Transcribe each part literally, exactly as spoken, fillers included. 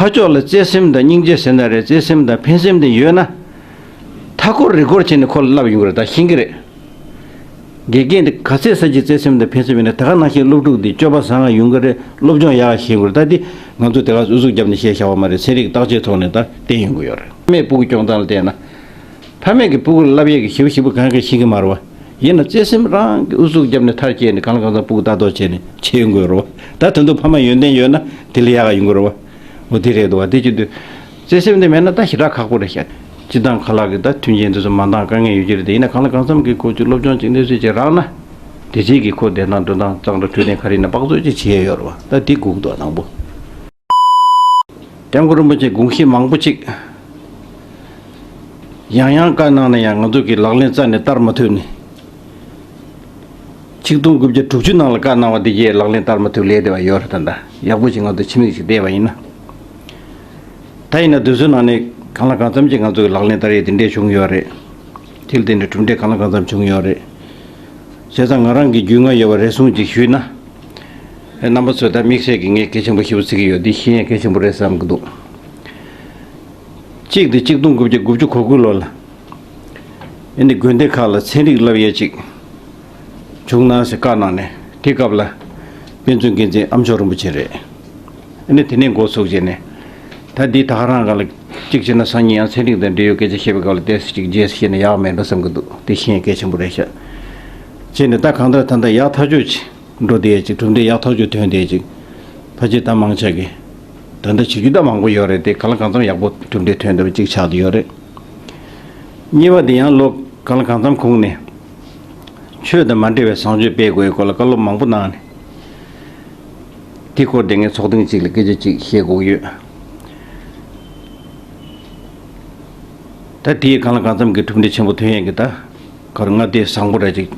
ཕར་ཕྱོགས་ལ་བརྩེ་སེམས་དང་སྙིང་རྗེ་ཟེར་ན་རེད། བརྩེ་སེམས་དང་ཕན་སེམས་དེ་ཡོད་ན། མཐའ་འཁོར་རི་སྐོར་བྱས་ནས་ཁོ་ལ་བསླབ་ཡོང་གི་རེད། ད་ཤེས་ཀྱི་རེད། དགེ་རྒན་དེ་ག་ཚད་ས་ཀྱི་བརྩེ་སེམས་དང་ཕན་སེམས་ཡོད་ན། དེ་ག་ནང་བཞིན་སློབ་ཕྲུག་དེ་སྤྱོད་པ་བཟང་ང་ཡོང་གི་རེད། སློབ་སྦྱོང་ཡག་ཤེས་ཀྱི་རེད། ད་དེ་ང་ཚོ་དེ་ག་ཨུ་ཚུགས་བརྒྱབ་ནས་བཤད་བཞག་པ་མ་རེད། ཚན་རིག་བརྟག་དཔྱད་ཐོག་ནས་ད་བསྟན་ཡོང་གི་ཡོད་རེད། ཕ་མས་སྤུ་གུ་སྐྱོང་སྟངས་ལ་བལྟས་ན། ཕ་མས་ཀྱི་སྤུ་གུ་ལ་བསླབ་ཡས་ཀྱི་ཞིབ་ཞིབ་གང་ག་ཤེས་ཀྱི་མ་རེད་བ། ཡིན་ན་བརྩེ་སེམས་རང་གི་ཨུ་ཚུགས་བརྒྱབ་ནས་མཐར་སྐྱེལ་ནས་གང་ལ་གང་འཚམ་སྤུ་གུ་ལྟ་རྟོག་བྱས་ནས་བྱེད་ཡོང་དགོས་རེད་བ། ད་དོན་དུ་ཕ་མ་ཡོན་ཏན་ཡོད་ན་དེ་ལས་ཡག་ག་ཡོང་གི་རེད་བ། འོ་དེ་རེད་འདུག་བ། དེ་བྱེད་དུས་བརྩེ་སེམས་དེ་མེད་ན་ད་ཞེ་དྲག་ཁག་པོ་རེད་ཤག། སྤྱི་བཏང་ཁ་ལག་གི་ད་མཐུན་རྐྱེན་དེ་ཚོ་མ་འདང་དཀའ་ངལ་ཡོད་ཀྱི་རེད་དེ། ཡིན་ན་གང་ལ་གང་འཚམ་གྱི་ཁོ་ཚོས་སློབ་སྦྱོང་ཅིག་གནས་ཚུལ་ཅིག་རག་ན། དེ་རྗེས་ཀྱི་ཁོ་བསྡད་སྟངས་འགྲོ་སྟངས་གཙང་སྦྲ་འཕྲོད་བསྟེན་ག་རེ་ཡིན་ན་དཔག་ཚོད་ཅིག་བྱེད་ཡས་ཡོད་རེད་བ། ད་དེ་སྒུག་འདུག་དང་པོ། སྐྱབས་མགོན་རིན་པོ་ཆེ་དགོངས་གཞི་མང་པོ་ཅིག་ཡང་ཡང་བཀའ་གནང་ན་ཡང་ང་ཚོ་གིས་ལག་ལེན་རྩ་ནས་བསྟར་མ་ཐུབ་ནས། ཆིག་སྟོང་དགུ་བརྒྱ་དྲུག་ཅུ་ནང་ལ་བཀའ་གནང་བ་དེ་གས་ལག་ལེན་བསྟར་མ་ཐུབ་ལས་བསྡད་པ་ཡོད་རེད། ད་ལྟ་ཡག་པོ་ཅིག་ང་ཚོ་ཕྱི་མིག་ཅིག་བལྟས་པ་ཡིན་ན། ད་ཡིན་ན་དུས་ཚོད་ནང་ནས་གང་ལ་གང་འཚམ་ཅིག་ང་ཚོ་གིས་ལག་ལེན་བསྟར་ཡས་དེ་འདྲས་བྱུང་ཡོད་རེད། དེ་ལ་བརྟེན་ནས་གྲུབ་འབྲས་གང་ལ་གང་འཚམ་བྱུང་ཡོད་རེད། བྱས་ཙང་ང་རང་གི་རྒྱུས་མངའ་ཡོད་པ་རེ་ཟུང་ཅིག་ཞུས་ན། རྣམ་པ་ཚོས་ད་དམིགས་བསལ་གྱི་ངས་གལ་ཆེན་པོ་ཞེ་པོ་བརྩི་གི་ཡོད། འདི་ཤེས་ཡས་གལ་ཆེན་པོ་རེད་བསམ་གྱི་འདུག། གཅིག་དེ་ཆིག་སྟོང་དགུ་བརྒྱ་དགུ་བཅུ་གོ་དགུ་ལོ་ལ། ཨ་ནི་དགོན་སྡེ་ཁག་ལ་ཚན་རིག་བསླབ་ཡས་ཅིག་བྱུང་ན་ཟེར་བཀའ་གནང་ནས། དེ་སྐབས་ལ་དཔེ་མཛོད་འགན་འཛིན་ཨ་མཆོག་རིན་པོ་ཆེ་རེད། ཨ་ནི་དེ་ནས་འགོ་ཚུགས་བྱས་ནས། ད་འདི་ད་ག་རང་སྒང་ལ་གཅིག་བྱས་ན་སང་ཉིན་ཡང་ཚན་རིག་དང་འབྲེལ་ཡོད་སྐད་ཆ་བཤད་པའི་སྐབས་ལ་ཏོག་ཙམ་ཅིག་རྗེས་སུ་བཤད་ན་ཡག་མེད་འགྲོ་བསམ་གྱི་འདུག། དེ་ཤེས་ཡས་གལ་ཆེན་པོ་རེད་ཤག། བྱས་ནས་ད་གང་ལྟར་ད་ལྟ་ཡག་ཐག་ཆོད་ཅིག་འགྲོ་བསྡད་ཡས་ཅིག། གྲུབ་འབྲས་ཡག་ཐག་ཆོད་ཐོན་བསྡད་ཡས་ཅིག། ཕལ་ཆེར་ད་མང་ཆེ་གིས་ད་ལྟ་བྱེད་རྒྱུ་ད་མང་པོ་ཡོད་རེད་དེ། གང་ལ་གང་འཚམ་ཡག་པོ་གྲུབ་འབྲས་ཐོན་བསྡད་པ་ཅིག་ཆགས་བསྡད་ཡོད་རེད། གཉིས་པ་དེ་ཡང་ལོ་གང་ལ་གང་འཚམ་གོང་ནས་ཆོས་དང་མ་འབྲེལ་བའི་བཟང་སྤྱོད་སྤེལ་དགོས་སྐོར་ལ་བཀའ་སློབ་མང་པོ་གནང་ནས། དེའི་སྐོར་དེ་ངས་ཚོགས་ཐེངས་གཅིག་ལ་སྐད་ཆ་གཅིག་བཤད་དགོས་ཡོད། ད་དེའི་གང་ལ་གང་འཚམ་གྱི་གྲུབ་འབྲས་ཆེན་པོ་ཐོན་ཡས་ཀྱི་ད་གར་ང་དེ་བཟང་པོ་ར་ཅིག་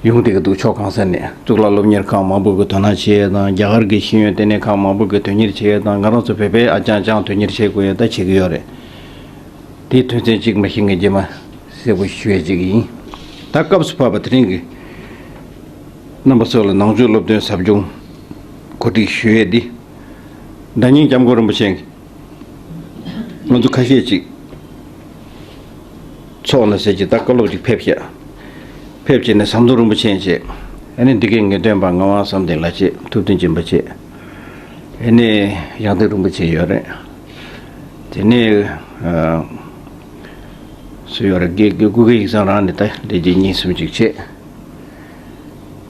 ཡོང་བསྡད་ཀྱི་འདུག། ཕྱོགས་གང་ས་ནས་གཙུག་ལག་སློབ་གཉེར་ཁང་མང་པོ་གི་དོ་སྣང་བྱེད་ཡས་དང་། རྒྱ་གར་གྱི་ཤེས་ཡོན་ལྟེ་གནས་ཁང་མང་པོ་གི་དོན་གཉེར་བྱེད་ཡས་དང་། ང་རང་ཚོ་བོད་པའི་ཨ་ཅང་ཅང་དོན་གཉེར་བྱེད་དགོས་ཡས་ད་བྱེད་ཀྱི་ཡོད་རེད། དེའི་དོན་ཚན་གཅིག་མ་གཞི་ངས་རྗེས་མ་གསལ་པོ་ཞུ་ཡས་གཅིག་ཡིན། ད་སྐབས་སུ་བབས་པ་དེ་རིང་གི་རྣམ་པ་ཚོ་ལ་ནང་ཆོས་སློབ་སྟོན་ཟབ་སྦྱོང་གོ་སྒྲིག་ཞུ་ཡས་འདི། ཟླ་ཉིན་སྐྱབས་མགོན་རིན་པོ་ཆེ་ང་ཚོ་ཁ་ཤས་ཅིག་ཚོགས་ན་ཟེར་གྱི་ད་བཀའ་སློབ་ཅིག་ཕེབས་ཤག། ཕེབས་བྱས་ནས་ཟམ་གདོང་རིན་པོ་ཆེ་བྱས། ཨ་ནི་འདི་གའི་ངེས་སྟོན་པ་ངག་དབང་བསམ་གཏན་ལགས་བྱས། ཐུབ་བསྟན་སྦྱིན་པ་བྱས། ཨ་ནི་ཡང་སྟེང་རིན་པོ་ཆེ་ཡོད་རེད། དེ་ནས་ཨ་སུ་ཡོད་རེད། དགེ་དགེ་སྐུ་སྒེར་ཡིག་ཚང་རང་ནས་ད་ལས་བྱེད་གཉིས་གསུམ་ཅིག་བྱས།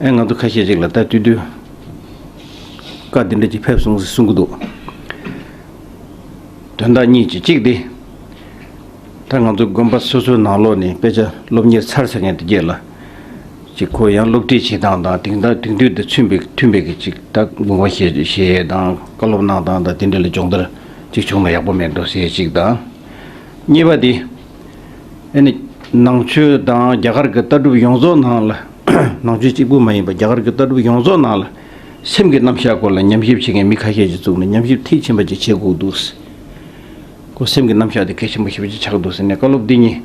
ཨེ་ང་ཚོ་ཁ་ཤས་ཅིག་ལ་ད་དུས་དུས་བཀའ་འདི་འདྲ་ཅིག་ཕེབས་སོང་ཟེར་གསུང་གི་འདུག། དོན་དག་གཉིས་ཅིག། གཅིག་དེ་ད་ང་ཚོ་དགོན་པ་སོ་སོའི་ནང་ལོགས་ནས་དཔེ་ཆ་སློབ་གཉེར་ཚར་ཚར་མཁན་དེ་གས་ལ་ཅིག་ཁོ་ཡང་སློབ་ཁྲིད་བྱེད་སྟངས་དང་དེང་དག་དེང་དུས་དང་མཐུན་པའི་མཐུན་པའི་གི་ཅིག་ད་དགོངས་པ་བཞེས་བཞེས་ཡས་དང་བཀའ་སློབ་གནང་སྟངས་དང་དེ་འདྲ་ལ་སྦྱོང་བརྡར་ཅིག་བྱུང་ན་ཡག་པོ་མེད་འགྲོ་ཟེར་ཅིག་དང་། གཉིས་པ་དེ། ཨ་ནི་ནང་ཆོས་དང་རྒྱ་གར་གྱི་ལྟ་གྲུབ་ཡོངས་རྫོགས་ནང་ལ། ནང་ཆོས་གཅིག་པུ་མ་ཡིན་པ་རྒྱ་གར་གྱི་ལྟ་གྲུབ་ཡོངས་རྫོགས་ནང་ལ་སེམས་ཀྱི་རྣམ་གཞག་སྐོར་ལ་ཉམས་ཞིབ་བྱེད་མཁན་མི་ཁ་ཤས་ཅིག་བཙུགས་ནས་ཉམས་ཞིབ་མཐིལ་ཕྱིན་པ་ཅིག་བྱེད་དགོས་འདུག། ཁོ་སེམས་ཀྱི་རྣམ་གཞག་དེ་གལ་ཆེན་པོ་ཞེ་པོ་ཅིག་ཆགས་འདུག་ཟེར་ནས་བཀའ་སློབ་འདི་གཉིས་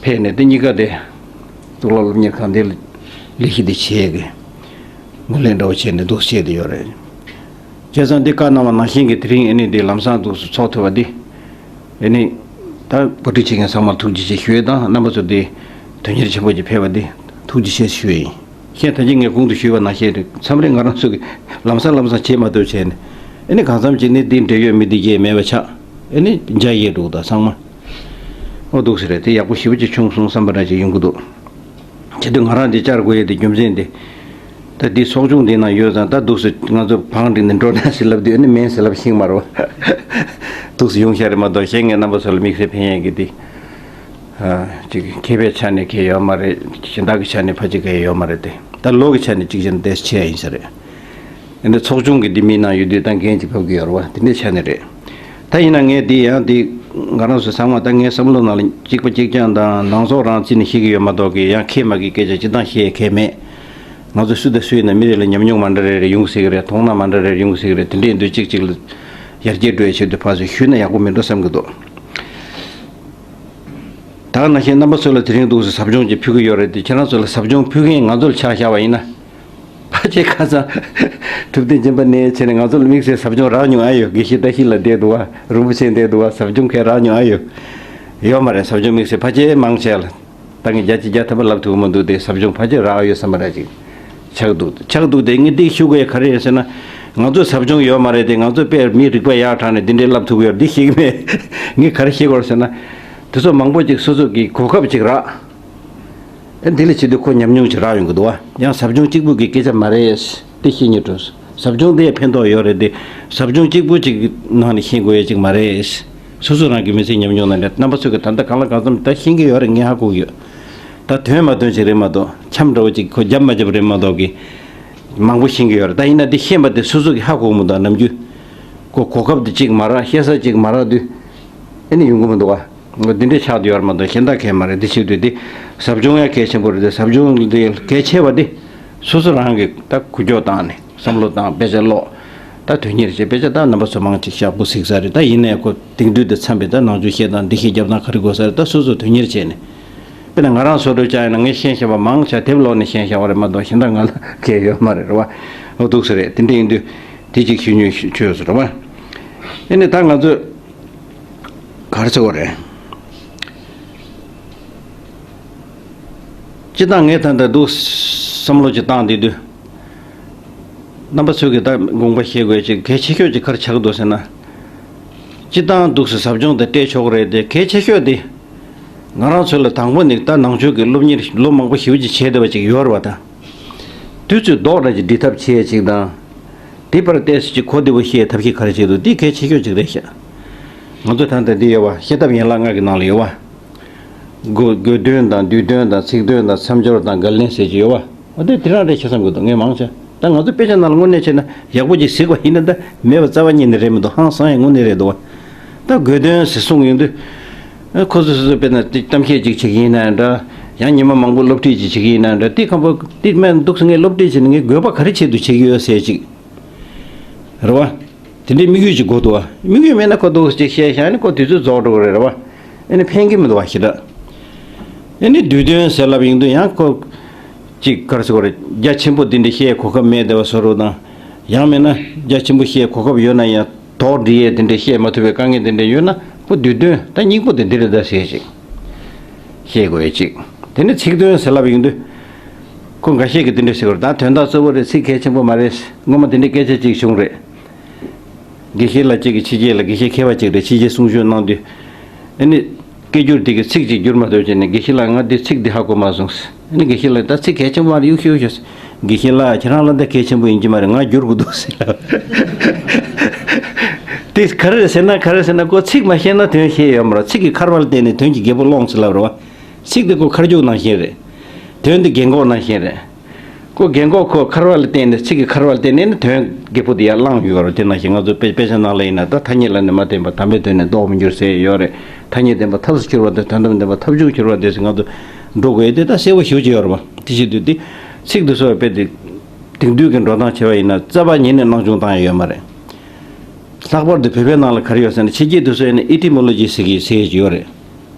ཕེབས་ནས། དེ་གཉིས་ཀ་དེ་གཙུག་ལག་སློབ་གཉེར་ཁང་དེ་ལ་ལས་གཞི་དེ་བྱེད་ཀྱི་ངོས་ལེན་འདྲ་བོ་བྱས་ནས་འདུག་བྱས་བསྡད་ཡོད་རེད། བྱས་ཙང་འདི་བཀའ་གནང་བ་ནང་བཞིན་གྱི་དེ་རིང་ཨ་ནི་འདི་ལམ་སང་འདུག་སེ་ཚོགས་ཐུབ་པ་འདི། ཨ་ནི་ད་གོ་སྒྲིག་བྱེད་མཁན་ཚང་མར་ཐུགས་རྗེ་ཆེ་ཞུ་ཡས་དང་། རྣམ་པ་ཚོ་འདི་དོན་གཉེར་ཆེན་པོ་ཅིག་ཕེབས་པ་འདི་ཐུགས་རྗེ་ཆེ་ཞུ་ཡས་ཡིན། གཞན་ད་གིན་ངས་གོང་དུ་ཞུས་པ་ནང་བཞིན་རེད། མཚམས་རེ་ང་རང་ཚོ་གིས་ལམ་སང་ལམ་སང་བྱེད་མ་ཐུབ་བྱས་ནས། ཨ་ནི་གང་འཚམ་ཅིག་ནི་འདི་འབྲེལ་ཡོད་མི་འདི་གས་མེད་པ་ཆགས། ཨ་ནི་འཇའ་ཡལ་འགྲོ་གི་འདུག་ཚང་མ། ཨོ་འདུག་སེ་རེད། དེ་ཡག་པོ་ཞེ་པོ་ཅིག་བྱུང་སོང་བསམ་པ་འདྲ་ཅིག་ཡོང་གི་འདུག། བྱེད་དུས་ང་རང་འདི་བཅར་དགོས་ཡས་དེ་རྒྱུ་མཚན་དེ། ད་འདི་ཚོགས་ཆུང་འདི་ནང་ཡོད་ཙང་ད་འདུག་སེ་ང་ཚོ་བང་བསྒྲིགས་ནས་འགྲོ་ན་ཟེར་ལབ་དུས་ཨ་ནི་མིན་ཟེར་ལབ་ཤེས་ཀྱི་མ་རེད་བ། འདུག་སེ་ཡོང་ཤག་རེད་མ་གཏོགས་གཞན་ངས་རྣམ་པ་ཚོ་ལ་དམིགས་བསལ་ཕན་ཡས་ཀྱི་འདི། ཨ་ཅིག་མཁས་པའི་ཆ་ནས་གལ་ཡོད་མ་རེད། གཞན་དག་གི་ཆ་ནས་ཕལ་ཆེར་གལ་ཡོད་མ་རེད་དེ། ད་ལོ་གི་ཆ་ནས་གཅིག་བྱས་ན་དེ་ཆེ་ཡ་ཡིན་ས་རེད། འདི་ཚོགས་ཆུང་གི་འདི་མི་ནང་ཡོད་དུས་ད་འགན་ཅིག་ཕབ་ཀྱི་ཡོད་རེད་བ། དེ་འདྲའི་ཆ་ནས་རེད། ད་ཡིན་ན་ངས་འདི་ཡང་འདི་ང་རང་ཚོ་ཚང་མ་ད་ངའི་བསམ་བློ་ནང་ལ་གཅིག་པ་གཅིག་རྐྱང་དང་ནང་ཚོགས་རང་རྩིས་ནས་ཤེས་ཀྱི་ཡོད་མ་གཏོགས་ཀྱི་ཡང་མཁས་མ་མཁས་སྐད་ཆ་སྤྱིར་བཏང་བཤད་མཁན་མེད། ང་ཚོ་སུ་དང་སུ་ཡིན་ན་མི་རེ་ལ་ཉམས་མྱོང་མ་འདྲ་རེ་རེ་ཡོང་སྲིད་ཀྱི་རེད། མཐོང་སྣང་མ་འདྲ་རེ་རེ་ཡོང་སྲིད་ཀྱི་རེད། དེ་འདྲའི་འདུག་གཅིག་གཅིག་ལ་ཡར་རྒྱས་འགྲོ་ཡའི་ཆེད་དུ་ཕར་ཚུར་ཞུས་ན་ཡག་པོ་མིན་འགྲོ་བསམ་གྱི་འདུག། ད་ག་ནང་བཞིན་རྣམ་པ་ཚོ་ལ་དེ་རིང་འདུག་སེ་ཟབ་སྦྱོང་ཅིག་ཕུལ་གྱི་ཡོད་རེད་དེ། ཁྱེད་རང་ཚོ་ལ་ཟབ་སྦྱོང་ཕུལ་མཁན་ང་ཚོ་ལ་ཆ་བཞག་པ་ཡིན་ན། ཁ་ཆེ་ཁ་སང་གྲུབ་བསྟན་སྦྱིན་པ་ནས་བྱས་ནས་ང་ཚོ་ལ་དམིགས་བསལ་ཟབ་སྦྱོང་རག་མྱོང་ཨ་ཡོད། དགེ་བཤེས་བཀྲ་ཤིས་ལགས་བསྡད་འདུག་བ། རིན་པོ་ཆེ་བསྡད་འདུག་བ། ཟབ་སྦྱོང་གས་རག་མྱོང་ཨ་ཡོད། ཡོད་མ་རེད། ཟབ་སྦྱོང་དམིགས་བསལ་ཕལ་ཆེར་མང་ཆེ་ལ། ད་ངས་བརྒྱ་ཆ་བརྒྱ་ཐམ་པ་ལབ་ཐུབ་ཀྱི་མི་འདུག་སྟེ། ཟབ་སྦྱོང་ཕལ་ཆེར་རག་ཡོད་བསམ་པ་ར་ཅིག་ཆགས་འདུག་ཆགས་འདུག་སྟེ། ངས་འདི་ཞུ་དགོས་ག་རེ་ཡིན་ཟེར་ན། ང་ཚོ་ཟབ་སྦྱོང་ཡོད་མ་རེད་དེ། ང་ཚོ་དཔེ་མི་རིག་པ་ཡག་དྲགས་ནས་འདི་འདྲའི་ལབ་ཐུབ་ཀྱི་ཡོད་རེད། འདི་ཤེས་ཀྱི་མེད། ངས་ག་རེ་ཤེས་དགོས་རེད་ཟེར་ན། དེ་ཚོ་མང་པོ་ཅིག་སོ་སོ་གི་གོ་སྐབས་ཅིག་རག་ཨེ། འདི་ལ་བྱེད་དུས་ཁོ་ཉམས་མྱོང་ཅིག་རག་ཡོང་གི་འདུག་བ། ཡང་ཟབ་སྦྱོང་གཅིག་པུ་གི་སྐད་ཆ་མ་རེད། དེ་ཤེས་སྙིང་འདོད། ཟབ་སྦྱོང་དེ་ཡང་ཕན་ཐོགས་ཡོད་རེད་དེ། ཟབ་སྦྱོང་གཅིག་པུ་གཅིག་གི་ནང་ནས་ཤེས་དགོས་ཡ་གཅིག་མ་རེད། སོ་སོ་རང་གི་མི་ཚེའི་ཉམས་མྱོང་ནང་ནས། རྣམ་པ་ཚོས་ཀྱི་ད་ལྟ་གང་ལ་གང་འཚམ་ད་ཤེས་ཀྱི་ཡོད་རེད། ངས་ཧ་གོ་གི་ཡོད། ད་དོན་མ་དོན་ཅིག་རེད་མ་གཏོགས། འཆམ་འདྲ་བོ་ཅིག་ཁོ་རྒྱབ་མ་རྒྱབ་རེད་མ་གཏོགས་གི། མང་པོ་ཤེས་ཀྱི་ཡོད་རེད། ད་ཡིན་ན་འདི་ཤེས་པ་དེ་སོ་སོ་གི་ཧ་གོ་གི་མི་འདུག་ནམ་རྒྱུན་ཁོ་གོ་སྐབས་དེ་གཅིག་མ་རག་ཤེས་ས་གཅིག་མ་རག་དུས་ཨེ་ནི་ཡོང་གི་མི་འདུག་བ། འདི་འདྲའི་ཆགས་བསྡད་ཡོད་རེད་མ་གཏོགས་གཞན་དག་གས་མ་རེད། འདི་བྱེད་དུས་འདི་ཟབ་སྦྱོང་ཡང་གལ་ཆེན་པོ་རེད་དེ། ཟབ་སྦྱོང་འདི་གལ་ཆེ་བ་འདི་སོ་སོ་རང་གིས་ད་འགུལ་སྐྱོད་བཏང་ནས་བསམ་བློ་བཏང་། དཔེ་ཆ་ཀློག་ད་དོན་གཉེར་བྱེད། དཔེ་ཆ་ད་རྣམ་པ་ཚོ་མང་ཅིག་ཤག་པོ་གཟིགས་ས་རེད། ད་ཡིན་ནའི་ཁོ་དེང་དུས་འདི་འཚམས་པའི་ད་ནང་ཆོས་བཤད་སྟངས། འདི་ཤེས་རྒྱབ་སྟངས་ག་རེ་དགོས་ས་རེད། ད་སོ་སོ་དོན་གཉེར་བྱས་ནས། དཔེར་ན་ང་རང་བཟོ་འདྲ་ཅིག་ཡིན་ན། ངས་ཤེས་བཞག་པ་མང་ཆེ་དེབ་ཀློག་ནས་ཤེས་བཞག་པ་རེད་མ་གཏོགས་གཞན་དག་ང་ལ་གལ་ཡོད་མ་རེད། རེད་བ། འོ་འདུག་ས་རེད། དེ་འདྲ་ཡིན་དུས་དེ་གཅིག་ཞུ་སྙིང་འདོད་ས་རེད་བ། ཨེ་ནི་ད་ང་ཚོས་ག་རེ་ཟེར་བ་རེད། སྤྱིར་བཏང་ངས་ད་ལྟ་འདུག་བསམ་བློ་ཅིག་བཏང་བསྡད་དུས། རྣམ་པ་ཚོས་ཀྱི་ད་དགོངས་པ་བཞེས་དགོས་ཅིག་གལ་ཆེ་ཤོས་ཅིག་ག་རེ་ཆགས་འདུག་ཟེར་ན། སྤྱིར་བཏང་འདུག་སེ་ཟབ་སྦྱོང་དེ་སྤྲད་ཆོག་གི་རེད་དེ། གལ་ཆེ་ཤོས་དེ་ང་རང་ཚོ་ལ་དང་པོ་ནས་ད་ནང་ཆོས་ཀྱི་སློབ་གཉེར་ལོ་མང་པོ་ཞེ་པོ་ཅིག་བྱས་བསྡད་པ་ཅིག་ཡོད་རེད་བ། ད་དུས་ཚོད་རྡོག་ར་ཅིག་སྒྲིལ་ཐབས་བྱེད་ཅིག་དང་། དེ་བར་ཏོག་ཙམ་ཅིག་གོ་བདེ་པོ་ཤེས་ཐབས་ཤེས་ག་རེ་བྱེད་འདུག་འདི་གལ་ཆེ་ཤོས་ཅིག་རེད་ཤག་ང་ཚོ་ད་ལྟ་འདི་ཡོད་བ། བཤད་ཐབས་ཡན་ལག་ལྔ་གི་ནང་ལ་ཡོད་བ། དགོས་དགོས་དོན་དང་། བསྡུས་དོན་དང་། ཚིག་དོན་དང་། མཚམས་སྦྱོར་དང་། འགལ་བསྣན་ཟེར་གྱི་ཡོད་བ། འོ་དེ་དེ་རང་རེད་ཤག་བསམ་གྱི་འདུག་ངས་མང་ཆེ། ད་ང་ཚོ་དཔེ་ཆ་ནང་ལ་དངོས་གནས་བྱས་ན་ཡག་པོ་ཅིག་གཟིགས་པ་ཡིན་ན། ད་མེད་པ་རྩ་བ་ཉིད་ནས་རེད་མི་འདུག་ཧང་སང་ཡང་དངོས་གནས་རེད་འདུག་བ། ད་དགོས་དོན་ཟེར་གསུངས་ཡོང་དུས། ཨ། ཁོ་ཚོ་སོ་སོ་དཔེར་ན་དེ་གཏམ་བཤད་ཅིག་བྱེད་ཀྱི་ཡིན་ན་འདྲ། ཡང་ཉི་མ་མང་པོ་སློབ་ཁྲིད་ཅིག་བྱེད་ཀྱི་ཡིན་ན་འདྲ། དེ་ཁམ་པོ་དེ་སྨན་འདུག་སེ་ངས་སློབ་ཁྲིད་བྱས་ནས་ངའི་དགོས་པ་ག་རེ་ཆེད་དུ་བྱེད་ཀྱི་ཡོད་ཟེར་ཅིག་རེད་བ། དེ་འདྲའི་དམིགས་ཡུལ་ཅིག་དགོས་འདུག་བ། དམིགས་ཡུལ་མེད་ན་ཁོ་འདུག་སེ་ཅིག་བཤད་བཞག་ནས་ཁོ་དུས་ཚོད་རྫོགས་འགྲོ་གི་རེད། རེད་བ། ཨ་ནི་ཕན་གྱི་མི་འདུག་བ། ཞེ་དྲག་ཨ་ནི་བསྡུས་དོན་ཟེར་ལབ་ཡོང་དུས་ཡང་ཁོ་ཅིག་ག་རེ་ཟེར་དགོས་རེད། རྒྱ་ཆེན་པོ་འདི་འདྲ་བཤད་གོ་སྐབས་མེད་བསྡད་པ་བཟོ་འདྲ་དང་། ཡང་མིན་ན་རྒྱ་ཆེན་པོ་བཤད་གོ་སྐབས་ཡོད་ན་ཡང་དོགས་འདྲི་ཡས་དེ་འདྲ་བཤད་མ་ཐུབ་པའི་དཀའ་ངལ་དེ་འདྲ་ཡོད་ན། ཁོ་བསྡུས་དོན་ད་སྙིང་པོ་དེ་འདི་རེད་ད་ཟེར་ཅིག་བཤད་དགོས་ཡས་ཅིག་དེ་ནས་ཚིག་དོན་ཟེར་ལབ་ཡོང་དུས། ཁོ་འགའ་ཤས་ཀྱིས་དེ་འདྲ་ཟེར་གི་རེད། ད་དོན་དག་གཙོ་བོ་རེད། ཚིག་གལ་ཆེན་པོ་མ་རེད། སྔོན་མ་དེ་འདྲའི་སྐད་ཆ་ཅིག་བྱུང་རེད། དགེ་བཤེས་ལགས་གཅིག་གིས་ཕྱི་རྒྱལ་ལ། དགེ་བཤེས་མཁས་པ་ཅིག་རེད། ཕྱི་རྒྱལ་གསུང་ཆོས་གནང་དུས། ཨ་ནི་སྐད་སྒྱུར་དེ་གི་ཚིག་ཅིག་བསྒྱུར་མ་ཐུབ་བྱས་ནས། དགེ་བཤེས་ལགས། ང་འདི་ཚིག་འདི་ཧ་གོ་མ་སོང་། ཨ་ནི་དགེ་བཤེས་ལགས། ད་ཚིག་གལ་ཆེན་པོ་མ་རེད། གཡུག་ཤོག་གཡུག་ཤོག་དགེ་བཤེས་ལགས། ཁྱེད་རང་ལ་ད་གལ་ཆེན་པོ་ཡིན་གྱི་མ་རེད། ང་བསྒྱུར་དགོས་འདུག་ཟེར་ལབ། དེ་ག་རེ་རེད་ཟེར་ན། ག་རེ་ཟེར་ན། ཁོ་ཚིག་མ་ཤེས་ན་དོན་ཤེས་ཡོད་མ་རེད། ཚིག་གི་འཁར་བ་ལ་བརྟེན་ནས་དོན་གྱི་རྒྱལ་པོ་སློང་ཟེར་ལབ་རེད་བ། ཚིག་འདི་ཁོ་འཁར་རྒྱུག་ནང་བཞིན་རེད། དོན་འདི་རྒན་གོག་ནང་བཞིན་རེད། ཁོ་རྒན་གོག་ཁོ་འཁར་བ་ལ་བརྟེན་ནས། ཚིག་གི་འཁར་བ་ལ་བརྟེན་ནས་ནི་དོན་རྒད་པོ་དེ་ཡར་བསླངས་ཡོད་རེད། དེ་ནང་བཞིན་ང་ཚོ་དཔེ་དཔེ་ཆ་ནང་ལ་ཡིན་ན། ད་ཐ་སྙད་ལ་ནི་མ་བརྟེན་པར་དམ་པའི་དོན་ནི་ལྡོག་མི་འགྱུར་ཟེར་ཡོད་རེད། ཐ་སྙད་བརྟེན་པ་ཐབས་སུ་འགྱུར་བ་དང་། དོན་དམ་བརྟེན་པ་ཐབས་མཆོག་གྱུར་པ་དེ་ཟེར། ང་ཚོ་འགྲོ་དགོས་དེ་ད་གསལ་པོ་ཞེ་པོ་ཅིག་ཡོད་རེད་བ། དེ་བྱེད་དུས་དེ་ཚིག་འདི་ཚོ་དཔེ་དེ་དེང་དུས་ཀྱི་འགྲོ་སྟངས་བྱས་པ་ཡིན་ན་རྩ་བ་ཉིད་ནས་སྣང་ཆུང་བཏང་ཡ་ཡོད་མ་རེད། ལྷག་པར་དུ་བོད་པའི་ནང་ལ་ག་རེ་ཡོད་ཟེར་ན། ཕྱི་རྒྱལ་དེ་ཚོ་ཡིན་ན་ཨི་ཊི་མོ་ལོ་ཇི་ཟེར་གྱི་ཟེར་གྱི་ཡོད་རེད།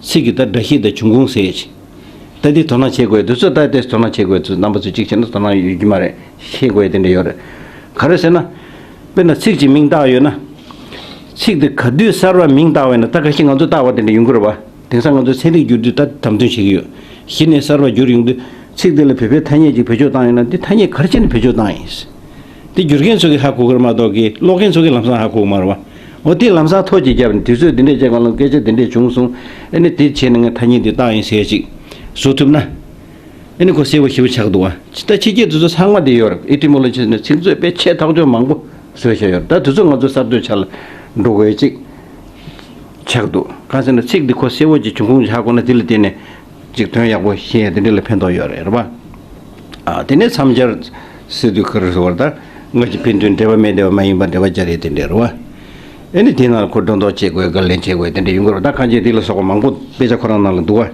ཚིག་གི་ད་སྒྲ་གཤིས་དང་འབྱུང་ཁུངས་ཟེར་གྱི། ད་འདི་དོ་སྣང་བྱེད་དགོས། དེ་ཚོ་ད་དེ་དོ་སྣང་བྱེད་དགོས། ཚོ་རྣམ་པ་ཚོ་གཅིག་བྱས་ན་དོ་སྣང་ཡོད་ཀྱི་མ་རེད། ཤེས་དགོས་དེ་འདྲ་ཡོད་རེད། ག་རེ་ཟེར་ན། དཔེར་ན་ཚིག་གཅིག་མིང་བཏགས་ཡོད་ན། ཚིག་དེ་ག་དུས་གསར་བ་མིང་བཏགས་པ་ཡིན་ན། ད་ཁ་ཤས་ང་ཚོ་བཏགས་པ་དེ་འདྲ་ཡོང་གི་རེད་བ། དེང་སང་ང་ཚོ་ཚན་རིག་བསྒྱུར་དུས་ད་དམ་དོན་བྱེད་ཀྱི་ཡོད། གཞི་ནས་གསར་བ་བསྒྱུར་ཡོང་དུས། ཚིག་དེ་ལ་བོད་པའི་ཐ་སྙད་ཅིག་བེད་སྤྱོད་བཏང་ཡོད་ན། འདི་ཐ་སྙད་ག་རེ་བྱས་ནས་བེད་སྤྱོད་བཏང་ཡིན། དེ་བསྒྱུར་མཁན་ཚོ་གིས་ཧ་གོ་གི་རེད་མ་གཏོགས་ཀྱི། ཀློག་མཁན་ཚོ་གིས་ལམ་སང་ཧ་གོ་གི་མ་རེད་བ། འོ་དེ་ལམ་སང་ཐོ་ཅིག་བརྒྱབ་ནས། དུས་ཚོད་འདི་འདྲའི་ཅིག་སྒང་ལ་སྐད་ཆ་འདི་འདྲས་བྱུང་སོང་། ཨ་ནི་དེ་བྱས་ནས་ངས་ཐ་སྙད་འདི་བཏགས་ཡིན་ཟེར་ཅིག་བཟོ་ཐུབ་ན། ཨ་ནི་ཁོ་གསལ་པོ་ཞེ་པོ་ཆགས་འདུག་བ། ད་ཕྱི་རྒྱལ་དེ་ཚོ་ཚང་མ་དེ་ཡོད་རེད། ཨི་ཊི་མོ་ལོ་ཇི་ནས་ཚིག་མཛོད་དཔེ་ཆེ་ཐག་ཆོད་མང་པོ་བཟོས་བཞག་ཡོད་རེད། ད་དེ་ཚོ་ང་ཚོ་གསར་གཏོད་ཆ་ལ་འགྲོ་དགོས་ཅིག་ཆགས་འདུག་གང་ཟེར་ན། ཚིག་འདི་ཁོ་གསལ་པོ་ཅིག་འབྱུང་ཁུངས་ཅིག་ཧ་གོ་ན། དེ་ལ་བརྟེན་ནས་ཅིག་དོན་ཡག་པོ་ཤེས་ཡ་དེ་འདྲ་ལ་ཕན་ཐོགས་ཡོད་རེད། རེད་པ། ཨ། དེ་ནས་མཚམས་སྦྱར་ཟེར་དུས་ག་རེ་ཟེར་བ་རེད། ད་སྔ་ཕྱི་ཕན་ཚུན་འབྲེལ་བ་མེད་བསྡད་པ་མ་ཡིན་པར་འབྲེལ་བ་སྦྱར་ཡས་དེ་འདྲ་རེད་པ། ཨ་ནི་དེའི་ནང་ལ་ཁོ་སྒྲོ་འདོགས་བཅད་དགོས། འགལ་བསྣན་བྱེད་དགོས། དེ་འདྲ་ཡོང་གི་རེད་པ། ད་གང་ཅི་དེ་ལ་སོགས་པ་མང་པོ་དཔེ་ཆ་ཁོ་རང་ནང་ལ་འདུག་པ།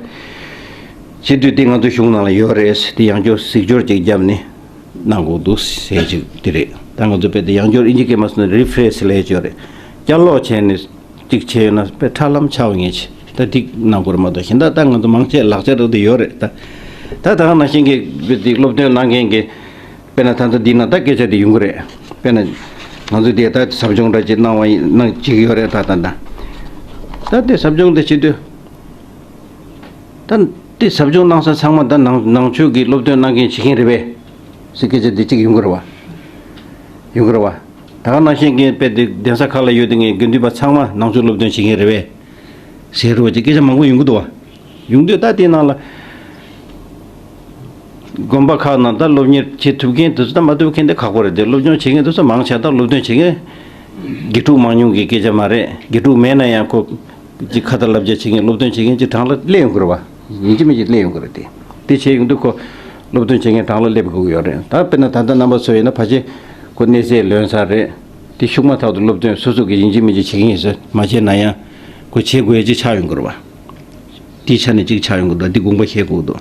བྱེད་དུས་དེ་ང་ཚོ་གཞུང་ནང་ལ་ཡོད་རེད། དེ་ཡང་བསྐྱར་གཟིགས་སྐྱོར་ཅིག་བརྒྱབ་ནས་གནང་དགོས་འདུག་ཟེར་ཅིག་དེ་རེད། ད་ང་ཚོ་དཔེ་དེ་ཡང་བསྐྱར་ཨིན་ཇི་སྐད་མ་སོང་ན་རི་ཕི་རེས་ལབ་ཡས་ཅིག་ཡོད་རེད། བསྐྱར་ཀློག་བྱས་ནས་ཅིག་བྱས་ཡོད་ན་དཔེ་ཁྲ་ལམ་ཆགས་པ་ངེས་ཅིག་ད་ཐིག་གནང་དགོས་རེད་མ་གཏོགས། གཞན་དག་ད་ང་ཚོ་མང་ཆེ་ལག་ཆ་རག་དེ་ཡོད་རེད། ད་ད་ད་ག་ནང་བཞིན་གྱི་དེ་སློབ་སྟོན་གནང་མཁན་གྱི་ དཔེར་ན་ད་ལྟ་འདི་ན་ད་སྐད་ཆ་དེ་ཡོང་གི་རེད། དཔེར་ན་ང་ཚོ་དེ་ད་ཟབ་སྦྱོང་འདྲ་ཅིག་གནང་བ་ཡིན་གནང་བྱེད་ཀྱི་ཡོད་རེད། ད་ད་ད་ད་དེ་ཟབ་སྦྱོང་དེ་བྱེད་དུས་ད་དེ་ཟབ་སྦྱོང་གནང་ས་ཚང་མ་ད་ནང་ནང་ཆོས་ཀྱི་སློབ་སྟོན་གནང་མཁན་བྱེད་མཁན་རེད་པས་ཟེར་སྐད་ཆ་དེ་གཅིག་ཡོང་གི་རེད་བ། ཡོང་གི་རེད་བ། ད་ག་ནང་བཞིན་གྱི་དཔེ་དེ་གདན་ས་ཁག་ལ་ཡོད་དེ་ངའི་དགེ་འདུན་པ་ཚང་མ་ནང་ཆོས་སློབ་སྟོན་བྱེད་མཁན་རེད་པས་ཟེར་རོ་ཅིག་སྐད་ཆ་མང་པོ་ཡོང་གི་འདུག་བ། ཡོང་དུས་ད་དེའི་ནང་ལ་དགོན་པ་ཁག་ནང་ད་སློབ་གཉེར་བྱེད་ཐུབ་མཁན་དེ་ཚོ་ད་མ་ཐུབ་མཁན་དེ་ཁག་པོ་རེད་དེ། སློབ་སྦྱོང་བྱེད་མཁན་དེ་ཚོ་མང་ཆེ་ད་སློབ་སྟོན་བྱེད་མཁན་དགེ་ཕྲུག་མང་ཉུང་གི་སྐད་ཆ་མ་རེད། དགེ་ཕྲུག་མེད་ན་ཡང་ཁོ་ཅིག་ཁ་ཏ་བསླབ་བྱ་བྱེད་མཁན་སློབ་སྟོན་བྱེད་མཁན་ཅིག་གྲངས་ལ་སླེབས་ཡོང་གི་རེད་བ། ཡིན་གཅིག་མིན་གཅིག་སླེབས་ཡོང་གི་རེད་དེ། དེ་བྱས་ཡོང་དུས་ཁོ་སློབ་སྟོན་བྱེད་མཁན་གྲངས་ལ་སླེབས་དགོས་ཀྱི་ཡོད་རེད། ད་དཔེར་ན་ད་ལྟ་རྣམ་པ་ཚོ་ཡིན་ན་ཕལ་ཆེར་ཁོ་གནས་ཚད་ལོན་ཚར་རེད། དེ་ཤུགས་མ་ཐག་ཏུ་སློབ་སྟོན་སོ་སོ་གི་ཡིན་གཅིག་མིན་གཅིག་བྱེད་མཁན་ཡིན་ཟེར་མ་བྱས་ན་ཡང་ཁོ་བྱེད་དགོས་ཡ་ཅིག་ཆགས་ཡོང་གི་རེད་བ། དེའི་ཆ་ནས་གཅིག་ཆགས་ཡོང་གི་འདུག་འདི་དགོངས་པ་བཞེས་དགོས་འདུག་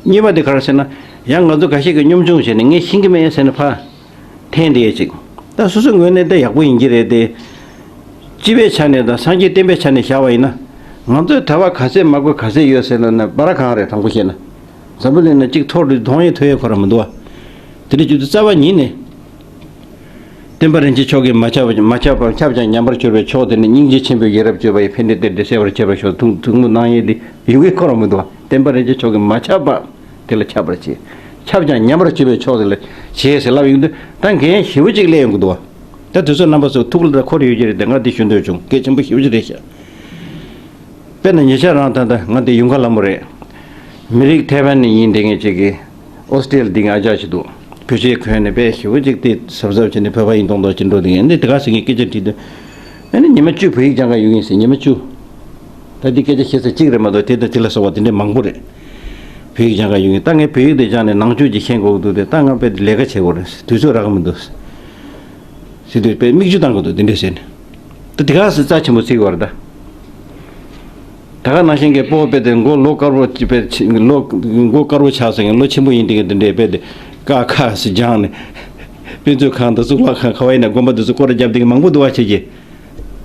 གཉིས་པ་དེ་ག་རེ་ཟེར་ན། ཡང་ང་ཚོ་འགའ་ཤས་ཀྱིས་སྙོམ་ཆུང་བྱས་ནས་ངས་ཤེས་ཀྱི་མེད་ཟེར་ནས་ཕར་འཐེན་བསྡད་ཅིག་ད་སོ་སོའི་ངོས་ནས་ད་ཡག་པོ་ཡིན་གྱི་རེད་དེ། སྤྱི་པའི་ཆ་ནས་དང་སངས་རྒྱས་བསྟན་པའི་ཆ་ནས་བཞག་པ་ཡིན་ན། ང་ཚོས་གྲྭ་པ་ག་ཚད་མ་དགོས་ག་ཚད་ཡོད་ཟེར་ན་ན་སྦ་ར་གང་རེད། དྲང་པོ་བཤད་ན། འཛམ་བུ་གླིང་ན་གཅིག་ཐོར་དུས་གདོང་ཡང་ཐོས་ཡས་ཁོ་རང་མི་འདུག་བ། དེ་འདྲ་བྱེད་དུས་རྩ་བ་ཉིད་ནས། བསྟན་པ་རིན་ཆེན་མཆོག་གིས་མ་ཁྱབ་མ་ཁྱབ་པ་ཁྱབ་ཀྱང་ཉམས་པར་གྱུར་པའི་མཆོག་དེ་ནི། སྙིང་རྗེ་ཆེན་པོས་ཡིད་རབ་བཅོས་པ་ཡི། ཕན་བདེའི་གཏེར་འདི་གསལ་བར་བྱེད་པར་ཤོག་ཐུགས་ཐུགས་སྨོན་གནང་ཡས་འདི་ཡོང་གི་ཁོ་རང་མི་འདུག་བ། བསྟན་པ་རིན་ཆེན་མཆོག་གིས་མ་ཁྱབ་པ་དེ་ལ་ཁྱབ་པར་བྱེད། ཁྱབ་ཀྱང་ཉམས་པར་གྱུར་པའི་མཆོག་དེ་ལ་བྱེད་ཟེར་ལབ་ཡོང་དུས་ད་འགན་ཞེ་པོ་ཅིག་སླེབས་ཡོང་གི་འདུག་བ། ད་དེ་ཚོ་རྣམ་པ་ཚོ་ཐུགས་ལ་འཁོར་ཡོད་ཀྱི་རེད་དེ། ང་འདི་ཞུ་འདོད་བྱུང་། གལ་ཆེན་པོ་ཞེ་པོ་ཅིག་རེད་ཤག་དཔེར་ན་ཉེ་ཆར་རང་ད་ལྟ་ང་འདི་ཡུངས་དཀར་ལྷ་མོ་རེད། མི་རིགས་ཐའེ་ཝན་ནས་ཡིན་བསྡད་མཁན་ཅིག་གིས་ཨོ་སི་ཀྲི་ལི་ཡ་འདི་ང་ཨ་ཅག་ཅིག་འདུག་བོད་ཆས་གོན་ནས་དཔེ་ཞེ་པོ་ཅིག་དེ་གཟབ་གཟབ་བྱས་ནས་བོད་པ་ཡིན་མདོག་མདོག་ཅིག་འགྲོ་བསྡད་མཁན་འདི་དེ་ག་ཟེར་མཁན་སྐད་ཆ་དྲིས་དུས། ཨ་ནི་ཉི་མ་བཅུ་བོད་ཡིག་སྦྱང་ག་ཡོང་གི་ཡིན་ཟེར། ཉི་མ་བཅུ། ད་འདི་སྐད་ཆ་བཤད་ས་གཅིག་རེད་མ་གཏོགས་དེ་དང་དེ་ལ་སོགས་པ་དེ་འདྲས་མང་པོ་རེད། བོད་ཡིག་སྦྱང་ག་ཡོང་གི། ད་ངས་བོད་ཡིག་དེ་སྦྱངས་ནས་ནང་ཆོས་ཅིག་ཤེས་དགོས་ཀྱི་འདུག་སྟེ། ད་ང་དཔེ་ལས་ཀ་བྱེད་དགོས་རེད། དུས་ཚོད་རག་གི་མི་འདུག་ཟེར་དུས་དཔེ་མིག་ཆུ་བཏང་གི་འདུག་དེ་འདྲས་ཟེར་ནས། ད་དེ་ག་ཟེར་རྩ་ཆེན་པོ་བརྩི་དགོས་རེད་ད། ད་ག་ནང་བཞིན་གྱི་སྤོ་བོ་དཔེ་དེ་མགོ་ལོ་དཀར་པོ་ཅིག་དཔེ་ཆེ་ལོ་མགོ་དཀར་པོ་ཆགས་སོང་། ལོ་ཆེན་པོ་ཡིན་དེ་གི་དེ་འདྲས་དཔེ་དེ་ཀ་ཁ་ཟེར་སྦྱངས་ནས་དཔེ་མཛོད་ཁང་དང་གཙུག་ལག་ཁང་ག་བ་ཡིན་ན་དགོན་པ་དེ་ཚོ་སྐོར་ར་བརྒྱབ་དེ་གི་མང་པོ་འདུག་བ། བྱེད་ཀྱི་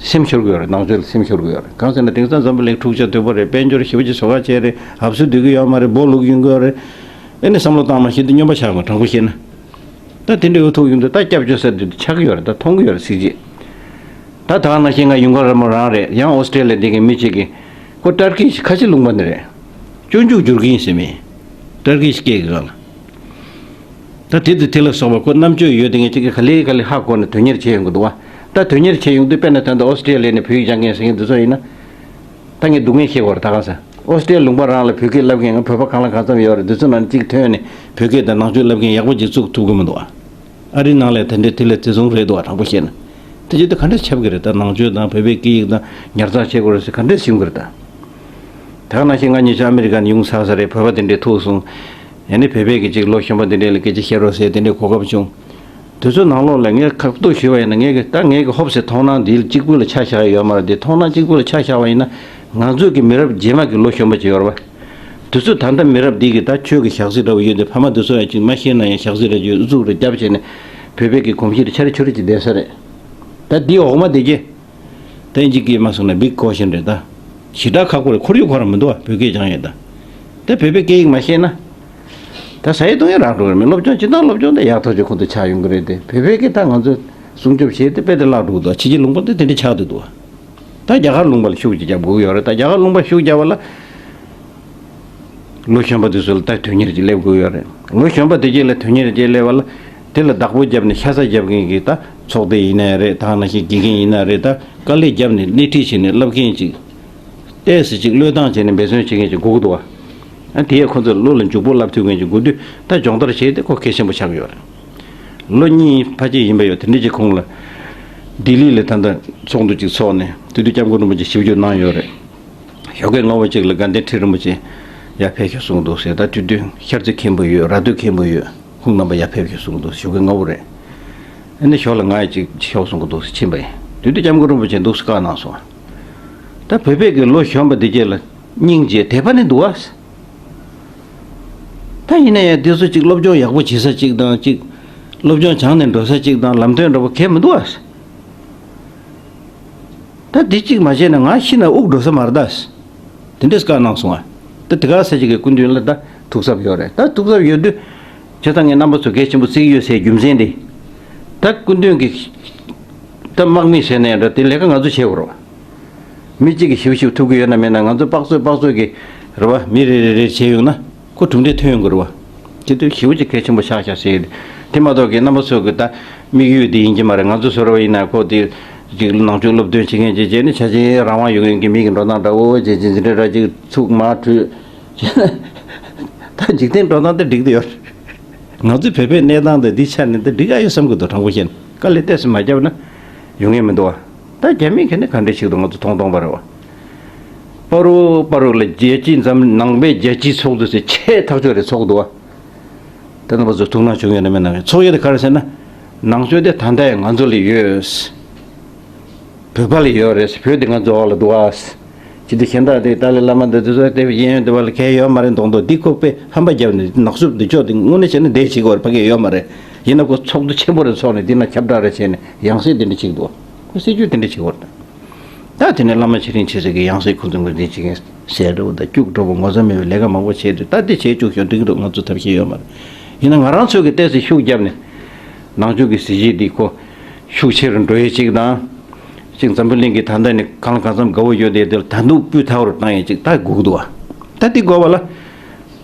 སེམས་ཤོར་གི་ཡོད་རེད། ནང་ཆོས་ལ་སེམས་ཤོར་གི་ཡོད་རེད། གང་ཟེར་ན་དེང་སང་འཛམ་བུ་གླིང་འཁྲུག་ཆ་དོད་པོ་རེད། དཔལ་འབྱོར་ཞེ་པོ་ཅིག་བཟོ་ཁ་ཆེ་རེད། ཨབ་སུ་སྡོད་ཀྱི་ཡོད་མ་རེད། སྦོ་ལུག་ཡོང་གི་ཡོད་རེད། ཨེ་ནི་བསམ་བློ་བཏང་མ་ཤེས་དུས་སྨྱོན་པ་ཆགས་མ། དྲང་པོ་བཤད་ན། ད་དེ་འདྲའི་འུ་ཐུག་ཡོང་དུས་ད་སྐྱབས་བཅོལ་ས་དེ་ཆགས་ཀྱི་ཡོད་རེད། ད་མཐོང་གི་ཡོད་རེད་གཟི་བརྗིད། ད་ད་ག་ནང་བཞིན་ང་ཡུངས་དཀར་ལྷ་མོ་རང་རེད། ཡང་ཨོ་སི་ཀྲི་ལི་ཡ་འདི་གའི་མི་གཅིག་གིས་ཁོ་ཏར་ཀི་ཁ་ཆེ་ལུང་པ་ནས་རེད། སྤྱོད་འཇུག་སྒྱུར་གྱི་ཡིན་ཟེར་མི། ཏར་ཀི་སྐད་ཀྱི་སྒང་ལ། ད་དེ་དང་དེ་ལ་སོགས་པ་ཁོ་རྣམ་དཔྱོད་ཡོད་དེ་ངས་ཅིག་ག་ལེ་ག་ལེ་ཧ་གོ་ནས་དོན་གཉེར་བྱས་ཡོང་གི་འདུག་བ། ད་དོན་གཉེར་བྱས་ཡོང་དུས་དཔེར་ན་ད་ལྟ་ཨོ་སི་ཀྲི་ལི་ཡ་ནས་བོད་ཡིག་སྦྱང་མཁན་ཟེར་མཁན་འདི་ཚོ་ཡིན་ན། ད་ངས་སྡུག་བསྔལ་བཤད་དགོས་རེད་ད་ག་ས། ཨོ་སི་ཀྲི་ལི་ཡ་ལུང་པ་རང་ལ་བོད་སྐད་བསླབ་མཁན་ང་བོད་པ་གང་ལ་གང་འཚམ་ཡོད་རེད། འདི་ཚོ་ནང་གཅིག་ཐོན་ནས་བོད་སྐད་དང་ནང་ཆོས་བསླབ་མཁན་ཡག་པོ་ཅིག་བཙུགས་ཐུབ་ཀྱི་མི་འདུག་བ། ཨ་རིའི་ནང་ལ་དེ་འདྲའི་དེ་ལས་བརྩི་སྲུང་རེད་འདུག་བ། དྲང་པོ་བཤད་ན། དེ་བྱེད་དུས་ག་འདྲས་ཁྱབ་ཀྱི་རེད། ད་ནང་ཆོས་དང་བོད་པའི་སྐད་ཡིག་དང་ཉར་ཚགས་བྱེད་དགོས་རེད་ཟེར་ག་འདྲས་ཞུ་གི་རེད་ད། དེ་ག་ནང་བཞིན་ང་ཉེ་ཆར་ཨ་མི་རི་ཀ་ནས་ཡོང་ཚར་ས་རེད། བོད་པ་དེ་འདྲས་ཐུག་སོང་། ཡང་ནི་བོད་པའི་གི་ཅིག་ལོ་གཞོན་པ་དེ་འདྲས་ལ་སྐད་ཆ་བཤད་རོགས་ཟེར་དེ་འདྲས་གོ་སྐབས་བྱུང་། དུས་ཚོད་ནང་ལོགས་ལ་ངས་ཁ་ཐུག་ཞུས་པ་ཡིན་ན་ངས་གི་ད་ངས་གི་ཧོབ་སེ་མཐོང་སྣང་འདི་གཅིག་པུ་ལ་ཆ་བཞག་ཡོད་མ་རེད་དེ། མཐོང་སྣང་གཅིག་པུ་ལ་ཆ་བཞག་པ་ཡིན་ན་ང་ཚོའི་གི་མི་རབས་རྗེས་མ་གི་ལོ་གཞོན་པ་ཅིག་ཡོད་རེད་བ། དུས་ཚོད་ད་ལྟ་མི་རབས་འདི་གི་ད་ཆོས་ཀྱི་ཞག་ཚི་འདྲ་བོ་ཡོད་དེ་ཕ་མ་འདི་ཚོ་ཡང་ཅིག་མ་ཤེས་ན་ཡང་ཞག་ཚི་འདྲ་ཅིག་ཨུ་ཚུགས་རེ་རྒྱབ་བྱས་ནས་བོད་པའི་གི་གོམས་གཤིས་རེ་ཆ་རེ་ཆུ་རེ་ཅིག་བསྡད་ས་རེད། ད་འདི་འོག་མ་དེ་གི་ད་ཨིན་ཇི་སྐད་མ་སོང་ན་big caution རེད་ད། ཞེ་དྲག་ཁག་པོ་རེད། ཁོར་ཡུག་ཁོ་རང་མི་འདུག་བ། བོད་སྐད་སྦྱང་ཡས་ད། ད་བོད་པའི་སྐད་ཡིག་མ་ཤེས་ན། ད་ས་ཡི་གཏོང་ཡས་རག་འགྲོ་གི་རེད། མི་སློབ་སྦྱོང་སྤྱི་བཏང་སློབ་སྦྱོང་དེ་ཡག་ཐག་ཆོད་ཁོང་དུ་ཆགས་ཡོང་གི་རེད་དེ། བོད་པའི་སྐད་ད་ང་ཚོས་སྲུང་སྐྱོབ་བྱས་ཏེ་དཔེ་དེ་བརླག་འགྲོ་གི་འདུག་ཕྱི་རྒྱལ་ལུང་པ་དེ་དེ་འདྲ་ཆགས་བསྡད་འདུག་བ། ད་རྒྱ་གར་ལུང་པ་ལ་ཤུགས་ཅིག་རྒྱབ་དགོས་ཀྱི་ཡོད་རེད། ད་རྒྱ་གར་ལུང་པ་ཤུགས་རྒྱབ་པ་ལ། ལོ་གཞོན་པ་དེ་ཚོ་ལ་ད་དོན་གཉེར་གྱི་སླེབས་དགོས་ཡོད་རེད། ལོ་གཞོན་པ་དེ་གྱད་ལ་དོན་གཉེར་གྱི་སླེབས་པ་ལ། དེ་ལ་བདག་པོ་བརྒྱབ་ནས་ཤ་ཚ་རྒྱབ་མཁན་གྱི་ད་ཚོགས་སྡེ་ཡིན་ན་ཡང་རེད། ད་ནང་བཞིན་དགེ་རྒན་ཡིན་ན་རེད། ད་དཀའ་ལས་བརྒྱབ་ནས་སྣེ་ཁྲིད་བྱས་ནས་བསླབ་མཁན་ཅིག་ཏོག་ཙམ་ཅིག་བློས་བཏང་བྱས་ནས་འབད་བརྩོན་བྱེད་མཁན་ཅིག་དགོས་ཀྱི་འདུག་བ། ཨ་དེ་ཡས་ཁོ་ཚོ་བློ་ལ་འཇུག་པོ་བསླབ་ཐུབ་མཁན་ཅིག་དགོས་དུས་ད་སྦྱོང་བརྡར་བྱས་ཏེ་ཁོ་གལ་ཆེན་པོ་ཆགས་ཀྱི་ཡོད་རེད། ལོ་གཉིས་ཕལ་ཆེར་ཡིན་པ་ཡོད། དེ་འདྲ་ཅིག་གོང་ལ་ལྡི་ལི་ལ་ད་ལྟ་ཚོགས་འདུ་ཅིག་ཚོགས་ནས་དེ་དུས་སྐྱབས་མགོན་རིན་པོ་ཆེ་ཞིབ་འཇུག་གནང་ཡོད་རེད། ཞོགས་ཀས་སྔ་པོ་ཅིག་ལ་དགའ་ལྡན་ཁྲི་རིན་པོ་ཆེ་ཡར་ཕེབས་ཤོག་གསུངས་འདུག་ཟེར། ད་དུས་དུས་ཤར་རྩེ་མཁན་པོ་ཡོད། ར་སྟོད་མཁན་པོ་ཡོད། ཁོང་རྣམ་པ་ཡར་ཕེབས་ཤོག་གསུངས་འདུག་ཞོགས་ཀས་སྔ་པོ་རེད། ཨ་ནི་ཞོགས་ལ་ང་ཡི་ཅིག་ཤོག་གསུང་གི་འདུག་ཟེར་ཕྱིན་པ་ཡིན། དུས་དུས་སྐྱབས་མགོན་རིན་པོ་ཆེ་འདུག་སེ་བཀའ་གནང་སོང་། ད་བོད་པའི་གི་ལོ་གཞོན་པ་འདི་གྱད་ལ་སྙིང་རྗེ་དད་པ་ནི་འདུག་བ། ད་ཡིན་ན་ཡང་འདི་ཚོ་ཅིག་སློབ་སྦྱོང་ཡག་པོ་བྱེད་ས་ཅིག་དང་ཅིག་སློབ་སྦྱོང་སྦྱངས་ནས་འགྲོ་ས་ཅིག་དང་ལམ་སྟོན་འདྲ་པོ་གས་མི་འདུག་བ། ད་འདི་གཅིག་མ་བྱས་ན་ང་ཤི་ན་དབུགས་འགྲོ་ས་མ་རེད་ད། དེ་འདྲས་བཀའ་གནང་སོང་ཨ། ད་དེ་ག་ས་ཅིག་གི་སྐུ་མདུན་ལ་ད་ཐུགས་འཚབ་ཡོད་རེད། ད་ཐུགས་འཚབ་ཡོད་དུས། བྱས་ཙང་ངས་རྣམ་པ་ཚོ་གལ་ཆེན་པོ་བརྩི་གི་ཡོད་ཟེར་རྒྱུ་མཚན་དེ། ད་སྐུ་མདུན་གྱི་ད་དམག་མི་ཟེར་ན་ཡང་འདྲ། དེ་ལས་ཀ་ང་ཚོ་བྱེད་དགོས་རེད་བ། མི་གཅིག་གིས་ཞིབ་ཞིབ་ཐུབ་ཀྱི་ཡོད་ན་མེད་ན། ང་ཚོ་དཔག་ཚོད་དཔག་ཚོད་ཀྱི་རེད་བ། མི་རེ་རེ་རེ་བྱས་ཡོང་ན་ཁོ་གྲུབ་འབྲས་ཐོན་ཡོང་གི་རེད་བ། དེ་དུས་ཞེ་པོ་ཅིག་གལ་ཆེན་པོ་ཆགས་ཤག་ཟེར། དེ་མ་གཏོགས་ཀྱི་རྣམ་པ་ཚོ་གི་ད་དམིགས་ཡུལ་དེ་ཡིན་གྱི་མ་རེད། ང་ཚོ་བཟོ་འདྲ་བ་ཡིན་ན་ཁོ་དེ་ཅིག་ནང་ཆོས་སློབ་སྟོན་བྱེད་མཁན་ཅིག་བྱས་ནས་ཆ་ཆེན་རང་དབང་ཡོད་མཁན་གྱི་མི་གི་འགྲོ་སྟངས་འདྲ་བོ་བྱས་ཅིག་འཛིན་གྲྭ་འདྲ་ཅིག་ཚུགས་མ་འཁྲུལ། ད་འཇིག་རྟེན་འགྲོ་སྟངས་དེ་འགྲིག་དེ་ཡོད་རེད། ང་ཚོའི་བོད་པའི་གནས་སྟངས་དེ་འདི་ཆ་ནས་ད་འགྲིག་ག་ཡོད་བསམ་གི་འདུག་དྲང་པོ་བཤད་ན། དཀའ་ལས་ཏོག་ཙམ་མ་བརྒྱབ་ན་ཡོང་ངེས་མི་འདུག་བ། ད་རྒྱ་མི་ག་ནས་ག་འདྲ་ཞིག་འདུག་ང་ཚོ་མཐོང་མཐོང་པ་རེད་བ། པ་རུ་པ་རུ་ལ་རྒྱལ་སྤྱིའི་འཛམ་ནང་པའི་རྒྱལ་སྤྱིའི་ཚོགས་འདུ་ཟེར་ཆེས་ཐག་ཆོད་རེད་ཚོགས་འདུ་བ། ད་རྣམ་པ་ཚོ་ཐུགས་སྣང་བྱུང་ཡོད་ན་མེད་ན། ཚོགས་ཡོད་དེ་ག་རེ་ཟེར་ན། ནང་ཆོས་དེ་ད་ལྟ་ཡང་ང་ཚོ་ལ་ཡོད། བོད་པ་ལ་ཡོད་རེད། བོད་དེ་ང་ཚོ་འོག་ལ་འདུག་ཨ། ཅི་སྟེ་གཞན་དག་དེ་ཏཱ་ལའི་བླ་མ་འདི་ཚོ་དེ་གཡས་གཡོན་དེ་བ་ལ་གལ་ཡོད་མ་རེད་མདོག་མདོག་འདི་ཁོ་པས་ཧམ་པ་བརྒྱབ་ནས་ནག་སུབ་འདི་ཅོག་དེ་དངོས་གནས་བྱས་ན་འདས་བྱེད་དགོས་རེད། ཕ་གི་ཡོད་མ་རེད། ཡིན་ན་ཁོ་ཚོགས་འདུ་ཆེན་པོ་རེ་ཚོགས་ནས་འདི་ན་ཁྱབ་བསྒྲགས་རེ་བྱས་ནས་ཡང་སྲིད་དེ་འདྲ་བྱེད་དགོས། ཁོ་སྲིད་ཇུས་དེ་འདྲ་བྱེད་དགོས་རེད། ད་དེ་ནས་བླ་མ་ཆེ་འབྲིང་ཆེ་ཟེར་གི་ཡང་སྲིད་ཁོ་ཚོ་ངོས་འཛིན་བྱེད་མཁན་ཟེར་འགྲོ་བ་དང་སྐྱུག་འགྲོ་བ་ངོ་ཚ་མེད་པའི་ལས་ཀ་མང་པོ་བྱས་ཏེ། ད་དེ་བྱས་བཅུག་ཤོག་འགྲིག་འགྲོ། ང་ཚོ་ཐབས་ཤེས་ཡོད་མ་རེད། ཡིན་ན་ང་རང་ཚོས་གི་ཏོག་ཙམ་ཤུགས་བརྒྱབ་ནས་ནང་ཆོས་ཀྱི་གཟི་བརྗིད་འདི་ཁོ་ཤུགས་ཆེ་རུ་འགྲོ་ཡས་ཅིག་དང་། ཅིག་འཛམ་བུ་གླིང་གི་ད་ལྟ་ནས་གང་ལ་གང་འཚམ་དགའ་བོ་ཡོད་དེ་དེ་ལ་ད་འདུག་སྤུས་དག་རུ་བཏང་ཡས་ཅིག་ད་དགོས་ཀྱི་འདུག་བ། ད་དེ་དགོས་པ་ལ་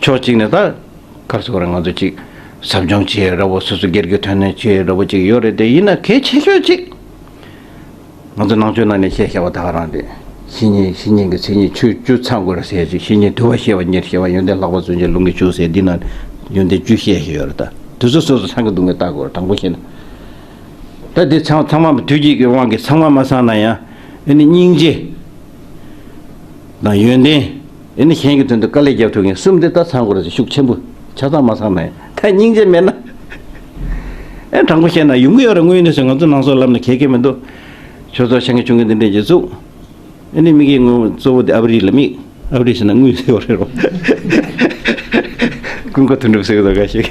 ཕྱོགས་གཅིག་ནས་ད་ག་རེ་ཟེར་དགོས་རེད། ང་ཚོ་ཅིག་ཟབ་སྦྱོང་བྱེད་ཡས་འདྲ་བོ། སོ་སོ་སྒེར་གྱི་དོན་གནད་བྱེད་ཡས་འདྲ་བོ་ཅིག་ཡོད་རེད་དེ། ཡིན་ན་གལ་ཆེ་ཤོས་ཅིག་ང་ཚོ་ནང་ཆོས་ནང་ནས་བཤད་བཞག་པ་ད་ག་རང་དེ། བཤེས་གཉེན་བཤེས་གཉེན་གྱི་མཚན་ཉིད་ཆོས་བཅུ་ཚང་དགོས་རེད་ཟེར་ཅིག་བཤེས་གཉེན་དུལ་བ་ཤེས་པ་ཉེར་ཤེས་པ། ཡོན་ཏན་ལྷག་པ་བརྩོན་བཅས་ལུང་གིས་ཕྱུག་ཟེར་འདི་ན་ཡོན་ཏན་བཅུ་བཤད་བཞག་ཡོད་རེད། ད་དེ་ཚོ་སོ་སོ་ཚང་གི་འདུག་ངས་བལྟ་དགོས་རེད། དྲང་པོ་བཤད་ན། ད་འདི་ཚང་ཚང་མ་དུས་ཀྱི་དབང་གིས་ཚང་མ་མ་ཚང་ན་ཡང་། ཨེ་ནི་སྙིང་རྗེ་དང་ཡོན་ཏན། ཨེ་ནི་གཞན་གྱི་དོན་དུ་དཀའ་ལས་རྒྱབ་ཐུབ་མཁན་གསུམ་དེ་ད་ཚང་དགོས་རེད་ཟེར། ཤུགས་ཆེན་པོ་ཆ་ཚང་མ་ཚང་ན་ཡང་ད་སྙིང་རྗེ་མེད་ན། ཨེ་དྲང་པོ་བཤད་ན་ཡོང་གི་ཡོད་རེད། དངོས་ཡོད་གནས་ཚུལ་ང་ཚོ་ནང་སོག་ལབ་ན་གལ་གལ་མི་འདུག་ཆོས་ཚོགས་ཆེ་འགའ་ཆུང་འགའ་འདི་འདྲས་ཀྱི་བཙུགས། ཨེ་ནི་དམིགས་ཡུལ་ངོ་གཙོ་བོ་དེ་ཨ་བ་རི་ལ་དམིགས། ཨ་བ་རི་ཟེར་ན་དངུལ་ཟེར་བ་རེད་རོ། ཀུན་དགའ་དོན་གྲུབ་ཟེར་གི་འདུག་ག་ཞིག་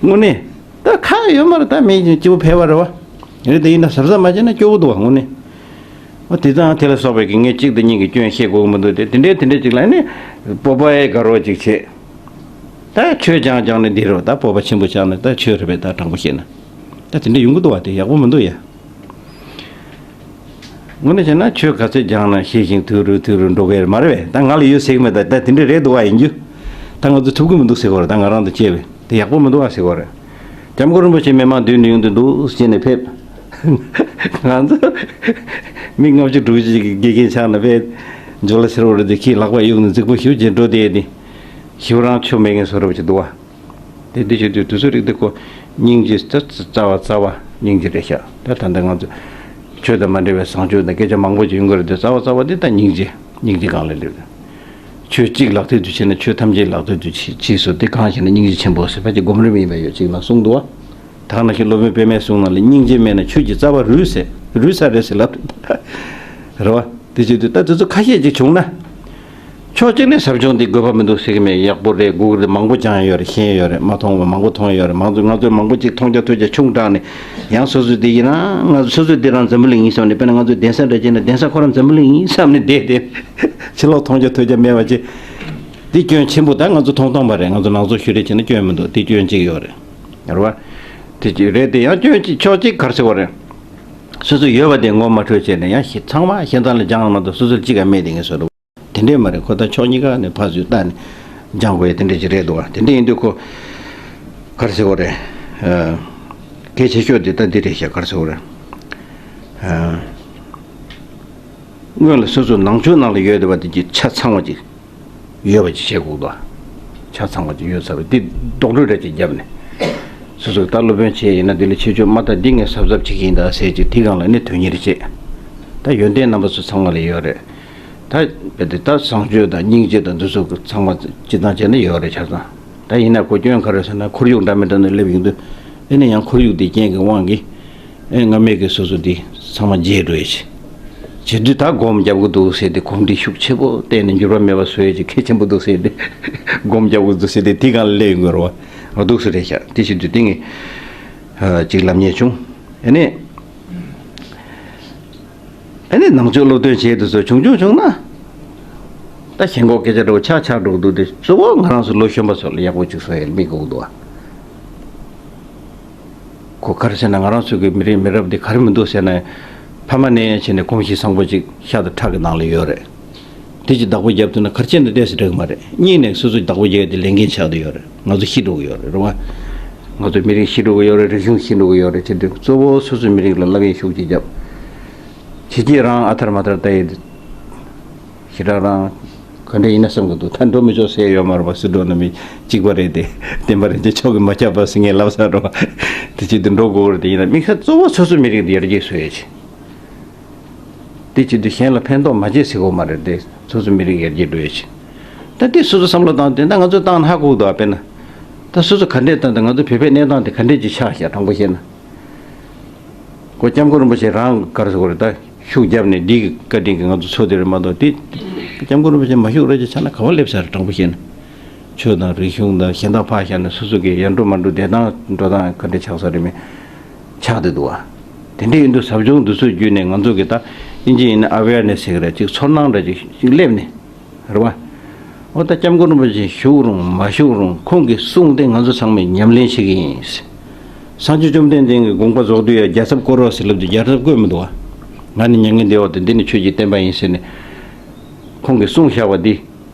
དངོས་གནས། ད་ཁག་ཡོད་མ་རེད། ད་མི་སྐྱིད་པོ་ཕལ་བ་རེད་བ། རེད་དེ་ཡིན་ན་གཟབ་གཟབ་མ་བྱས་ན་སྐྱོ་བོ་འདུག་བ་དངོས་གནས། འོ་དེ་དང་དེ་ལ་སོགས་པའི་གི་ངས་གཅིག་དང་གཉིས་ཀྱི་སྐྱོན་བཤད་དགོས་ཀྱི་མི་འདུག་དེ་དེ་འདྲས་དེ་འདྲས་ཅིག་ལ་ནི་སྤོབས་པའི་དགའ་རོགས་ཅིག་བྱེད། ད་ཆོས་སྦྱང་སྦྱང་ནས་འདི་རེད་བ། ད་སྤོབས་པ་ཆེན་པོ་ཆགས་ནས་ད་ཆོས་རེད་པས། ད་དྲང་པོ་བཤད་ན་ད་དེ་འདྲས་ཡོང་གི་འདུག་བ། དེ་ཡག་པོ་མི་འདུག་ཡ། དངོས་གནས་བྱས་ན་ཆོས་ག་ཚོད་སྦྱངས་ན་ཤེས་ཤིང་ཐུགས་རུས་ཐུགས་རུས་འགྲོ་གི་རེད་མ་རེད་པས། ད་ང་ལ་ཡོད་ཟེར་གི་མེད། ད་ད་དེ་འདྲས་རེད་འདུག་བ་ཡིན་རྒྱུ། ད་ང་ཚོ་ཐུབ་ཀྱི་མི་འདུག་ཟེར་གི་རེད། ད་ང་རང་དང་བཅས་པས་དེ་ཡག་པོ་མི་འདུག་བ་ཟེར་གི་རེད། སྐྱབས་མགོན་རིན་པོ་ཆེ་མི་མང་མདུན་དུ་ཡོང་དུ་འདུག་ཟེར་ནས་ཕེབས། ང་ཚོ་མི་ལྔ་བཅུ་དྲུག་ཅུ་ཅིག་གི་དགེ་རྒན་ཆགས་ན་པས་འཇོ་ལ་ཟེར་བ་རེད་དེ། ཁྱི་ལག་པ་གཡུག་ནས་རྫིག་པོ་ཞུ་བྱེད་འགྲོ་དེ་དེ་ཞུ་རང་ཆོ་མེད་མཁན་བཟོ་འདྲ་བོ་ཅིག་འདུག་བ། དེ་འདི་བྱེད་དུས་དུས་ཚོད་རིག་དེ་ཁོ་སྙིང་རྗེ་ད་རྩ་བ་རྩ་བ་སྙིང་རྗེ་རེད་ཤག་ད་ད་ལྟ་ང་ཚོ་ཆོས་དང་མ་འབྲེལ་བའི་བཟང་སྤྱོད་དང་སྐད་ཆ་མང་པོ་ཅིག་ཡོང་གི་རེད་དེ། རྩ་བ་རྩ་བ་དེ་ད་སྙིང་རྗེ་སྙིང་རྗེ་སྒང་ལ་སླེབས། ཆོས་གཅིག་ལག་མཐིལ་དུ་ཕྱིན་ན་ཆོས་ཐམས་ཅད་ལག་མཐིལ་དུ་ཕྱིན་ཕྱིན་སོ། དེ་གང་ཞེ་ན་སྙིང་རྗེ་ཆེན་པོ་ཟེར་ཕལ་ཆེར་སྒོམ་རིམ་ཡིན་པ་ཡོད་ཅིག་ན་གསུངས་འདུག་བ། ད་ག་ནང་བཞིན་སློབ་དཔོན་པདྨས་གསུངས་ནང་ལ་སྙིང་རྗེ་མེད་ན་ཆོས་ཀྱི་རྩ་བ་རུལ་ཟེར་རུལ་ས་རེད་ཟེར་ལབ་རེད་བ། དེ་བྱེད་དུས་ད་དེ་ཚོ་ཁ་ཤས་ཅིག་བྱུང་ན། ཕྱོགས་གཅིག་ནས་ཟབ་སྦྱོང་འདི་དགོས་པ་མི་འདུག་ཟེར་གི་མེད། ཡག་པོ་རེད། སྒུག་རེད། མང་པོ་སྦྱངས་ཡོད་རེད། ཤེས་ཡོད་རེད། མ་མཐོང་བ་མང་པོ་མཐོང་ཡོད་རེད། མང་ཚོ་ང་ཚོས་མང་པོ་ཅིག་མཐོང་རྒྱ་ཐོས་རྒྱ་ཆུང་དྲགས་ནས་ཡང་སོ་སོས་འདི་ཡིན་ན་ང་ཚོ་སོ་སོས་འདི་རང་འཛམ་བུ་གླིང་ཡིན་བསམ་ནས། དཔེར་ན་ང་ཚོས་གདན་ས་འདྲ་བྱས་ན་གདན་ས་ཁོ་རང་འཛམ་བུ་གླིང་ཡིན་བསམ་ནས་བསྡད་དེ་ཕྱི་ལོགས་མཐོང་རྒྱ་ཐོས་རྒྱ་མེད་པ་ཅིག་འདི་སྐྱོན་ཆེན་པོ། ད་ང་ཚོ་མཐོང་སྟངས་པ་རེད། ང་ཚོ་ནང་ཚོ་ཞུ་རེས་བྱས་ན་སྐྱོན་མི་འདུག་འདི་སྐྱོན་གཅིག་ཡོད་རེད། རེད་བ། དེ་གཅིག་རེད་དེ། ཡང་སྐྱོན་གཅིག་ཕྱོགས་གཅིག་ག་རེ་ཟེར་བ་རེད། སོ་སོ་ཡོད་པ་དེ་ངོ་མ་འཕྲོད་བྱས་ནས་ཡང་ཞེ་ཚང་མ་ཞེ་ཚང་ལ་སྦྱངས་མ་གཏོགས་སོ་སོར་གཅིག་ག་མེད་དེ་ངས་བཟོ་འདྲ་དེ་འདྲས་མ་རེད། ཁོ་ད་ཕྱོགས་གཉིས་ཀ་ནས་ཕར་ཚུར་བལྟས་ནས་སྦྱང་དགོས་ཡ་དེ་འདྲས་ཅིག་རེད་འདུག་བ། དེ་འདྲས་ཡིན་དུས་ཁོ་ག་རེ་ཟེར་བ་རེད། ཨ། གལ་ཆེ་ཤོས་དེ་ད་འདི་རེད་ཤག་ག་རེ་ཟེར་བ་རེད། ཨ། སྔོན་ལ་སོ་སོ་ནང་ཆོས་ནང་ལ་ཡོད་བསྡད་པ་དེ་གྱི་ཆ་ཚང་བ་ཅིག་ཡོད་པ་ཅིག་བྱེད་དགོས་འདུག་ཆ་ཚང་བ་ཅིག་ཡོད་ཚར་བ་དེ་རྡོག་རོལ་རེ་ཅིག་བརྒྱབ་ནས། སོ་སོ་ད་སློབ་དཔོན་བྱས་ཡིན་ན་དེ་ལ་ཁྱེད་ཆོས་མ་ད་འདི་ངས་གཟབ་གཟབ་བྱེད་ཀྱི་ཡིན་ད་ཟེར་ཅིག་དེ་སྒང་ལ་ནི་དོན་གཉེར་བྱེད། ད་ཡོན་ཏན་རྣམ་པ་ཚོ་ཚང་མ་ལ་ཡོད་རེད། ད་རྦད་དེ་ད་བཟང་སྤྱོད་དང་སྙིང་རྗེ་དང་འདི་ཚོ་ཚང་མ་སྤྱི་བཏང་བྱས་ན་ཡོད་རེད་ཆ་ཚང་། ད་ཡིན་ན་ཁོ་སྐྱོན་ག་རེ་ཟེར་ན་ཁོར་ཡུག་འདྲ་མི་འདྲ་ནང་སླེབས་ཡོང་དུས། ཨེ་ནས་ཡང་ཁོར་ཡུག་དེ་རྐྱེན་གྱི་དབང་གིས། ཨེ་སྔ་མའི་གི་སོ་སོ་འདི་ཚང་མ་བརྗེད་འགྲོ་ཡི་ཆེ། བྱེད་དུས་ད་སྒོམ་རྒྱབ་གི་འདུག་ཟེར་ཏེ་གོམས་འདྲིས་ཤུགས་ཆེ་པོ་བསྟན་ནས་འགྱུར་བ་མེད་པ་བཟོ་ཡས་ཀྱི་གལ་ཆེན་པོ་འདུག་ཟེར་ཏེ་སྒོམ་རྒྱབ་གི་འདུག་ཟེར་ཏེ་དེ་སྒང་ལ་སླེབས་ཡོང་གི་རེད་བ། འོ་འདུག་སེ་རེད་ཤག་དེ་བྱེད་དུས་དེ་ངས་ཨ་ཅིག་ལབ་མཁན་བྱུང་། ཨེ་ནས། ཨ་ནི་ནང་ཆོས་སློབ་སྟོན་བྱེད་དུ་སོ་བྱུང་བྱུང་བྱུང་ན། ད་ཞེན་ཁོག་སྐད་ཆ་འདྲ་བོ་ཆགས་ཆགས་འགྲོ་གི་འདུག་སྟེ། གཙོ་བོ་ང་རང་ཚོ་ལོ་གཞོན་པ་ཚོ་ལ་ཡག་པོ་ཅིག་བཟོ་ཡ་དམིགས་དགོས་ཀྱི་འདུག་ཨ། ཁོ་ག་རེ་ཟེར་ན། ང་རང་ཚོ་གི་མི་རིགས་མི་རབས་འདི་ག་རེ་མི་འདུག་ཟེར་ན། ཕ་མ་ནས་བྱས་ནས་གོམས་གཤིས་བཟང་པོ་ཅིག་ཤ་དང་ཁྲག་གི་ནང་ལ་ཡོད་རེད། དེ་ཅིག་བདག་པོ་རྒྱབ་ཐུབ་ན་ག་རེ་བྱས་ན་ཏོག་ཙམ་འགྲིག་གི་མ་རེད། གཉིས་ནས་སོ་སོ་བདག་པོ་རྒྱག་དེ་ལས་འགན་ཆགས་བསྡད་ཡོད་རེད། ང་ཚོ་ཤི་འགྲོ་གི་ཡོད་རེད། རེད་བ། ང་ཚོ་མི་རིགས་ཤི་འགྲོ་གི་ཡོད་རེད། རིག་གཞུང་ཤི་འགྲོ་གི་ཡོད་རེད། བྱེད་དུས་གཙོ་བོ་སོ་སོའི་མི་རིགས་ལ་སློབ་ཡོན་ཤུགས་ཆེ་རྒྱབ། ཕྱི་རྒྱལ་རང་ཨ་ཐར་མ་ཐར་ལྟ་ཡི་དེ། ཞེ་དྲག་རང་ག་འདྲ་ཡིན་ན་བསམ་གི་འདུག་ད་འགྲོ་མི་ཆོག་ཟེར་ཡོད་མ་རེད་པ། སུ་འགྲོ་ན་མི་གཅིག་པ་རེད་དེ། བསྟན་པ་རིན་ཆེན་མཆོག་གིས་མ་ཁྱབ་པ་ཟེར་ངས་ལབ་ས་རེད་པ། དེ་བྱེད་དུ་འགྲོ་དགོས་རེད། དེ་ཡིན་ན་དམིགས་ས་གཙོ་བོ་སོ་སོའི་མི་རིགས་དེ་ཡར་རྒྱས་བཟོ་ཡས་ཆེ། དེ་བྱེད་དུས་གཞན་ལ་ཕན་ཐོགས་མ་བྱེད་ཟེར་དགོས་མ་རེད་དེ། སོ་སོའི་མི་རིགས་ཡར་རྒྱས་འགྲོ་ཡས་ཆེ། ད་དེ་སོ་སོ་བསམ་བློ་བཏང་དེ་འདྲ་ང་ཚོ་བཏང་ན་ཧ་གོ་གི་འདུག་ཨ་དཔེར་ན། ད་སོ་སོ་ག་འདྲས་བཏང་དེ་ང་ཚོ་བོད་པའི་གནས་སྟངས་དེ་ག་འདྲས་ཅིག་ཆགས་ཤག་དྲང་པོ་བཤད་ན། ཁོ་སྐྱབས་མགོན་རིན་པོ་ཆེ་རང་ག་རེ་ཟེར་དགོས་རེད། ད་ཤུགས་བརྒྱབ་ནས་འདི་གི་བཀའ་དྲིན་གྱིས་ང་ཚོ་ཚོར་དེ་རེད་མ་གཏོགས། དེ་སྐྱབས་མགོན་རིན་པོ་ཆེ་མ་ཤུགས་རེད་ཅེས་ཆགས་ན་ག་པར་སླེབས་ས་རེད། དྲང་པོ་བཤད་ན། ཆོས་དང་རིག་གཞུང་དང་གཞན་དག་ཕར་བཞག་ནས་སོ་སོ་གི་ཡར་འགྲོ་མར་འགྲོ་བསྡད་སྟངས་འགྲོ་སྟངས་ག་འདྲ་ཆགས་ས་རེད་མེད། ཆགས་བསྡད་འདུག་བ། དེ་འདྲ་ཡིན་དུས་ཟབ་སྦྱོང་འདི་ཚོ་བརྒྱུད་ནས་ང་ཚོ་གི་ད་ཨིན་ཇི་ཡིན་ན་ཨ་ཝེར་ནེ་སི་ཟེར་གི་རེད། ཅིག་ཚོར་སྣང་འདྲ་ཅིག་ཅིག་སླེབས་ནས། རེད་བ། འོ་ད་སྐྱབས་མགོན་རིན་པོ་ཆེ་བཞུགས་རུང་མ་བཞུགས་རུང་ཁོང་གི་གསུང་དེ་ང་ཚོ་ཚང་མས་ཉམས་ལེན་བྱེད་ཀྱི་ཡིན། སངས་རྒྱས་བཅོམ་ལྡན་འདས་ཀྱི་དགོངས་པ་རྫོགས་དུས་ཡ་རྒྱལ་ཚབ་བསྐོར་རོགས་ཟེར་ལབ་དུས་རྒྱལ་ཚབ་བསྐོར་མི་འདུག་བ། ང་ནི་མྱ་ངན་འདས་པ་དང་འདི་ནི་ཆོས་ཀྱི་བསྟན་པ་ཡིན་ཟེར་ནས། ཁོང་གིས་གསུངས་བཞག་པ་འདི།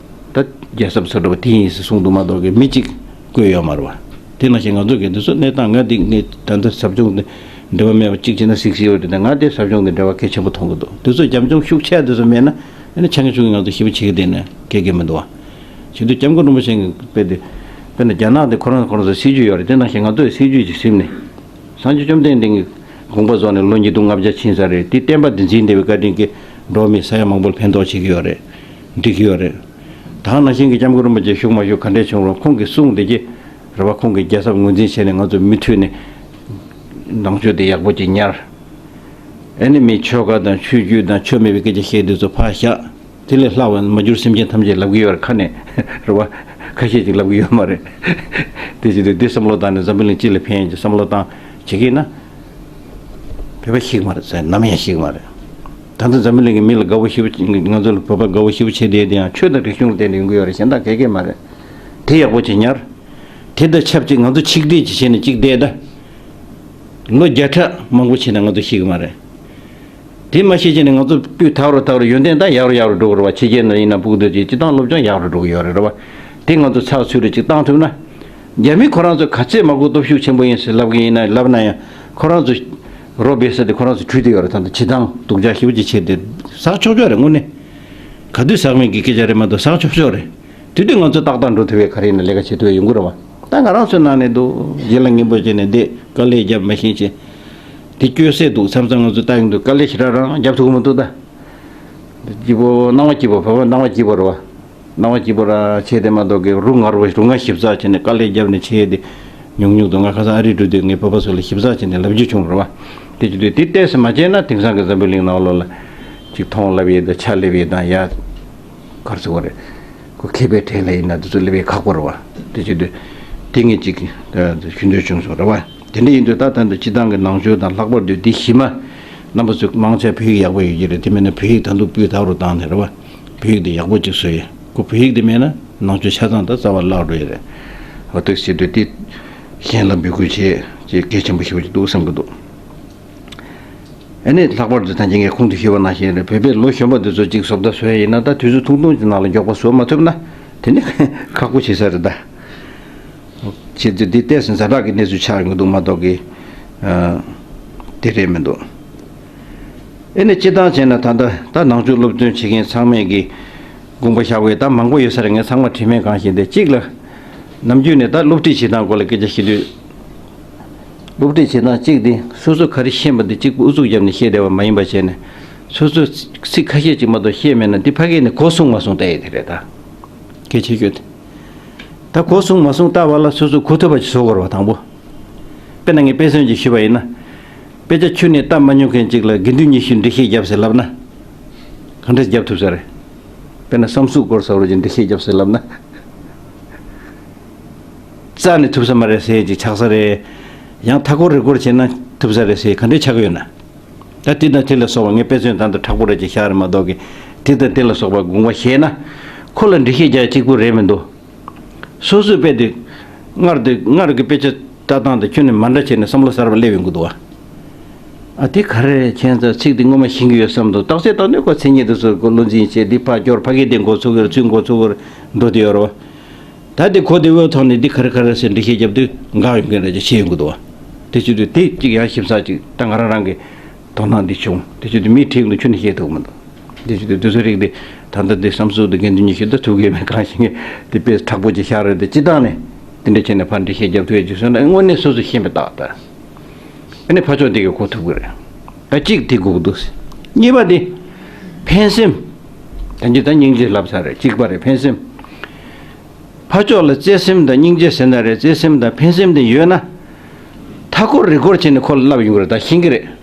ད་རྒྱལ་ཚབ་ཟེར་འགྲོ་བ་དེ་ཡིན་ཟེར་གསུངས་འདུག་མ་གཏོགས་ཀྱི་མི་གཅིག་བསྐོས་ཡོད་མ་རེད་བ། དེ་ནང་བཞིན་ང་ཚོ་གི་འདི་ཚོ་གནས་སྟངས་ང་འདི་ངས་ད་ལྟ་ཟབ་སྦྱོང་འདི་འབྲེལ་བ་མེད་པ་གཅིག་བྱས་ན་གཟིགས་གཟིགས་པ་རེད་དེ། ང་དེ་ཟབ་སྦྱོང་འདི་འབྲེལ་བ་གལ་ཆེན་པོ་མཐོང་གི་འདུག་འདི་ཚོ་རྒྱབ་ལྗོངས་ཤུགས་ཆེ་འདི་ཚོ་མེད་ན་ཨ་ནི་ཆ་ངེས་ཆུང་ངེས་ང་ཚོ་ཞེ་པོ་བྱེད་ཀྱི་བསྡད་ན་སྐད་སྐད་མི་འདུག་བ། བྱེད་དུས་སྐྱབས་མགོན་རིན་པོ་ཆེ་གིས་དཔེ་དེ། དཔེར་ན་རྒྱ་ནག་དེ་ཁོ་རང་ཁོ་རང་ཚོ་སྲིད་ཇུས་ཡོད་རེད། དེ་ནང་བཞིན་ང་ཚོའི་སྲིད་ཇུས་ཀྱི་ཟིན་ནས། སངས་རྒྱས་བཅོམ་ལྡན་འདས་ཀྱི་དགོངས་པ་རྫོགས་ནས་ལོ་ཉིས་སྟོང་ལྔ་བརྒྱ་ཕྱིན་ས་རེད། དེ་བསྟན་པ་འདི་འཛིན་བདེ་བའི་བཀའ་དྲིན་གྱིས་འགྲོ་བ་མི་ས་ཡ་མང་པོར་ཕན་ཐོགས་བྱེད་ཀྱི་ཡོད་རེད། འགྲིག་གི་ཡོད་རེད། ད་ག་ནང་བཞིན་གྱི་སྐྱབས་མགོན་རིན་པོ་ཆེ་བཞུགས་མ་བཞུགས་ག་འདྲས་བྱུང་རུང་ཁོང་གི་གསུང་འདི་གྱིས་རེད་བ། ཁོང་གི་རྒྱལ་ཚབ་ངོས་འཛིན་བྱས་ནས་ང་ཚོ་མུ་མཐུད་ནས་ནང་ཆོས་དེ་ཡག་པོ་ཅིག་ཉར། ཨ་ནི་མི་ཆོལ་ཁ་དང་ཆོས་བརྒྱུད་དང་ཆོས་མེད་པའི་སྐད་ཆ་བཤད་དུས་ཚོ་ཕར་བཞག་དེ་ལས་ལྷག་པ་མ་གྱུར་སེམས་ཅན་ཐམས་ཅད་ལབ་ཀྱི་ཡོད་རེད་ཁ་ནས། རེད་བ། ཁ་ཤས་ཅིག་ལབ་ཀྱི་ཡོད་མ་རེད། དེ་བྱེད་དུས་འདི་བསམ་བློ་བཏང་ནས་འཛམ་བུ་གླིང་སྤྱི་ལ་ཕན་ཡོན་གྱི་བསམ་བློ་བཏང་བྱེད་ཀྱི་ཡིན་ན། བོད་པ་ཤི་གི་མ་རེད་ཟེར་ནམ་ཡང་ཤི་གི་མ་རེད། ད་ལྟ་འཛམ་བུ་གླིང་གི་མི་ལ་དགའ་བོ་ཞེ་པོ། ང་ཚོ་ལ་བོད་པ་དགའ་བོ་ཞེ་པོ་བྱེད་བསྡད་དེ་ཡང་ཆོས་དང་རིག་གཞུང་ལ་བརྟེན་ནས་ཡོང་གི་ཡོད་རེད། གཞན་དག་ག་གེ་མ་རེད། དེ་ཡག་པོ་ཅིག་ཉར། དེ་དང་ཆབས་ཅིག་ང་ཚོ་ཆིག་སྒྲིལ་ཅིག་བྱས་ནས་ཅིག་བསྡད་ད། ལོ་བརྒྱ་ཕྲག་མང་པོ་ཕྱིན་ན་ང་ཚོ་ཤི་གི་མ་རེད། དེ་མ་ཤེས་ཀྱི་ནི་ང་ཚོ་སྤུས་དག་རུ་དག་རུ་ཡོན་ཏན་ད་ཡག་རུ་ཡག་རུ་འགྲོ་གི་རེད་བ། ཕྱི་རྒྱལ་ནང་ཡིན་ན་ཕྲུ་གུ་དེ་ཚོས་སྤྱིར་བཏང་སློབ་སྦྱོང་ཡག་རུ་འགྲོ་གི་ཡོད་རེད་རེད་བ། དེ་ང་ཚོ་ཚགས་ཚུད་རུ་ཅིག་བཏང་ཐུབ་ན། རྒྱ་མི་ཁོ་རང་ཚོ་ག་ཚད་མ་གོ་སྟོབས་ཤུགས་ཆེན་པོ་ཡིན་ཟེར་ལབ་གི་ཡིན་ན་ལབ་ན་ཡང་ཁོ་རང་ཚོ་རོ་སྦས་ས་དེ་ཁོ་རང་ཚོ་བྲུས་ཏེ་ཡོད་རེད། ད་ལྟ་བྱེད་སྟངས་སྡུག་ཅག་ཞེ་པོ་ཅིག་བྱས་ཏེ་ཟག་ཆོག་ཆོག་རེད། དངོས་གནས་ག་དུས་ཟག་མེད་ཀྱི་སྐད་ཆ་རེད་མ་གཏོགས་ཟག་ཆོག་ཆོག་རེད། དེ་དུས་ང་ཚོ་ཏག་ཏག་འགྲོ་ཐུབ་པའི་ག་རེ་ཡིན་ན་ལས་ཀ་བྱེད་ཐུབ་པའི་ཡོང་གི་རེད་བ། ད་ང་རང་ཚོའི་ནང་ནས་འདུག་རྗེ་ལ་སྙིང་པོ་བྱས་ནས་འདི་དཀའ་ལས་རྒྱབ་མ་ཤེས་ཅི། དེ་སྐྱོ་སེ་འདུག་མཚམས་མཚམས་ང་ཚོ་ལྟ་ཡོང་དུས་དཀའ་ལས་ཞེ་དྲག་རང་རྒྱབ་ཐུབ་ཀྱི་མི་འདུག་ད། སྐྱིད་པོ་སྣང་བ་སྐྱིད་པོ་བོད་པ་སྣང་བ་སྐྱིད་པོ་རེད་བ། སྣང་བ་སྐྱིད་པོ་རང་བྱས་ཏེ་མ་གཏོགས་ཀྱི་རུ་ང་རུ་རུ་ང་ཞིབ་ཚགས་བྱས་ནས་དཀའ་ལས་རྒྱབ་ནས་བྱས་ཏེ། ཉུང་ཉུང་དུ་ང་ཁ་སང་ཨ་རི་འགྲོ་དུས་ངའི་བོད་པ་ཚོ་ལ་ཞིབ་ཚགས་བྱས་ནས་ལབ་རྒྱུ་བྱུང་རེད་བ། དེ་བྱེད་དུས་དེ་ཏོག་ཙམ་མ་བྱས་ན་དེང་སང་གི་འཛམ་བུ་གླིང་ནང་ལོགས་ལ་ཅིག་མཐོང་ལབ་ཡས་དང་ཆ་སླེབས་ཡས་དང་ཡ། ག་རེ་ཟེར་དགོས་རེད། ཁོ་མཁས་པའི་གྲས་ལ་ཡིན་ན་དེ་ཚོ་སླེབས་ཡས་ཁག་པོ་རེད་བ། དེ་བྱེད་དུས་དེ་ངས་ཅིག་ཞུ་འདོད་བྱུང་སོང་རེད་བ། དེ་འདྲ་ཡིན་དུས་ད་ད་འདི་སྤྱི་བཏང་གི་ནང་ཆོས་དང་ལྷག་པར་དུ་འདི་གཞི་མ། རྣམ་པ་ཚོས་མང་ཆེ་བོད་ཡིག་ཡག་པོ་ཡོད་ཀྱི་རེད། དེ་མིན་ན་བོད་ཡིག་ད་དུང་སྤུས་དག་རུ་བཏང་ནས་རེད་བ། བོད་ཡིག་འདི་ཡག་པོ་ཅིག་བཟོ་ཡས། ཁོ་བོད་ཡིག་འདི་མེད་ན་ནང་ཆོས་ཆ་ཚང་ད་རྩ་བ་བརླག་འགྲོ་ཡས་རེད། འོ་དེ་བྱེད་དུས་འདི་གཞན་ལ་འབོད་སྐུལ་བྱེད་ཅེས་གལ་ཆེན་པོ་ཞེ་པོ་ཅིག་འདུག་བསམ་གྱི་འདུག་ཨ་ནི་ལྷག་པར་དུ་ད་ཅི་ངས་གོང་དུ་ཞུས་པ་ནང་བཞིན་རེད། བོད་པའི་ལོ་གཞོན་པ་འདི་ཚོ་ཅིག་བཟོ་ལྟ་བཟོ་ཡ་ཡིན་ན་ད་དུས་ཚོད་ཐུང་ཐུང་གི་ནང་ལ་མགྱོགས་པ་བཟོ་མ་ཐུབ་ན་དེ་ནི་ཁག་པོ་ཆེ་ས་རེད་ད། བྱེད་དུས་འདི་ཏོག་ཙམ་ཛ་དྲག་གི་གནས་ཚུལ་ཆགས་ཡོང་གི་འདུག་མ་གཏོགས་ཀྱི། ཨ། དེ་རེད་མི་འདུག་ཨེ་ནི་སྤྱིར་བཏང་བྱས་ན་ད་ལྟ་ད་ནང་ཆོས་སློབ་སྟོན་བྱེད་མཁན་ཚང་མས་ཀྱི་དགོངས་པ་བཞག་པའི་ད་མང་པོ་ཡོད་ས་རེད། ངས་ཚང་མ་དྲི་མེད་གང་ཞིག་འདི་གཅིག་ལ། ནམ་རྒྱུན་ནས་ད་སློབ་ཁྲིད་བྱེད་སྟངས་སྐོར་ལ་སྐད་ཆ་བཤད་དུས། སློབ་ཁྲིད་བྱེད་སྟངས་གཅིག་འདི་སོ་སོ་ག་རེ་ཤེས་པ་འདི་གཅིག་པུ་ཨུ་ཚུགས་བརྒྱབ་ནས་བཤད་བསྡད་པ་མ་ཡིན་པ་བྱས་ནས། སོ་སོ་ཚིག་ཁ་ཤས་ཅིག་མ་གཏོགས་ཤེས་མེད་ན་འདི་ཕ་གིར་ནས་གོ་སོང་མ་སོང་ལྟ་ཡས་དེ་རེད་ད། གལ་ཆེ་ཤོས་དེ། ད་གོ་སོང་མ་སོང་ལྟ་བ་ལ་སོ་སོ་གོ་ཐུབ་པ་ཅིག་བཟོ་དགོས་རེད་བ་དང་པོ། དཔེར་ན་ངས་དཔེ་མཚོན་ཅིག་ཞུས་པ་ཡིན་ན། དཔེ་ཆ་ཁྱོན་ནས་ལྟ་མ་མྱོང་མཁན་ཅིག་ལ་དགེ་འདུན་ཉི་ཤུས་འགྲེལ་བཤད་རྒྱབ་ཟེར་ལབ་ན། ག་འདྲས་རྒྱབ་ཐུབ་ས་རེད། དཔེར་ན་བསམ་གཟུགས་སྐོར་ཟེར་བ་ཅིག་འགྲེལ་བཤད་རྒྱབ་ཟེར་ལབ་ན། རྩ་ནས་ཐུབ་ས་མ་རེད་ཟེར་ཅིག་ཆགས་ས་རེད། ཡང་མཐའ་འཁོར་རི་སྐོར་བྱས་ན་ཐུབ་ས་རེད་ཟེར་ག་འདྲས་ཆགས་ཀྱི་ཡོད་ན། ད་དེ་དང་དེ་ལ་སོགས་པ་ངས་དཔེ་མཚོན་ད་ལྟ་མཁྲེགས་པོ་རེ་ཅིག་བཞག་རེད་མ་གཏོགས་ཀྱི། དེ་དང་དེ་ལ་སོགས་པ་དགོངས་པ་བཞེས་ན། ཁོ་ལ་འགྲེལ་བཤད་རྒྱག་གཅིག་པུ་རེད་མི་འདུག་སོ་སོའི་དཔེ་དེ། སྔར་དེ་སྔར་གྱི་དཔེ་ཆ་ ལྟ་སྟངས་དེ་ཁྱོན་ནས་མ་འདྲ་བྱས་ནས་བསམ་བློ་གསར་པ་སླེབས་ཡོང་གི་འདུག་བ། ཨ་དེ་ག་རེ་ཁྱེད་ཚོ་ཚིག་དེ་ངོ་མ་ཤེས་ཀྱི་ཡོད་བསམ་འདུག་རྟགས་གསལ་བཏང་ནས་ཁོ་མཚན་ཉིད་དེ་ཚོ་ཁོ་བློ་འཛིན་བྱས་འདི་ཕར་སྐྱོར་ཕ་གི་དེ་འགོ་ཚུགས་ཀྱི་རེད། ཚུར་འགོ་ཚུགས་ཀྱི་རེད། འགྲོ་དེ་ཡོད་རེད་བ། ད་དེ་གོ་བདེ་བོའི་ཐོག་ནས་འདི་ག་རེ་ག་རེ་ཟེར་འགྲེལ་བཤད་རྒྱབ་དུས་འགག་ཡོང་མཁན་རེད་ཅེས་བཤད་ཡོང་གི་འདུག་བ། དེ་བྱེད་དུས་དེ་གཅིག་ཡང་ཞིབ་ཚགས་གཅིག་ད་ང་རང་རང་གི་དོ་སྣང་འདི་བྱུང་། དེ་བྱེད་དུས་མི་ཁྲིད་ཀྱི་འདུག་ཁྱོན་ནས་བཤད་ཐུབ་ཀྱི་མི་འདུག་དེ་བྱེད་དུས་དེ་ཚོ་རིགས་དེ་ད་ལྟ་དེ་བསམ་ཚུལ་དེ་དགེ་འདུན་ཉི་ཤུ་ད་ཐུག་གི་མེད་གང་ཞིག་གིས་དེ་དཔེ་དྲག་པོ་ཅིག་ཤར་རེད། དེ་སྤྱི་བཏང་ནས་དེ་འདྲ་བྱས་ནས་ཕར་འགྲེལ་བཤད་རྒྱབ་ཐུབ་ཡ་ཅིག་བཟོས་ན་དངོས་གནས་སོ་སོ་ཤེས་པའི་རྟགས་ད། ཨ་ནི་ཕར་ཕྱོགས་དེ་གི་གོ་ཐུབ་ཀྱི་རེད། ད་གཅིག་དེ་དགོས་ཀྱི་འདུག་གཉིས་པ་དེ་ཕན་སེམས། ད་འདི་ད་སྙིང་རྗེ་ལབ་ཚར་རེད། གཅིག་པ་རེད་ཕན་སེམས། ཕར་ཕྱོགས་ལ་བརྩེ་སེམས་དང་སྙིང་རྗེ་ཟེར་ན་རེད། བརྩེ་སེམས་དང་ཕན་སེམས་དེ་ཡོད་ན། མཐའ་འཁོར་རི་འཁོར་བྱས་ནས་ཁོ་ལ་བསླབ་ཡོང་གི་རེད། ད་ཤེས་ཀྱི་རེད།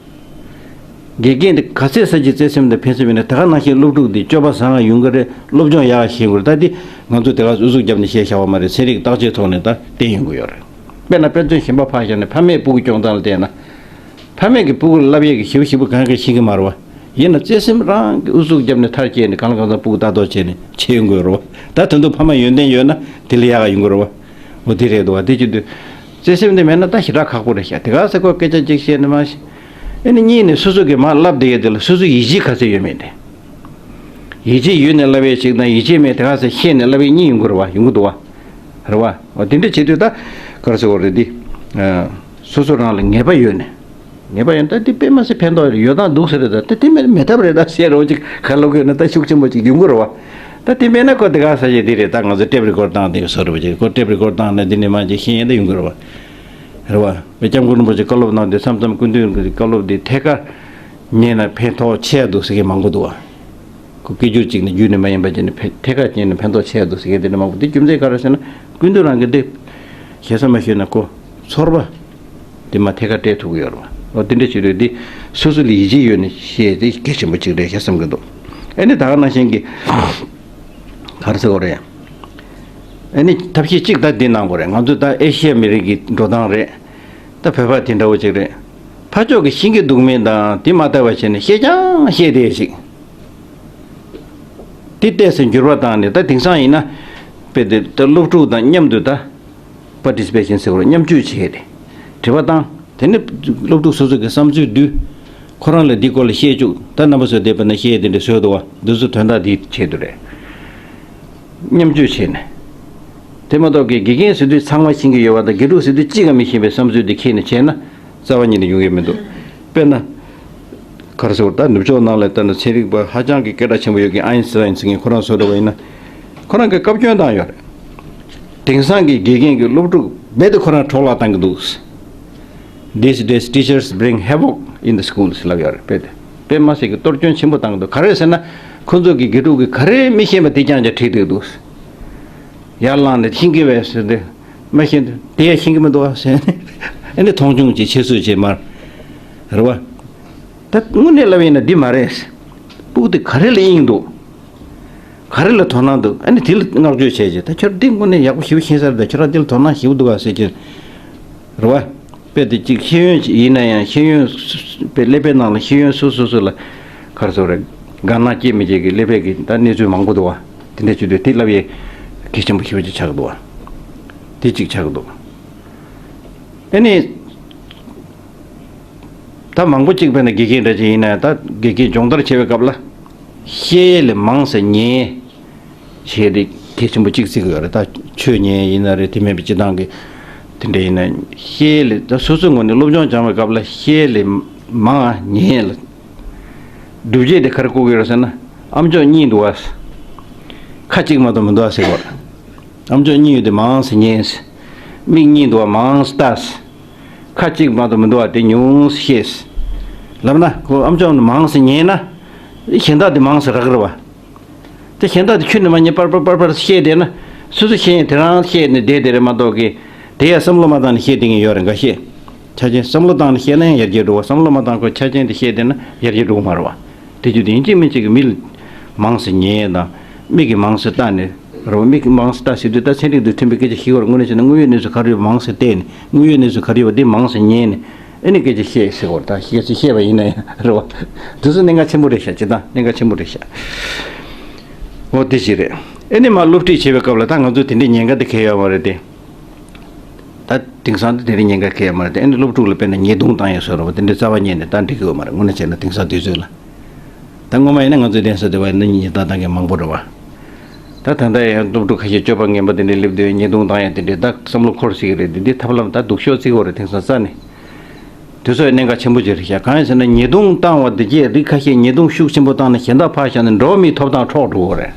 དགེ་རྒན་དེ་ག་ཚད་ས་ཀྱི་བརྩེ་སེམས་དང་ཕན་སེམས་ཡོད་ན་དེ་ག་ནང་བཞིན་སློབ་ཕྲུག་དེ་སྤྱོད་པ་བཟང་བ་ཡོང་གི་རེད། སློབ་སྦྱོང་ཡག་ཤེས་ཀྱི་རེད། ད་དེ་ང་ཚོ་དེ་ག་ཨུ་ཚུགས་བརྒྱབ་ནས་བཤད་བཞག་པ་མ་རེད། ཚན་རིག་བརྟག་དཔྱད་ཐོག་ནས་ད་བསྟན་ཡོང་གི་ཡོད་རེད། དཔེར་ན་དཔེ་མཚོན་གཞན་པ་ཕར་བཞག་ནས་ཕ་མས་སྤུ་གུ་སྐྱོང་སྟངས་ལ་བལྟས་ན། ཕ་མས་ཀྱི་སྤུ་གུར་བསླབ་ཡས་ཀྱི་ཞིབ་ཞིབ་པོ་གང་ག་ཤེས་ཀྱི་མ་རེད་བ། ཡིན་ན་བརྩེ་སེམས་རང་གི་ཨུ་ཚུགས་བརྒྱབ་ནས་མཐར་སྐྱེལ་ནས་གང་ལ་གང་འཚམ་སྤུ་གུ་ལྟ་རྟོག་བྱས་ནས་བྱེད་ཡོང་གི་ཡོད་རེད་བ། ད་དོན་དུ་ཕ་མ་ཡོན་ཏན་ཡོད་ན་དེ་ལས་ཡག་ག་ཡོང་གི་རེད་བ། འོ་དེ་རེད་འདུག་བ། དེ་བྱེད་དུས་བརྩེ་སེམས་དེ་མེད་ན་ད་ཞེ་དྲག་ཁག་པོ་རེད་ཤག་དེ་ག་ས་ཁོ་སྐད་ཆ་གཅིག་བཤད་ནས་མ་ཤེས། ཨེ་ནི་གཉིས་ནས་སོ་སོ་གི་མར་བསླབ་བསྡད་ཡས་དེ་ལ་སོ་སོའི་ཡིད་ཆེས་ག་ཚད་ཡོད་མེད་དེ། ཡིད་ཆེས་ཡོད་ནས་བསླབ་ཡས་ཅིག་དང་ཡིད་ཆེས་མེད་དེ་ག་ས་ཤེས་ནས་བསླབ་ཡས་གཉིས་ཡོང་གི་རེད་བ། ཡོང་གི་འདུག་བ། རེད་བ། འོ་དེ་འདྲ་བྱེད་དུས་ད་ག་རེ་ཟེར་དགོས་རེད་འདི། ཨ། སོ་སོ་རང་ལ་ངེས་པ་ཡོད་ནས། ངེས་པ་ཡོད་ན་ད་འདི་དཔེ་མ་སྲིད་ཕན་ཐོགས་ཡོད་དང་འདུག་ཟེར་རེད། ད་ད་དེ་མེད་མེད་ཐབས་རེད་ད་ཟེར་རོ་ཅིག་ག་ལོག་ཡོད་ན་ད་ཤུགས་ཆེན་པོ་ཅིག་ཡོང་གི་རེད་བ། ད་དེ་མེད་ན་ཁོ་དེ་ག་ས་ཞེ་དེ་རེད། ད་ང་ཚོ་ཊེབ་རི་ཀོཌ་བཏང་དེ་བཟོ་རེད་བ་ཅིག་ཁོ་ཊེབ་རི་ཀོཌ་བཏང་ན་འདི་ནས་མ་ཅིག་ཤེས་ཡས་ད་ཡོང་གི་རེད་བ། རེད་བ། སྐྱབས་མགོན་རིན་པོ་ཆེ་བཀའ་སློབ་གནང་དུས་མཚམས་མཚམས་སྐུ་མདུན་གྱི་བཀའ་སློབ་འདི་ཐད་ཀར་ཉན་ན་ཕན་ཐོགས་ཆེ་འདུག་ཟེར་མཁན་མང་པོ་འདུག་བ། ཁོ་སྐད་སྒྱུར་གཅིག་ནས་བརྒྱུད་ནས་མ་ཡིན་པ་བྱས་ནས་ཕན་ཐད་ཀར་བྱས་ནས་ཕན་ཐོགས་ཆེ་འདུག་ཟེར་མཁན་དེ་འདྲ་མང་པོ་འདུག་རྒྱུ་མཚན་ག་རེ་ཟེར་ན་སྐུ་མདུན་རང་གི་འདི་ཞེ་ས་མ་ཞུས་ན་ཁོ་ཚོར་བ་དེ་མ་ཐད་ཀར་སྤྲད་ཐུབ་ཀྱི་ཡོད་རེད་བ། འོ་དེ་འདྲ་བྱེད་དུས་འདི་སོ་སོ་ལ་ཡིད་ཆེས་ཡོད་ནས་བཤད་དེ་གལ་ཆེན་པོ་གཅིག་རེད་ཤག་བསམ་གྱི་འདུག་ཨ་ནི་ད་ག་ནང་བཞིན་གྱི་ག་རེ་ཟེར་དགོས་རེད། ཨ་ནི་ཐབས་ཤེས་གཅིག་ད་འདི་གནང་དགོས་རེད། ང་ཚོ་ད་ཨེ་ཤི་ཡ་མི་རིགས་ཀྱི་འགྲོ་སྟངས་རེད། ད་བོད་པ་དེ་འདྲ་བོ་ཅིག་རེད། ཕར་ཕྱོགས་ཀྱི་ཤེས་ཀྱི་འདུག་མིན་དང་དེ་མ་ལྟ་བ་བྱས་ནས་བཤད་ཀྱང་བཤད་བསྡད་ཅིག་དེ་ལྟས་སུ་འགྱུར་བ་བཏང་ནས་ད་དེང་སང་ཡིན་ན། དཔེ་དེ་ད་སློབ་ཕྲུག་དང་མཉམ་དུ་ད་པར་ཊི་སི་པེ་ཤན་ཟེར་བ་མཉམ་སྤྱོད་བྱས་ཏེ། དྲི་བ་བཏང་། དེ་ནས་སློབ་ཕྲུག་སོ་སོ་གི་བསམ་ཚུལ་བསྡུས། ཁོ་རང་ལ་འདི་སྐོར་ལ་བཤད་བཅུག་ད་རྣམ་པ་ཚོ་བསྡད་པ་ན་བཤད་དེ་འདྲ་བཟོས་འདུག་བ། འདི་ཚོ་དོན་དག་འདིའི་ཆེད་དུ་རེད། མཉམ་སྤྱོད་བྱས་ནས། དེ་མ་གཏོགས་ཀྱི་དགེ་རྒན་ཟེར་དུས་ཚང་མ་ཤེས་ཀྱི་ཡོད་པ་དང་དགེ་ཕྲུག་ཟེར་དུས་གཅིག་ཀྱང་མི་ཤེས་པའི་བསམ་ཚུལ་འདི་ཁྱེར་ནས་བྱས་ན་རྩ་བ་ཉིད་ནས་ཡོང་གི་མི་འདུག་དཔེར་ན། ག་རེ་ཟེར་བ་ད་ནུབ་ཕྱོགས་ནང་ལ་ལྟ་ན་ཚན་རིག་པ་ཧ་ཅང་གི་སྐད་གྲགས་ཆེན་པོ་ཡོད་མཁན་ཨའིན་སི་ཊེན་ཟེར་མཁན་ཁོ་རང་བཟོ་འདྲ་བ་ཡིན་ན། ཁོ་རང་གིས་བཀའ་བཀྱོན་བཏང་ཡོད་རེད། དེང་སང་གི་དགེ་རྒན་གྱི་སློབ་ཕྲུག་རྦད་དེ་ཁོ་རང་འཕྲོ་བརླག་བཏང་གི་འདུག These days teachers bring havoc in the schools ལབ་ཡོད་རེད། དཔེ་དེ་དཔེ་མ་སྲིད་ཀྱི་གཏོར་སྐྱོན་ཆེན་པོ་བཏང་གི་འདུག་ག་རེ་ཟེར་ན། ཁོ་ཚོ་གི་དགེ་ཕྲུག་གི་ག་རེ་མི་ཤེས་པ་དེ་རྐྱང་རྐྱང་ཁྲིད་བསྡད་འདུག་ཡར་ལངས་ནས་ཤེས་ཀྱི་བས་ཟེར་ཏེ། མ་ཤེས་དེ་ཡང་ཤེས་ཀྱི་མི་འདུག་ཟེར་ནས་ཨ་ནི་མཐོང་ཆུང་བྱེད་ཆེད་བཟོས་བྱེད་མར། རེད་བ། ད་དངོས་གནས་ལབ་ཡིན་ན་འདི་མ་རེད། སྤུ་གུ་དེ་ག་རེ་ལ་དབྱིངས་འདུག་ག་རེ་ལ་དོ་སྣང་འདུག་ཨ་ནི་དེ་ལ་བསྔགས་བརྗོད་བྱས་རྗེས་ད་ཁྱོད་འདི་དངོས་གནས་ཡག་པོ་ཞེ་པོ་ཤེས་ས་རེད། ད་ཁྱོད་རང་འདི་ལ་དོ་སྣང་ཞེ་པོ་འདུག་ག་ཟེར་གྱི། རེད་བ། དཔེ་དེ་གཅིག་ཤེས་ཡོན་ཡིན་ན་ཡང་ཤེས་ཡོན་དཔེ་ཀླད་པའི་ནང་ལ་ཤེས་ཡོན་སོ་སོ་སོ་ལ་ག་རེ་ཟེར་རེད། དགའ་སྣང་སྐྱེ་མི་སྐྱེ་གི་ཀླད་པའི་གི་ད་གནས་ཚུལ་མང་པོ་འདུག་བ། དེ་འདྲ་བྱེད་དུས་དེ་བསླབ་ཡས་གལ་ཆེན་པོ་ཞེ་པོ་ཅིག་ཆགས་འདུག་བ། དེ་གཅིག་ཆགས་འདུག་ཨ་ནི། ད་མང་པོ་གཅིག་དཔེར་ན་དགེ་རྒན་འདྲ་ཅིག་ཡིན་ན་ད་དགེ་རྒན་སྦྱོང་བརྡར་བྱེད་པའི་སྐབས་ལ། བཤད་ཡས་ལས་མང་ཙམ་ཉན། བྱས་ཏེ་གལ་ཆེན་པོ་གཅིག་བརྩི་གི་ཡོད་རེད། ད་ཆོས་ཉན་ཡིན་ན་རེད། དེ་མིན་པའི་སྤྱི་བཏང་གི་དེ་འདྲ་ཡིན་ན་བཤད་ཡས་ལས་ད་སོ་སོའི་ངོས་ནས་སློབ་སྦྱོང་སྦྱང་བའི་སྐབས་ལ་བཤད་ཡས་ལས་མང་ཉན་ལ། སྒྲུབ་བྱེད་དེ་ག་རེ་བཀོད་ཀྱི་ཡོད་རེད་ཟེར་ན་ཨམ་ཅོག་གཉིས་འདུག་བ། ཁ་གཅིག་མ་གཏོགས་མི་འདུག་བ་ཟེར་གྱི་ཡོད་རེད། ཨམ་ཅོག་གཉིས་ཡོད་དེ་མང་ཙམ་ཉན། མིག་གཉིས་འདུག་བ་མང་ཙམ་ལྟ། ཁ་གཅིག་མ་གཏོགས་མི་འདུག་བ་དེ་ཉུང་ཙམ་ཤེས། ལབ་ན་ཁོ་ཨམ་ཅོག་ནི་མང་ཙམ་ཉན་ན། གཞན་དག་དེ་མང་ཙམ་རག་གི་རེད་བ། དེ་གཞན་དག་དེ་ཁྱོན་ནས་མ་ཉན་པར་པར་པར་པར་བཤད་བསྡད་ན། སོ་སོ་ཤེས་ཡས་དེ་རང་ཤེས་ནས་བསྡད་དེ་རེད་མ་གཏོགས་ཀི། དེ་ཡང་བསམ་བློ་མ་བཏང་ནས་བཤད་བསྡད་མཁན་ཡོད་རེད་འགའ་ཤས། ཆ་རྐྱེན་བསམ་བློ་བཏང་ནས་བཤད་ན་ཡང་ཡར་རྒྱས་འགྲོ་བ། བསམ་བློ་མ་བཏང་ཁོ་ཆ་རྐྱེན་དེ་བཤད་བསྡད་ན་ཡར་རྒྱས་འགྲོ་གི་མ་རེད་བ། དེ་རྒྱུ་དེ་ཡིན་གཅིག་མིན་གཅིག་གི་མི་ལ་མང་ཙམ་ཉན་དང་། མིག་གིས་མང་ཙམ་ལྟ་ནས་རེད་བ། མིག་གིས་མང་ཙམ་ལྟ་ཟེར་དུས་ད་ཚན་རིག་དང་མཐུན་པའི་སྐད་ཆ་ཤེས་དགོས་རེད། དངོས་གནས་བྱས་ན་དངོས་ཡོད་གནས་ཚུལ་ག་རེ་ཡོད་པ་མང་ཙམ་བལྟས་ནས་དངོས་ཡོད་གནས་ཚུལ་ག་རེ་ཡོད་པ་དེ་མང་ཙམ་ཉན་ནས་ཨ་ནི་སྐད་ཆ་བཤད་ཟེར་དགོས་རེད། ད་སྐད་ཆ་བཤད་པ་ཡིན་ན་ཡང་རེད་བ། དེ་ཚོ་གནད་འགག་ཆེན་པོ་རེད་ཤག་སྤྱིར་བཏང་གནད་འགག་ཆེན་པོ་རེད་ཤག་འོ་དེ་ཞིག་རེད། ཨ་ནི་མར་སློབ་ཁྲིད་བྱེད་པའི་སྐབས་ལ་ད་ང་ཚོ་དེ་འདྲའི་ཉེན་ཁ་དེ་གང་ཡང་ཡོད་མ་རེད་དེ། ད་ དེང་སང་དེ་དེ་རིང་ཉེན་ཁ་ཁེལ་ཡོད་མ་རེད། དེ་ཨ་ནི་སློབ་ཕྲུག་ལ་དཔེར་ན་ཉེས་རྡུང་བཏང་ཡས་བཟོ་འདྲ་བ་དེ་འདྲའི་རྩ་བ་ཉིད་ནས་ད་འགྲིག་གི་ཡོད་མ་རེད། དངོས་གནས་བྱས་ན་དེང་སང་དུས་ཚོད་ལ། ད་སྔོན་མ་ཡིན་ན་ང་ཚོའི་གདན་ས་དེ་བ་ཡིན་ན་ཉེས་རྡུང་བཏང་མཁན་མང་པོ་རེད་བ། ད་ད་ལྟ་ཡང་སློབ་ཕྲུག་ཁ་ཤས་སྤྱོད་པ་ངན་པ་དེ་འདྲའི་སླེབས་དུས་ཉེས་རྡུང་བཏང་ཡས་དེ་འདྲའི་ད་བསམ་བློ་འཁོར་སྲིད་ཀྱི་རེད། དེ་འདི་ཐབས་ལམ་ད་སྡུག་ཤོས་བརྩི་གི་ཡོད་རེད། དེང་སང་རྩ་ནས། དུས་ཚོད་གནད་འགག་ཆེན་པོ་ཅིག་རེད་ཤག་གང་ཡིན་ཟེར་ན་ཉེས་རྡུང་བཏང་བ་འདི་གས་རིགས་ཁ་ཤས་ཉེས་རྡུང་ཤུགས་ཆེན་པོ་བཏང་ནས་གཞན་དག་ཕར་བཞག་ནས་འགྲོ་བ་མིའི་ཐོབ་ཐང་འཕྲོག་འགྲོ་གི་རེད།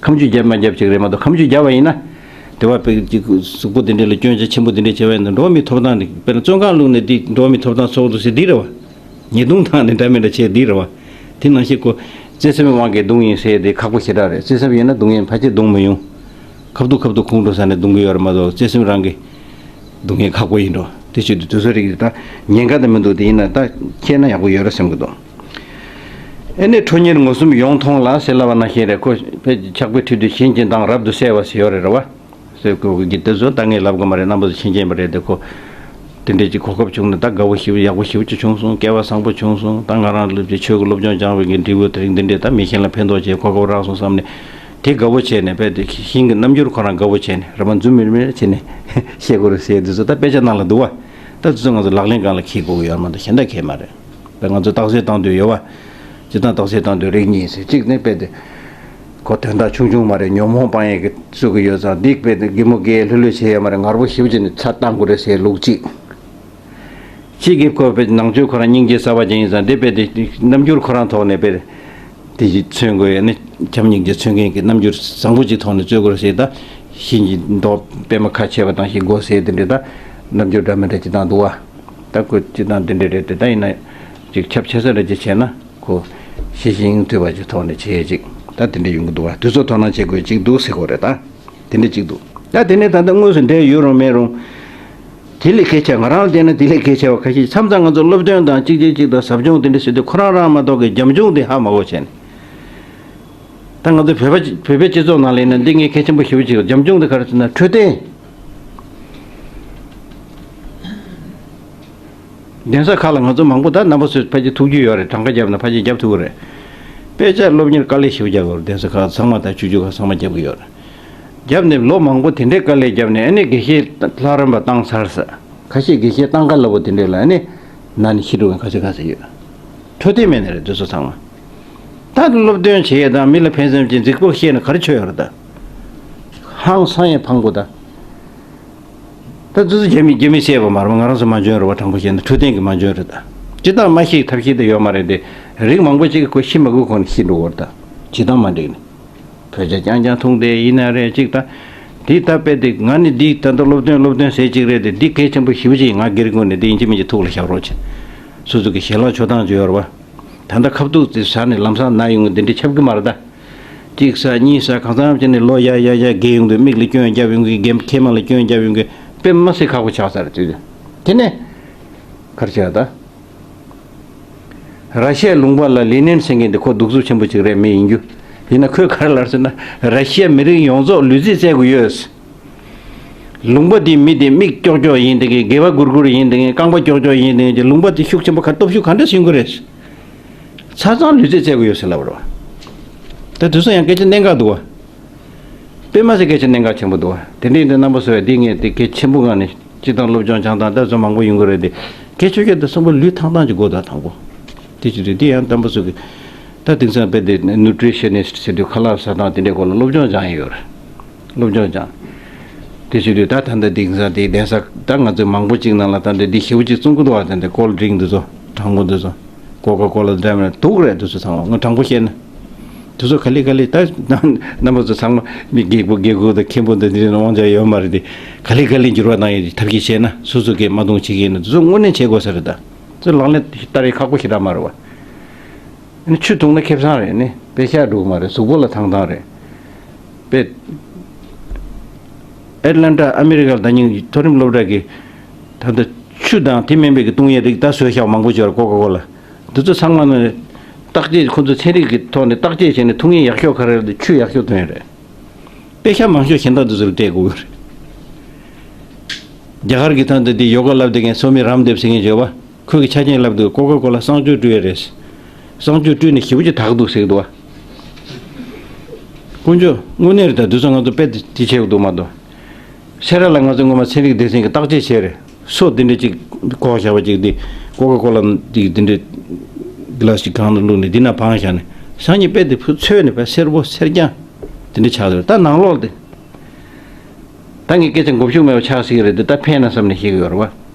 ཁ་མཆུ་བརྒྱབ་མ་བརྒྱབ་ཅིག་རེད་མ་གཏོགས། ཁ་མཆུ་བརྒྱབ་པ་ཡིན་ན། དེ་བ་དཔེ་ཅིག་གཟུགས་པོ་དེ་འདྲས་ལ་སྐྱོན་ཆ་ཆེན་པོ་དེ་འདྲས་བྱས་པ་ཡིན་ན་འགྲོ་བ་མིའི་ཐོབ་ཐང་དེ་དཔེར་ན་བཙོན་ཁང་བླུགས་ནས་འདི་འགྲོ་བ་མིའི་ཐོབ་ཐང་འཕྲོག་འདུག་ཟེར་འདི་རེད་བ། ཉེས་རྡུང་བཏང་ནས་འདྲ་མི་འདྲ་བྱས་འདི་རེད་བ། དེ་ནང་བཞིན་ཁོ་བརྩེ་སེམས་དབང་གིས་རྡུང་ཡིན་ཟེར་དེ་ཁག་པོ་ཞེ་དྲག་རེད། བརྩེ་སེམས་ཡིན་ན་རྡུང་ཡིན་ཕལ་ཆེར་རྡུང་མི་ཡོང་། ཁ་ཐུག་ཁ་ཐུག་ཁོང་ཁྲོ་ཟ་ནས་རྡུང་གི་ཡོད་རེད་མ་གཏོགས་བརྩེ་སེམས་རང་གིས་རྡུང་མཁན་ཁག་པོ་ཡིན་འགྲོ། དེ་བྱེད་དུས་དུས་ཚོད་རིགས་དེ་ད་ཉེན་ཁ་དེ་མི་འདུག་དེ་ཡིན་ན་ད་ཁྱེད་ན་ཡག་པོ་ཡོད་རེད་བསམ་གི་འདུག་ཨེ་ནས་ཁྲོ་གཉེར་ངོ་གསུམ་ཡོང་ཐོང་ལ་ཟེར་ལབ་པ་ནང་བཞིན་རེད། ཁོ་ཕྱག་དཔེ་ཁྲིད་དུས་བྱིན་གྱིས་བདག་རབ་ཏུ་གསལ་བ་ཟེར་ཡོད་རེད་རེད་བ། ཟེར་ཁོ་གི་དེ་ཚོ་ད་ངས་ལབ་དགོས་མ་རེད། རྣམ་པ་ཚོ་མཁྱེན་མཁྱེན་པ་རེད་དེ། ཁོ་དེ་འདྲས་ཀྱི་གོ་སྐབས་བྱུང་ནས་ད་དགའ་བོ་ཞེ་པོ་ཡག་པོ་ཞེ་པོ་ཅིག་བྱུང་སོང་། སྐལ་བ་བཟང་པོ་བྱུང་སོང་། ད་ང་རང་སློབ་ཆེན་ཆོས་ཀྱི་སློབ་སྦྱོང་སྦྱངས་པའི་གི་འབྲས་བུ་དེ་རིང་འདི་འདྲས་ད་མི་གཞན་ལ་ཕན་ཐོགས་བྱས་གོ་སྐབས་རག་སོང་བསམ་ནས་དེ་དགའ་བོ་བྱས་ནས་དཔེ་དེ་ཞིང་གི་རྣམ་འགྱུར་ཁོ་རང་དགའ་བོ་བྱས་ནས་ར་མ་འཛུམ་མིར་མིར་བྱས་ནས་བཤད་དགོས་རེད་ཟེར་དུས་ཚོད་ད་དཔེ་ཆ་ནང་ལ་འདུག་བ། ད་དུས་ཚོད་ང་ཚོ་ལག་ལེན་སྒང་ལ་འཁེལ་དགོས་ཀྱི་ཡོད་མ་གཏོགས་གཞན་དག་འཁེལ་མ་རེད། ད་ང་ཚོ་རྟགས་གསལ་བཏང་འདོད་ཡོད་བ། སྤྱིར་བཏང་རྟགས་གསལ་བཏང་དུས་རིགས་གཉིས་ཟེར། གཅིག་ནི་དཔེ་དེ། ཁོ་དོན་དག་ཆུང་ཆུང་མ་རེད། ཉོན་མོངས་སྤང་ཡས་ཀྱི་བཟོ་གི་ཡོད་ཙང་འདི་དཔེ་དེ་གད་མོ་བགད་ལྷོད་ལྷོད་བྱེད་ཡས་མ་རེད། ངར་པོ་ཞེ་པོ་བྱས་ནས་ཚ་བཏང་དགོས་རེད་ཟེར་ལུགས་གཅིག་གཅིག་གིས་ཁོ་དཔེ་ནང་ཆོས་ཁོ་རང་སྙིང་རྗེ་གསར་པ་ཅན་ཡིན་ཙང་འདི་དཔེ་དེ་རྣམ་འགྱུར་ཁོ་རང་ཐོག་ནས་དཔེ་དེ་ཅིག་མཚོན་དགོས་ཡས་ནི་བྱམས་སྙིང་རྗེ་མཚོན་མཁན་གྱི་རྣམ་འགྱུར་བཟང་པོ་ཅིག་ཐོག་ནས་རྩོད་དགོས་རེད་ཟེར། ད་ཤིང་གི་མདོག་པད་མ་ཁ་ཕྱེ་བ་དང་ཤིང་སྒོ་ཟེར་དེ་འདྲས་ད་རྣམ་འགྱུར་འདྲ་མི་འདྲ་ཅིག་བཏང་འདུག་བ། ད་ཁོ་སྤྱིར་བཏང་འདི་འདྲས་རེད་དེ། ད་ཡིན་ན་ཅིག་ཁྱབ་ཆེ་ས་འདྲ་ཅིག་བྱས་ན་ཁོ་ཤེས་བཞིན་དུལ་བ་ཅིག་ཐོག་ནས་བྱེད་ཅིག་ད་དེ་འདྲས་ཡོང་གི་འདུག་བ། དུས་ཚོད་དོ་སྣང་བྱེད་དགོས་ཅིག་འདུག་ཟེར་དགོས་རེད། ད་དེ་འདྲས་ཅིག་འདུག་ད་དེ་ནས་ད་ལྟ་དངོས་སུ་འབྲེལ་ཡོད་རུང་མེད་རུང་དེ་ལས་གལ་ཆེ། ང་རང་ལ་བལྟས་ན་དེ་ལས་གལ་ཆེ་བ་ཁ་ཤས། མཚམས་མཚམས་ང་ཚོ་སློབ་སྟོན་དང་གཅིག་རྗེས་གཅིག་དང་ཟབ་སྦྱོང་དེ་འདྲས་ཟེར་དུས་ཁོ་རང་རང་མ་གཏོགས་ཀྱི་རྒྱབ་ལྗོངས་དེ་ཧ་མ་གོ་བྱས་ནས། ད་ང་ཚོ་བོད་པ་བོད་པའི་སྤྱི་ཚོགས་ནང་ལ་ཡིན་ན་འདི་ངས་གལ་ཆེན་པོ་ཞེ་པོ་ཅིག་རྒྱབ་ལྗོངས་འདི་ག་རེ་ཟེར་ན་འཕྲོད་བསྟེན། གདན་ས་ཁག་ལ་ང་ཚོ་མང་པོ་ད་རྣམ་པ་ཚོས་ཕལ་ཆེར་ཐུགས་རྒྱུས་ཡོད་རེད། གྲངས་ཀ་བརྒྱབ་ན་ཕལ་ཆེར་རྒྱབ་ཐུབ་ཀྱི་རེད། དཔེ་ཆ་སློབ་གཉེར་དཀའ་ལས་ཞེ་པོ་རྒྱབ་ཡོད་རེད། གདན་ས་ཁག་ཚང་མ་དང་ཆོས་བརྒྱུད་ཁག་ཚང་མ་རྒྱབ་ཀྱི་ཡོད་རེད། རྒྱབ་ནས་ལོ་མང་པོ་དེ་འདྲའི་དཀའ་ལས་བརྒྱབ་ནས་ཨ་ནི་དགེ་བཤེས་ལྷ་རམས་པ་བཏང་ཚར་ས། ཁ་ཤས་དགེ་བཤེས་བཏང་ག་སླ་པོ་དེ་འདྲས་ལ་ཨ་ནི་ན་ནས་ཤི་འགྲོ་མཁན་ཁ་ཤས་ཁ་ཤས་ཡོད། འཕྲོད་བསྟེན་མེད་ནི་རེད་དེ་ཚོ་ཚང་མ། ད་སློབ་སྟོན་བྱེད་ཡས་དང་མི་ལ་ཕན་སེམས་ཀྱི་རྫིག་པོ་བཤད་ན་ག་རེ་ཆོད་ཡོད་རེད་ད། ཧང་སང་ཡས་ཕངས་པོ་ད། ད་དེ་ཚོ་རྒྱ་མི་རྒྱ་མི་བཤད་པ་མ་རེད། ང་རང་ཚོ་མ་འཇོན་རེད་བ། དྲང་པོ་བཤད་ན་འཕྲོད་བསྟེན་གྱི་མ་འཇོན་རེད་ད། ཅི་ལྟར་མ་ཤེས་ཐབས་ཤེས་དེ་ཡོད་མ་རེད་དེ། རིགས་མང་པོ་ཅིག་གིས་ཁོ་ཤི་མ་དགོས་གོང་ནས་ཤི་འགྲོ་གི་རེད་ད། ཇི་ལྟར་མ་འགྲིག་ནས། བོད་ཇ་རྐྱང་རྐྱང་འཐུང་བསྡད་ཡིན་ན་རེད་ཅིག་ད། འདི་ད་དཔེ་དེ་ང་ནི་འདི་ད་ལྟ་སློབ་སྟོན་སློབ་སྟོན་ཟེར་ཅིག་རེད་དེ། འདི་གལ་ཆེན་པོ་ཞེ་པོ་ཅིག་ཡིན། ང་སྒེར་ངོས་ནས་འདི་ཡིན་གཅིག་མིན་གཅིག་ཐུགས་ལ་བཞག་རོགས་བྱེད། སོ་སོ་གི་ཞལ་ལག་མཆོད་སྟངས་ཅིག་ཡོད་རེད་བ། ད་ལྟ་ཁ་ཐུག་དེ་ཟ་ནས་ལམ་སང་ན་ཡོང་གི་འདི་འདྲ་ཁྱབ་གི་མ་རེད་ད། གཅིག་ཟ་གཉིས་ཟ་གང་འཚམ་བྱས་ནས་ལོ་ཡ་ཡ་ཡ་རྒས་ཡོང་དུས་མིག་ལ་སྐྱོན་རྒྱབ་ཡོང་གི། རྒན་མཁལ་མ་ལ་སྐྱོན་རྒྱབ་ཡོང་གི། དཔེ་མ་སྲིད་ཁག་པོ་ཆགས་ས་རེད་དུས་དེ། དེ་ནས་ག་རེ་བྱས་ད། ར་ཤི་ཡའི་ལུང་པ་ལ་ལེ་ནིན་ཟེར་མཁན་དེ་ཁོ་གདུག་རྩུབ་ཆེན་པོ་ཅིག་རེད། མི་ཡིན་རྒྱུ། ཡིན་ན་ཁོས་ག་རེ་ལབ་ཟེར་ན། ར་ཤི་ཡ་མི་རིགས་ཡོངས་རྫོགས་ལུས་རྩལ་རྩེད་དགོས་ཡོད། ལུང་པ་དེའི་མི་དེ་མིག་ཀྱོག་ཀྱོག་ཡིན་བསྡད་མཁན། སྒལ་པ་སྒུར་སྒུར་ཡིན་བསྡད་མཁན། རྐང་པ་ཀྱོག་ཀྱོག་ཡིན་བསྡད་མཁན་གྱི་ལུང་པ་དེ་ཤུགས་ཆེན་པོ་ག་སྟོབས་ཤུགས་ག་འདྲ་ཟིན་དགོས་རེད། ཆ་ཚང་ལུས་རྩལ་རྩེད་དགོས་ཡོད་ཟེར་ལབ་པ་རེད་བ། ད་དུས་སང་ཡང་སྐད་ཆ་གནད་འགག་འདུག་བ། དཔེ་མ་སྲིད་སྐད་ཆ་གནད་འགག་ཆེན་པོ་འདུག་བ། དེ་འདྲའི་འདི་རྣམ་པ་ཚོ་ཡ་འདི་ངས་དེ་གལ་ཆེན་པོ་གང་ནས་སྤྱིར་བཏང་སློབ་སྦྱོང་སྦྱང་སྟངས་ད་ཚོ་མང་པོ་ཡོང་གི་རེད་དེ། གལ་ཆེ་ཤོས་དེ་གསུམ་པོ་ལུས་ཐང་ཐང་ཅིག་དགོས་ད་དང་པོ། དེ་ཅི་རེད་དེ་ཡང་དམ་པ་ཚོ་གི། ད་དེང་སང་དཔེ་དེ་ནུ་ཊི་རི་ཤ་ནི་སི་ཊི་ཟེར་དུས་ཁ་ལག་ཟ་སྟངས་དེ་འདྲའི་སྐོར་ལ་སློབ་སྦྱོང་སྦྱང་ཡི་ཡོད་རེད། སློབ་སྦྱོང་སྦྱང་། དེ་བྱེད་དུས་ད་ད་ལྟ་དེང་སང་དེ་གདན་ས་ད་ང་ཚོ་མང་པོ་ཅིག་ནང་ལ་ད་འདི་འདི་ཞེ་པོ་ཅིག་བཙོང་གི་འདུག་བ། ད་འདི་ཀོལ་ཌི་རིང་འདི་ཚོ་གྲང་མོ་འདི་ཚོ། ཀོ་ཀ་ཀོ་ལ་འདྲ་མིན་དུག་རེད་དེ་ཚོ་ཚང་མ། ང་དྲང་པོ་བཤད་ན། དེ་ཚོ་ག་ལེ་ག་ལེ་ད་རྣམ་པ་ཚོ་ཚང་མ་མི་རྒད་པོ་རྒད་པོ་དང་མཁན་པོ་དང་འདི་འདྲའི་དབང་ཆ་ཡོད་མ་རེད་དེ། ག་ལེ་ག་ལེ་འགྱུར་བ་གཏོང་ཡས་ཐབས་ཤེས་བྱས་ན་སོ་སོ་གིས་མ་གཏོང་བྱེད་ཀྱི་ཡིན་ན་དེ་ཚོ་དངོས་གནས་བྱེད་དགོས་ས་རེད་ད། ཚོ་ལག་ལེན་བསྟར་ཡས་ཁག་པོ་ཞེ་དྲག་མ་རེད་བ། ཨ་ནི་ཆུ་འཐུང་ན་ཁེ་བཟང་རེད། ཨ་ནི་དཔེ་ཤ་འགྲོ་གི་མ་རེད། གཟུགས་པོ་ལ་ཐང་ཐང་རེད། དཔེ། ཨེ་ཊ་ལན་ཊ་ཨ་མི་རི་ཀ་ལ་ད་ཉིན་མཐོ་རིམ་སློབ་གྲྭ་གི་ད་ལྟ་ཆུ་དང་དེ་མིན་པའི་གི་བཏུང་ཡས་རིགས་ད་བཟོས་བཞག་མང་པོ་ཅིག་ཡོད་རེད། ཀོ་ཀ་ཀོ་ལ། འདི་ཚོ་ཚང་མ་ནི་བརྟག་དཔྱད་ཁོ་ཚོ་ཚན་རིག་གི་ཐོག་ནས་བརྟག་དཔྱད་བྱས་ནས་འཐུང་ཡས་ཡག་ཤོས་ག་རེ་རེད་དེ་ཆུ་ཡག་ཤོས་བཏུང་ཡས་རེད། དཔེ་ཤ་མང་ཤོས་གཞན་དག་འདི་ཚོ་ལ་སྤྲད་དགོས་ཀྱི་རེད། རྒྱ་གར་གྱི་ད་ལྟ་འདི་ཡོ་ག་ལབ་བསྡད་མཁན་སོ་མི་རམ་དེབ་ཟེར་མཁན་ཅིག་ཡོད་པ། ཁོས་ཀྱི་ཆ་རྐྱེན་ལབ་དུས་ཀོ་ཀ་ཀོ་ལ་གསང་སྤྱོད་སྤྲོད་ཡས་རེད། གསང་སྤྱོད་སྤྲོད་ནས་ཞེ་པོ་ཅིག་དག་འདུག་ཟེར་གྱི་འདུག་བ། དཀོན་མཆོག་དངོས་གནས་རེད་ད། དུས་ཚོད་ང་ཚོ་དཔེ་དེ་བྱེད་དགོས་འདུག་མ་གཏོགས། སེ་ར་ལ་ང་ཚོ་སྔོན་མ་ཚན་རིག་སྡེ་ཚན་གྱིས་བརྟག་དཔྱད་བྱས་རེད། སོ་འདི་འདྲ་ཅིག་བཀོག་བཞག་པ་ཅིག་འདི་ཀོ་ཀ་ཀོ་ལ་འདི་འདི་འདྲ་གི་ལ་ཞིག་གང་ལ་བླུགས་ནས་འདི་ན་བང་བཞག་ནས་སང་ཉིན་དཔེ་དེ་ཕུ་ཚོས་ནས་དཔེ་སེར་པོ་སེར་རྐྱང་འདི་འདྲ་ཆགས་ཡོད་རེད། ད་ནང་ལོགས་དེ། ད་ངས་སྐད་ཆ་མགོ་གཞུག་མེད་པ་ཆགས་སྲིད་ཀྱི་རེད་འདི་ད་ཕན་ན་བསམ་ནས་བཤད་ཀྱི་ཡོད་རེད་བ།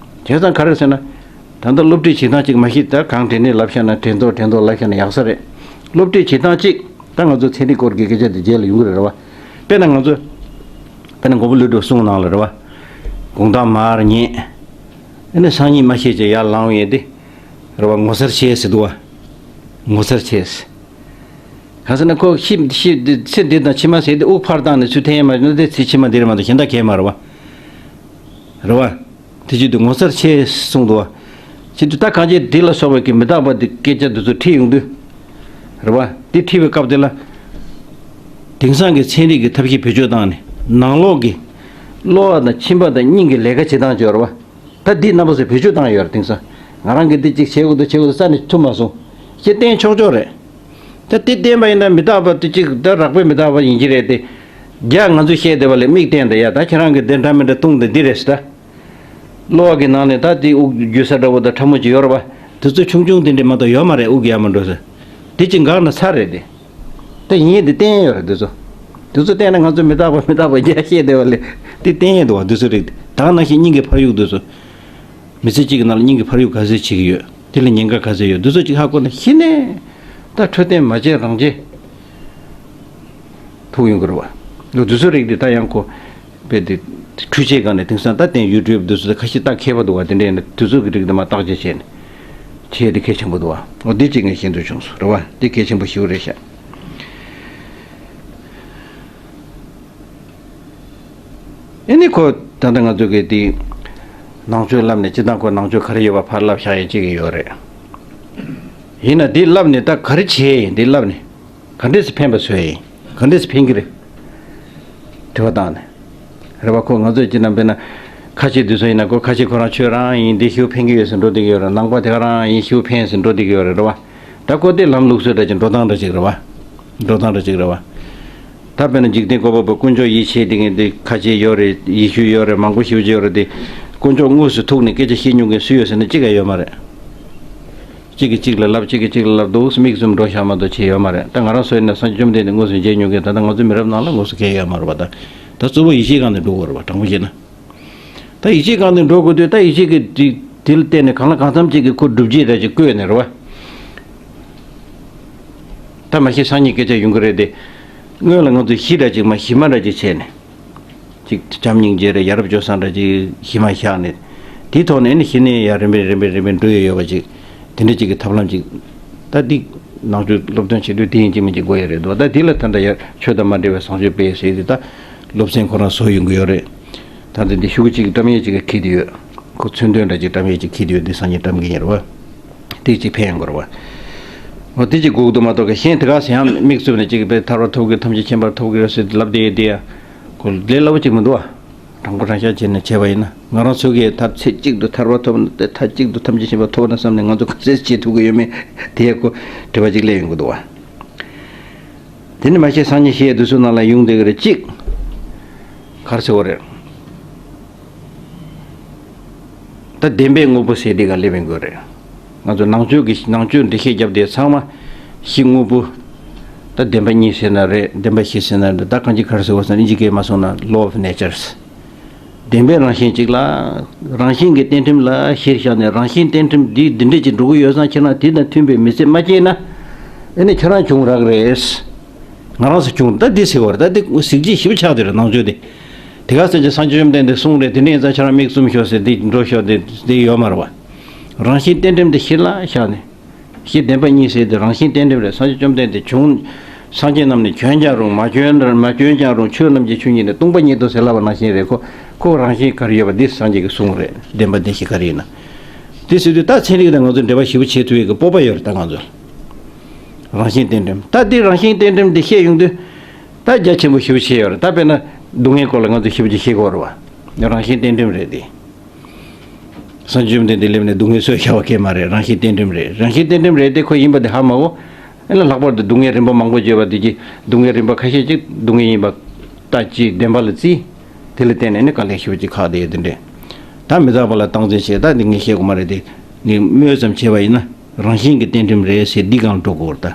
བྱས་ཙང་ག་རེ་ཟེར་ན། ད་ལྟ་སློབ་ཁྲིད་བྱེད་སྟངས་གཅིག་མ་གཞི་ད་གང་དྲན་ནས་ལབ་བཞག་ན་དྲན་ཐོག་དྲན་ཐོག་ལབ་བཞག་ན་ཡག་ས་རེད། སློབ་ཁྲིད་བྱེད་སྟངས་གཅིག་ད་ང་ཚོ་ཚན་རིག་སྐོར་གྱི་སྐད་ཆ་དེ་རྗེས་ལ་ཡོང་གི་རེད་རེད་བ། དཔེར་ན་ང་ཚོ། དཔེར་ན་མགོན་པོ་ཀླུ་སྒྲུབ་གསུང་ནང་ལ་རེད་བ། དགོང་དག་མར་ཉལ། ཨ་ནི་སང་ཉིན་མ་ཤེས་ཀྱི་ཡར་ལངས་ཡས་དེ། རེད་བ་ངོ་མཚར་ཆེ་ཟེར་འདུག་བ། ངོ་མཚར་ཆེ་ཟེར། གང་ཟེར་ན་ཁོ་ཤི་ཤི་ཚེ་འདི་དང་ཕྱི་མ་ཟེར་དེ་དབུགས་ཕར་བཏང་ནས་ཚུར་འཐེན་ཡས་མ་ན་དེ་ཚེ་ཕྱི་མ་འདི་རེད་མ་གཏོགས་གཞན་དག་གས་མ་རེད་བ། རེད་བ། དེ་བྱེད་དུས་ངོ་མཚར་ཆེ་གསུངས་འདུག་བ། བྱེད་དུས་ད་གང་ཅི་དེ་ལ་སོགས་པའི་གི་མི་རྟག་པ་དེ་སྐད་ཆ་དེ་ཚོ་ཁྲིད་ཡོང་དུས། རེད་བ། དེ་ཁྲིད་པའི་སྐབས་དེ་ལ། དེང་སང་གི་ཚན་རིག་གི་ཐབས་ཤེས་བེད་སྤྱོད་བཏང་ནས་ནང་ལོགས་ཀྱི་གློ་བ་དང་མཆིན་པ་དང་སྙིང་གི་ལས་ཀ་བྱེད་སྟངས་ཅིག་ཡོད་རེད་བ། ད་འདི་རྣམ་པ་ཚོས་བེད་སྤྱོད་བཏང་ཡོད་རེད་དེང་སང་། ང་རང་གིས་འདི་གཅིག་བྱེད་དགོས་འདུག་བྱེད་དགོས་འདུག་རྩ་ནས་ཐུབ་མ་སོང་། ཞེས་བསྟན་ཆོག་ཆོག་རེད། ད་དེ་བསྟན་པ་ཡིན་ན་མི་རྟག་པ་དེ་གཅིག་ད་རགས་པའི་མི་རྟག་པ་ཡིན་གྱི་རེད་དེ། རྒྱ་ང་ཚོས་བཤད་བསྡད་པ་ལས་མིག་བསྟན་ད་ཡ་ད་ཁྱེད་རང་གིས་འདི་འདྲ་མི་འདྲ་བཏུང་ད་འདི་རེད་ཟེར་ད། གློ་བ་གི་ནང་ནས་ད་དེ་དབུགས་རྒྱུ་ས་འདྲ་པོ་དང་ཕྲ་མོ་ཅིག་ཡོད་རེད་པ། དེ་ཚོ་ཆུང་ཆུང་དེ་འདྲས་མ་གཏོགས་ཡོད་མ་རེད་དབུགས་ཡར་མར་འགྲོ་ས། དེ་གཅིག་འགག་ན་ཚར་རེད་དེ། ད་ཡིན་དེ་བསྟན་ཡོད་རེད་དེ་ཚོ། དེ་ཚོ་བསྟན་ན་ང་ཚོ་མི་རྟག་པ་མི་རྟག་པ་རྒྱ་བཤད་བསྡད་པ་ལས་དེ་བསྟན་ཡོད་འདུག་བ་དེ་ཚོ་རེད། ད་ནང་བཞིན་སྙིང་གི་འཕར་གཡུག་དེ་ཚོ། མི་ཚེ་གཅིག་གི་ནང་ལ་སྙིང་གི་འཕར་གཡུག་ག་ཚོད་བྱེད་ཀྱི་ཡོད། དེ་ལ་ཉེན་ཁ་ག་ཚོད་ཡོད་དེ་ཚོ་གཅིག་ཧ་གོ་ན་གཞི་ནས་ད་འཕྲོད་བསྟེན་མ་བྱས་རང་བྱས་ཐུག་ཡོང་གི་རེད་བ། དེ་ཚོ་རིགས་དེ་ད་ཡང་ཁོ། དཔེ་དེ། འཕྲུལ་ཆས་སྒང་ནས་དེང་སང་ད་བསྟན་ཡུ་ཊུབ་འདི་ཚོ་ཁ་ཤས་ལྟ་མཁས་པ་འདུག་བ་དེ་འདྲས་ནས་དེ་ཚོ་གི་རིགས་དེ་མ་བརྟག་དཔྱད་བྱས་ནས་བྱས་དེ་གལ་ཆེན་པོ་འདུག་བ། འོ་འདི་གཅིག་ངས་ཤེས་འདོད་བྱུང་སོང་རེད་བ། འདི་གལ་ཆེན་པོ་ཞེ་པོ་རེད་ཤག་ཨེ་ནི་ཁོ་ད་ལྟ་ང་ཚོ་གི་དེ་ནང་ཆོས་བསླབ་ནས་སྤྱི་བཏང་ཁོ་ནང་ཆོས་ག་རེ་ཡོད་པ་ཕར་བསླབ་བཞག་ཡས་གཅིག་གི་ཡོད་རེད། ཡིན་ན་འདི་བསླབ་ནས་ད་ག་རེ་བྱས་ཡིན་འདི་བསླབ་ནས། ག་འདྲས་སེ་ཕན་པ་བཟོས་ཡིན། ག་འདྲས་སེ་ཕན་གྱི་རེད། དྲི་བ་བཏང་ནས། རེད་བ་ཁོ་ང་ཚོས་ཅི་ནམ་དཔེར་ན། ཁ་ཆེ་དུས་ཚོད་ཡིན་ན་ཁོ་ཁ་ཆེ་ཁོ་རང་ཆོས་རང་ཡིན་འདི་ཞུ་ཕན་གྱི་ཡོད་ཟེར་འགྲོ་བསྡད་ཀྱི་ཡོད་རེད། ནང་པ་དེ་ག་རང་ཡིན་ཞུ་ཕན་ཟེར་འགྲོ་བསྡད་ཀྱི་ཡོད་རེད་རེད་བ། ད་ཁོ་དེ་ལམ་ལུགས་སྲོལ་འདྲ་ཅིག་འགྲོ་སྟངས་འདྲ་ཅིག་རེད་བ། འགྲོ་སྟངས་འདྲ་ཅིག་རེད་བ། ད་དཔེར་ན་འཇིག་རྟེན་བཀོད་པ་པོ་དཀོན་མཆོག་ཡིད་ཆེས་དེ་ངས་འདི་ཁ་ཆེ་ཡོད་རེད་ཡིད་ཞུ་ཡོད་རེད་མང་པོ་ཞུ་ཅིག་ཡོད་རེད་དེ། དཀོན་མཆོག་དངོས་སུ་ཐུག་ནས་སྐད་ཆ་བཤད་མྱོང་མཁན་སུ་ཡོད་ཟེར་ན་གཅིག་ཀྱང་ཡོད་མ་རེད། གཅིག་གིས་གཅིག་ལ་ལབ་གཅིག་གིས་གཅིག་ལ་ལབ་འདུག་མིག་བཙུམ་འགྲོ་བཞག་མ་གཏོགས་བྱས་ཡོད་མ་རེད། ད་ང་རང་ཚོ་ཡིན་ན་སངས་རྒྱས་བཅོམ་ལྡན་འདས་དངོས་སུ་མཇལ་མྱོང་མཁན་ད་ལྟ་ང་ཚོ་མི་རབས་ནང་ལ་དངོས་སུ་མཁྱེན་ཡོད་མ་རེད་པ། ད་ད་གཙོ་བོ་ཡིད་ཆེས་སྒང་ནས་འགྲོ་དགོས་རེད་པ། དྲང་པོ་བཤད་ན། ད་ཡིད་ཆེས་སྒང་ནས་འགྲོ་དགོས་དུས་ད་ཡིད་ཆེས་ཀྱི་དེ་དེ་ལ་བརྟེན་ནས་གང་ལ་གང་འཚམ་ཅིག་གི་ཁོ་སྒྲུབ་བྱེད་འདྲ་ཅིག་བཀོད་ནས་རེད་པ། ད་མ་གཞི་སང་ཉིན་སྐད་ཆ་ཡོང་གི་རེད་དེ། སྔོན་ལ་ང་ཚོ་གཞི་འདྲ་ཅིག་མ་གཞི་མ་འདྲ་ཅིག་བྱས་ནས། ཅིག་བྱམས་སྙིང་རྗེ་རེད་ཡ་རབས་སྤྱོད་བཟང་འདྲ་ཅིག་གཞི་མ་བཞག་ནས། དེའི་ཐོག་ནས་ནི་གཞི་ནས་ཡ་རིམ་པས་རིམ་པས་རིམ་པས་འགྲོ་ཡི་ཡོད་པ་ཅིག་དེ་འདྲ་ཅིག་གི་ཐབས་ལམ་ཅིག་ད་འདི་ནང་ཆོས་སློབ་སྟོན་བྱེད་དུས་དེ་ཡིན་གཅིག་མིན་གཅིག་དགོས་ཡ་རེད་འདུག་ད་འདི་ལ་ད་ལྟ་ཡ་ཆོས་དང་མ་འབྲེལ་བའི་བཟང་སྤྱོད་སྤེལ་ཟེར་ཏེ་ད་སློབ་ཚན་ཁོ་རང་བཟོ་ཡོང་གི་ཡོད་རེད། ད་ལྟ་འདི་ཤོག་གུ་གཅིག་བཀྲམ་ཡས་གཅིག་གི་འཁྱེར་དུ་ཡོད། ཁོ་མཚོན་དོན་འདྲ་ཅིག་བཀྲམ་ཡས་གཅིག་འཁྱེར་དུ་ཡོད་འདི་སང་ཉིན་བཀྲམ་གི་ཡིན་རེད་བ། དེ་གཅིག་ཕན་ཡོང་གི་རེད་བ། འོ་དེ་གཅིག་དགོས་ཀྱི་འདུག་མ་གཏོགས་གཞན་དེ་ག་ཟེ་ཡང་མིག་བཙུམ་ནས་གཅིག་པའི་ཐར་པ་ཐོབ་ཀྱི་ཐམས་ཅད་མཁྱེན་པར་ཐོབ་ཀྱི་རེད་ཟེར་ལབ་བསྡད་ཡོད་དེ་ཡ། ཁོ་ལས་སླ་པོ་གཅིག་མི་འདུག་བ། དྲང་པོ་དྲང་བཞག་བྱས་ནས་བྱས་པ་ཡིན་ན་ང་རང་ཚོ་གིས་ད་ཚེ་གཅིག་ཏུ་ཐར་པ་ཐོབ་ན་དེ་མཐའ་གཅིག་ཏུ་ཐམས་ཅད་མཁྱེན་པ་ཐོབ་ན་བསམ་ནས་ང་ཚོ་ག་ཚད་བྱེད་ཐུབ་ཀྱི་ཡོད་མེད་དེ་ཡ་ཁོ་དྲི་བ་གཅིག་སླེབས་ཡོང་གི་འདུག་བ། དེ་ནི་མ་གཞི་སང་ཉིན་བཤད་དུས་ཚོད་ནང་ལ་ཡོང་བསྡད་ཀྱི་རེད་གཅིག་ག་རེ་ཟེར་བ་རེད། ད་བདེན་པའི་དངོས་པོ་ཟེར་དེ་ག་སླེབས་ཡོང་གི་རེད། ང་ཚོ་ནང་ཆོས་ཀྱི་ནང་ཆོས་འགྲེལ་བཤད་རྒྱབ་དེ་ཚང་མ་གཞི་དངོས་པོ། ད་བདེན་པ་གཉིས་ཟེར་ན་རེད་བདེན་པ་བཞི་ཟེར་ན་རེད་ད་གང་ཅི་ག་རེ་ཟེར་བ་ཟེར་ན་ཨིན་ཇི་སྐད་མ་སོང་ན་law of natures། བདེན་པའི་རང་བཞིན་གཅིག་ལ། རང་བཞིན་གྱི་གཏན་ཁྲིམས་ལ་གཞིར་བཞག་ནས་རང་བཞིན་གཏན་ཁྲིམས་འདི་འདི་འདྲས་ཀྱི་འགྲོ་གི་ཡོད་ཙང་ཁྱེད་རང་དེ་དང་མཐུན་པའི་མི་ཚེ་མ་སྐྱེལ་ན། ཨེ་ནི་ཁྱེད་རང་བྱུང་རག་རེད། ང་རང་ཚོ་བྱུང་ད་འདི་ཟེར་བ་རེད་ད་འདི་གཟི་བརྗིད་ཞིབ་ཆགས་དེ་རེད་ནང་ཆོས་དེ། དེ་ག་ཟེར་གྱི་སངས་རྒྱས་བཅོམ་ལྡན་འདས་གསུངས་རེད་དེ་འདྲས་ཡིན་ཙང་ཁྱེད་རང་མིག་བཙུམ་ཤོག་ཟེར་འདི་འགྲོ་ཤོག་དེ་འདི་ཡོད་མ་རེད་བ། རང་བཞིན་གཏན་ཁྲིམས་དེ་གཞི་ལ་བཞག་ནས། གཞི་བདེན་པ་གཉིས་ཟེར་དེ་རང་བཞིན་གཏན་ཁྲིམས་རེད་སངས་རྒྱས་བཅོམ་ལྡན་འདས་བྱུང་། སངས་རྒྱས་རྣམས་ནི་བྱོན་ཀྱང་རུང་མ་བྱོན་མ་བྱོན་ཀྱང་རུང་ཆོས་རྣམས་ཀྱི་ཆོས་ཉིད་ནི་སྟོང་པ་ཉིད་དོ་ཟེར་ལབ་པ་ནང་བཞིན་རེད་ཁོ། ཁོ་རང་བཞིན་ག་རེ་ཡོད་པ་འདི་སངས་རྒྱས་ཀྱིས་གསུངས་རེད་བདེན་པ་བདེན་བཞི་ག་རེ་ཡིན་ན། དེ་ཟེར་དུས་ད་ཚན་རིག་དང་ང་ཚོ་འབྲེལ་བ་ཞེ་པོ་བྱེད་ཐུབ་ཡས་ཀྱི་སྤོབས་པ་ཡོད་རེད་ད་ང་ཚོ། རང་བཞིན་གཏན་ཁྲིམས་ད་འདི་རང་བཞིན་གཏན་ཁྲིམས་འདི་བཤད་ཡོང་དུས། ད་རྒྱ་ཆེན་པོ་ཞེ་པོ་བྱས་ཡོད་རེད་ད་དཔེར་ན་སྡུག་བསྔལ་སྐོར་ལ་ང་ཚོ་ཞེ་པོ་ཅིག་ཤེས་དགོས་རེད་བ། རང་བཞིན་གཏན་ཁྲིམས་རེད་དེ། སངས་རྒྱས་བཅོམ་ལྡན་འདས་སླེབས་ནས་སྡུག་བསྔལ་བཟོས་བཞག་པ་སྐད་མ་རེད་རང་བཞིན་གཏན་ཁྲིམས་རེད་རང་བཞིན་གཏན་ཁྲིམས་རེད་དེ་ཁོ་ཡིན་པ་དེ་ཧ་མ་གོ། ཨེ་ལ་ལྷག་པར་དུ་སྡུག་བསྔལ་རིམ་པ་མང་པོ་བརྗོད་པ་དེ་གྱིས་སྡུག་བསྔལ་རིམ་པ་ཁ་ཤས་ཅིག་སྡུག་བསྔལ་ཡིན་པ་ལྟ་ཅི་བདེན་པ་ལ་བརྩིས། དེ་ལ་བརྟེན་ནས་ནི་དཀའ་ལས་ཞེ་པོ་ཅིག་ཁག་བསྡད་ཡོད་དེ་འདྲས། ད་མི་རྟག་པ་ལ་སྟངས་འཛིན་བྱེད། ད་འདི་ངས་བཤད་དགོས་མ་རེད་དེ། ངས་སྨོས་ཙམ་བྱས་པ་ཡིན་ན། རང་བཞིན་གྱི་རྟེན་འབྲེལ་རེད་ཟེར་འདི་སྒང་ལ་འགྲོ་དགོས་རེད་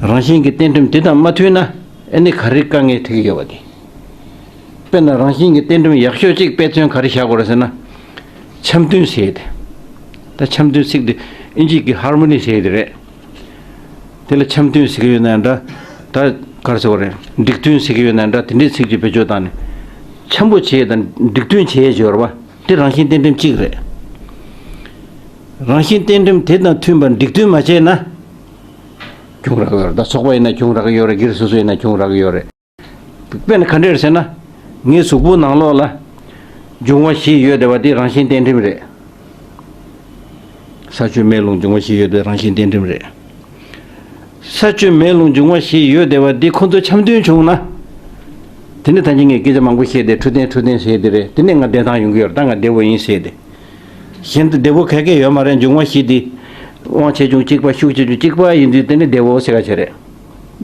ད། རང་བཞིན་གྱི་རྟེན་འབྲེལ་དེ་དང་མ་མཐུན་ན། ཨ་ནི་ག་རེ་དཀའ་ངལ་འཕྲད་ཀྱི་ཡོད་པ་དེ། དཔེར་ན་རང་བཞིན་གྱི་རྟེན་འབྲེལ་ཡག་ཤོས་གཅིག་དཔེ་མཚོན་ག་རེ་བཞག་དགོས་རེད་ཟེར་ན། འཆམ་མཐུན་ཟེར་ཏེ། ད་འཆམ་མཐུན་ཚིག་དེ་ཨིན་ཇི་གི་ཧར་མོ་ནི་ཟེར་དེ་རེད། དེ་ལ་འཆམ་མཐུན་ཟེར་གྱི་ཡོད་ན་འདྲ། ད་ག་རེ་ཟེར་དགོས་རེད། འགྲིག་མཐུན་ཟེར་གྱི་ཡོད་ན་འདྲ། དེ་འདྲའི་ཚིག་གཅིག་བེད་སྤྱོད་བཏང་ནས། འཆམ་པོ་བྱེད་དང་འགྲིག་མཐུན་བྱེད་ཡས་ཡོད་རེད་པ། དེ་རང་བཞིན་རྟེན་འབྲེལ་གཅིག་རེད། རང་བཞིན་རྟེན་འབྲེལ་དེ་དང་མཐུན་པར་འགྲིག་མཐུན་མ་བྱས་ན། གྱོང་རག་གི་ཡོད་རེད། ད་ཚོགས་པ་ཡིན་ན་གྱོང་རག་གི་ཡོད་རེད། སྒེར་སོ་སོ་ཡིན་ན་གྱོང་རག་གི་ཡོད་རེད། དཔེར་ན་ག་འདྲ་རེད་ཟེར་ན། ངའི་གཟུགས་པོ་ནང་ལོགས་ལ་འབྱུང་བ་བཞི་ཡོད་བསྡད་པ་དེ་རང་བཞིན་རྟེན་འབྲེལ་རེད། ས་ཆུ་མེ་རླུང་འབྱུང་བ་བཞི་ཡོད་བསྡད་རང་བཞིན་རྟེན་འབྲེལ་རེད། ས་ཆུ་མེ་རླུང་འབྱུང་བ་བཞི་ཡོད་བསྡད་པ་འདི་ཁོ་ཚོ་འཆམ་མཐུན་བྱུང་ན། དེ་ནི་ད་གིན་ངས་སྐད་ཆ་མང་པོ་བཤད་དེ་འཕྲོད་བསྟེན་འཕྲོད་བསྟེན་ཟེར་དེ་རེད། དེ་ནས་ང་བདེ་ཐང་ཡོང་གི་ཡོད་རེད། ད་ང་བདེ་བོ་ཡིན་ཟེར་དེ། གཞན་དུ་བདེ་བོ་ག་གེ་ཡོད་མ་རེད། འབྱུང་བ་བཞི་འདི་དབང་ཆེ་ཆུང་གཅིག་པ་ཤུགས་ཆེ་ཆུང་གཅིག་པ་ཡིན་དུས་དེ་ནི་བདེ་བོ་ཟེར་ག་བྱེད་རེད།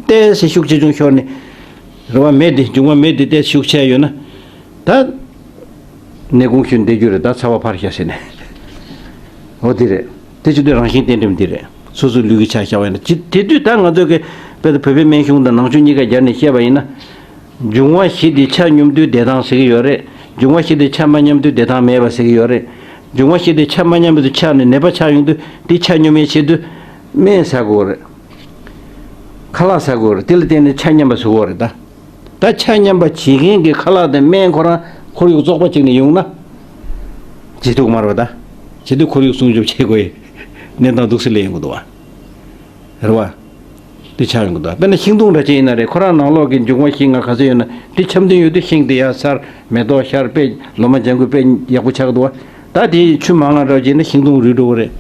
ཏོག་ཙམ་ཤུགས་ཆེ་ཆུང་ཤོར་ནས། རེད་པ། མེ་འདི་འབྱུང་བ་མེ་འདི་ཏོག་ཙམ་ཤུགས་ཆེ་ཡོད་ན། ད་ནད་གུང་ཤུན་བསྡད་རྒྱུ་རེད། ད་ཚ་བ་འཕར་ཤག་ཟེར་ནས། འོ་དེ་རེད། དེ་བྱེད་དུས་རང་བཞིན་རྟེན་འབྲེལ་འདི་རེད། སོ་སོའི་ལུས་ཀྱི་ཆ་བཞག་པ་ཡིན་ན། ཅི་དེ་དུས་ད་ང་ཚོ་གི་དཔེ་ད་བོད་པའི་སྨན་གཞུང་དང་ནང་ཆོས་གཉིས་ཀ་སྦྱར་ནས་བཤད་པ་ཡིན་ན། འབྱུང་བ་བཞི་འདི་ཆ་སྙོམས་དུས་བདེ་ཐང་ཟེར་གྱི་ཡོད་རེད། འབྱུང་བ་བཞི་འདི་ཆ་མ་མཉམ་དུས་བདེ་ཐང་མེད་པ་ཟེར་གྱི་ཡོད་རེད། འབྱུང་བ་བཞི་འདི་ཆ་མ་མཉམ་དུ་ཆགས་ནས་ནད་པ་ཆགས་ཡོང་དུས་འདི་ཆ་སྙོམས་ཡས་ཆེད་དུ་སྨན་ཟ་དགོས་རེད། ཁ་ལག་ཟ་དགོས་རེད། དེ་ལ་བརྟེན་ནས་ཆ་མཉམ་པ་བཟོ་དགོས་རེད་ད། ད་ཆ་མཉམ་པ་བྱེད་མཁན་གྱི་ཁ་ལག་དང་སྨན་ཁོ་རང་ཁོར་ཡུག་བཙོག་པ་ཅིག་ནས་ཡོང་ན། བྱེད་ཐུབ་མ་རེད་པ་ད། བྱེད་དུས་ཁོར་ཡུག་སྲུང་སྐྱོབ་བྱེད་དགོས་ཡས་གནས་སྟངས་འདུག་སེ་སླེབས་ཡོང་གི་འདུག་པ། རེད་པ། དེ་ཆགས་ཡོང་གི་འདུག་དཔེར་ན་ཤིང་སྡོང་འདྲ་ཅིག་ཡིན་ན་རེད། ཁོ་རང་ནང་ལོགས་ཀྱི་འབྱུང་བ་བཞི་ལྔ་ག་ཚོད་ཡོད་ན་དེ་འཆམ་མཐུན་ཡོད་དུས་ཤིང་དེ་ཡར་འཚར། མེ་ཏོག་ཤར། དཔེ་ལོ་མ་ལྗང་ཁུ་དཔེ་ཡག་པོ་ཆགས་འདུག་པ། ད་དེ་ཆུ་མང་ང་འདྲ་ཅིག་ཡིན་ན་ཤིང་སྡོང་རུལ་འགྲོ་གི་རེད།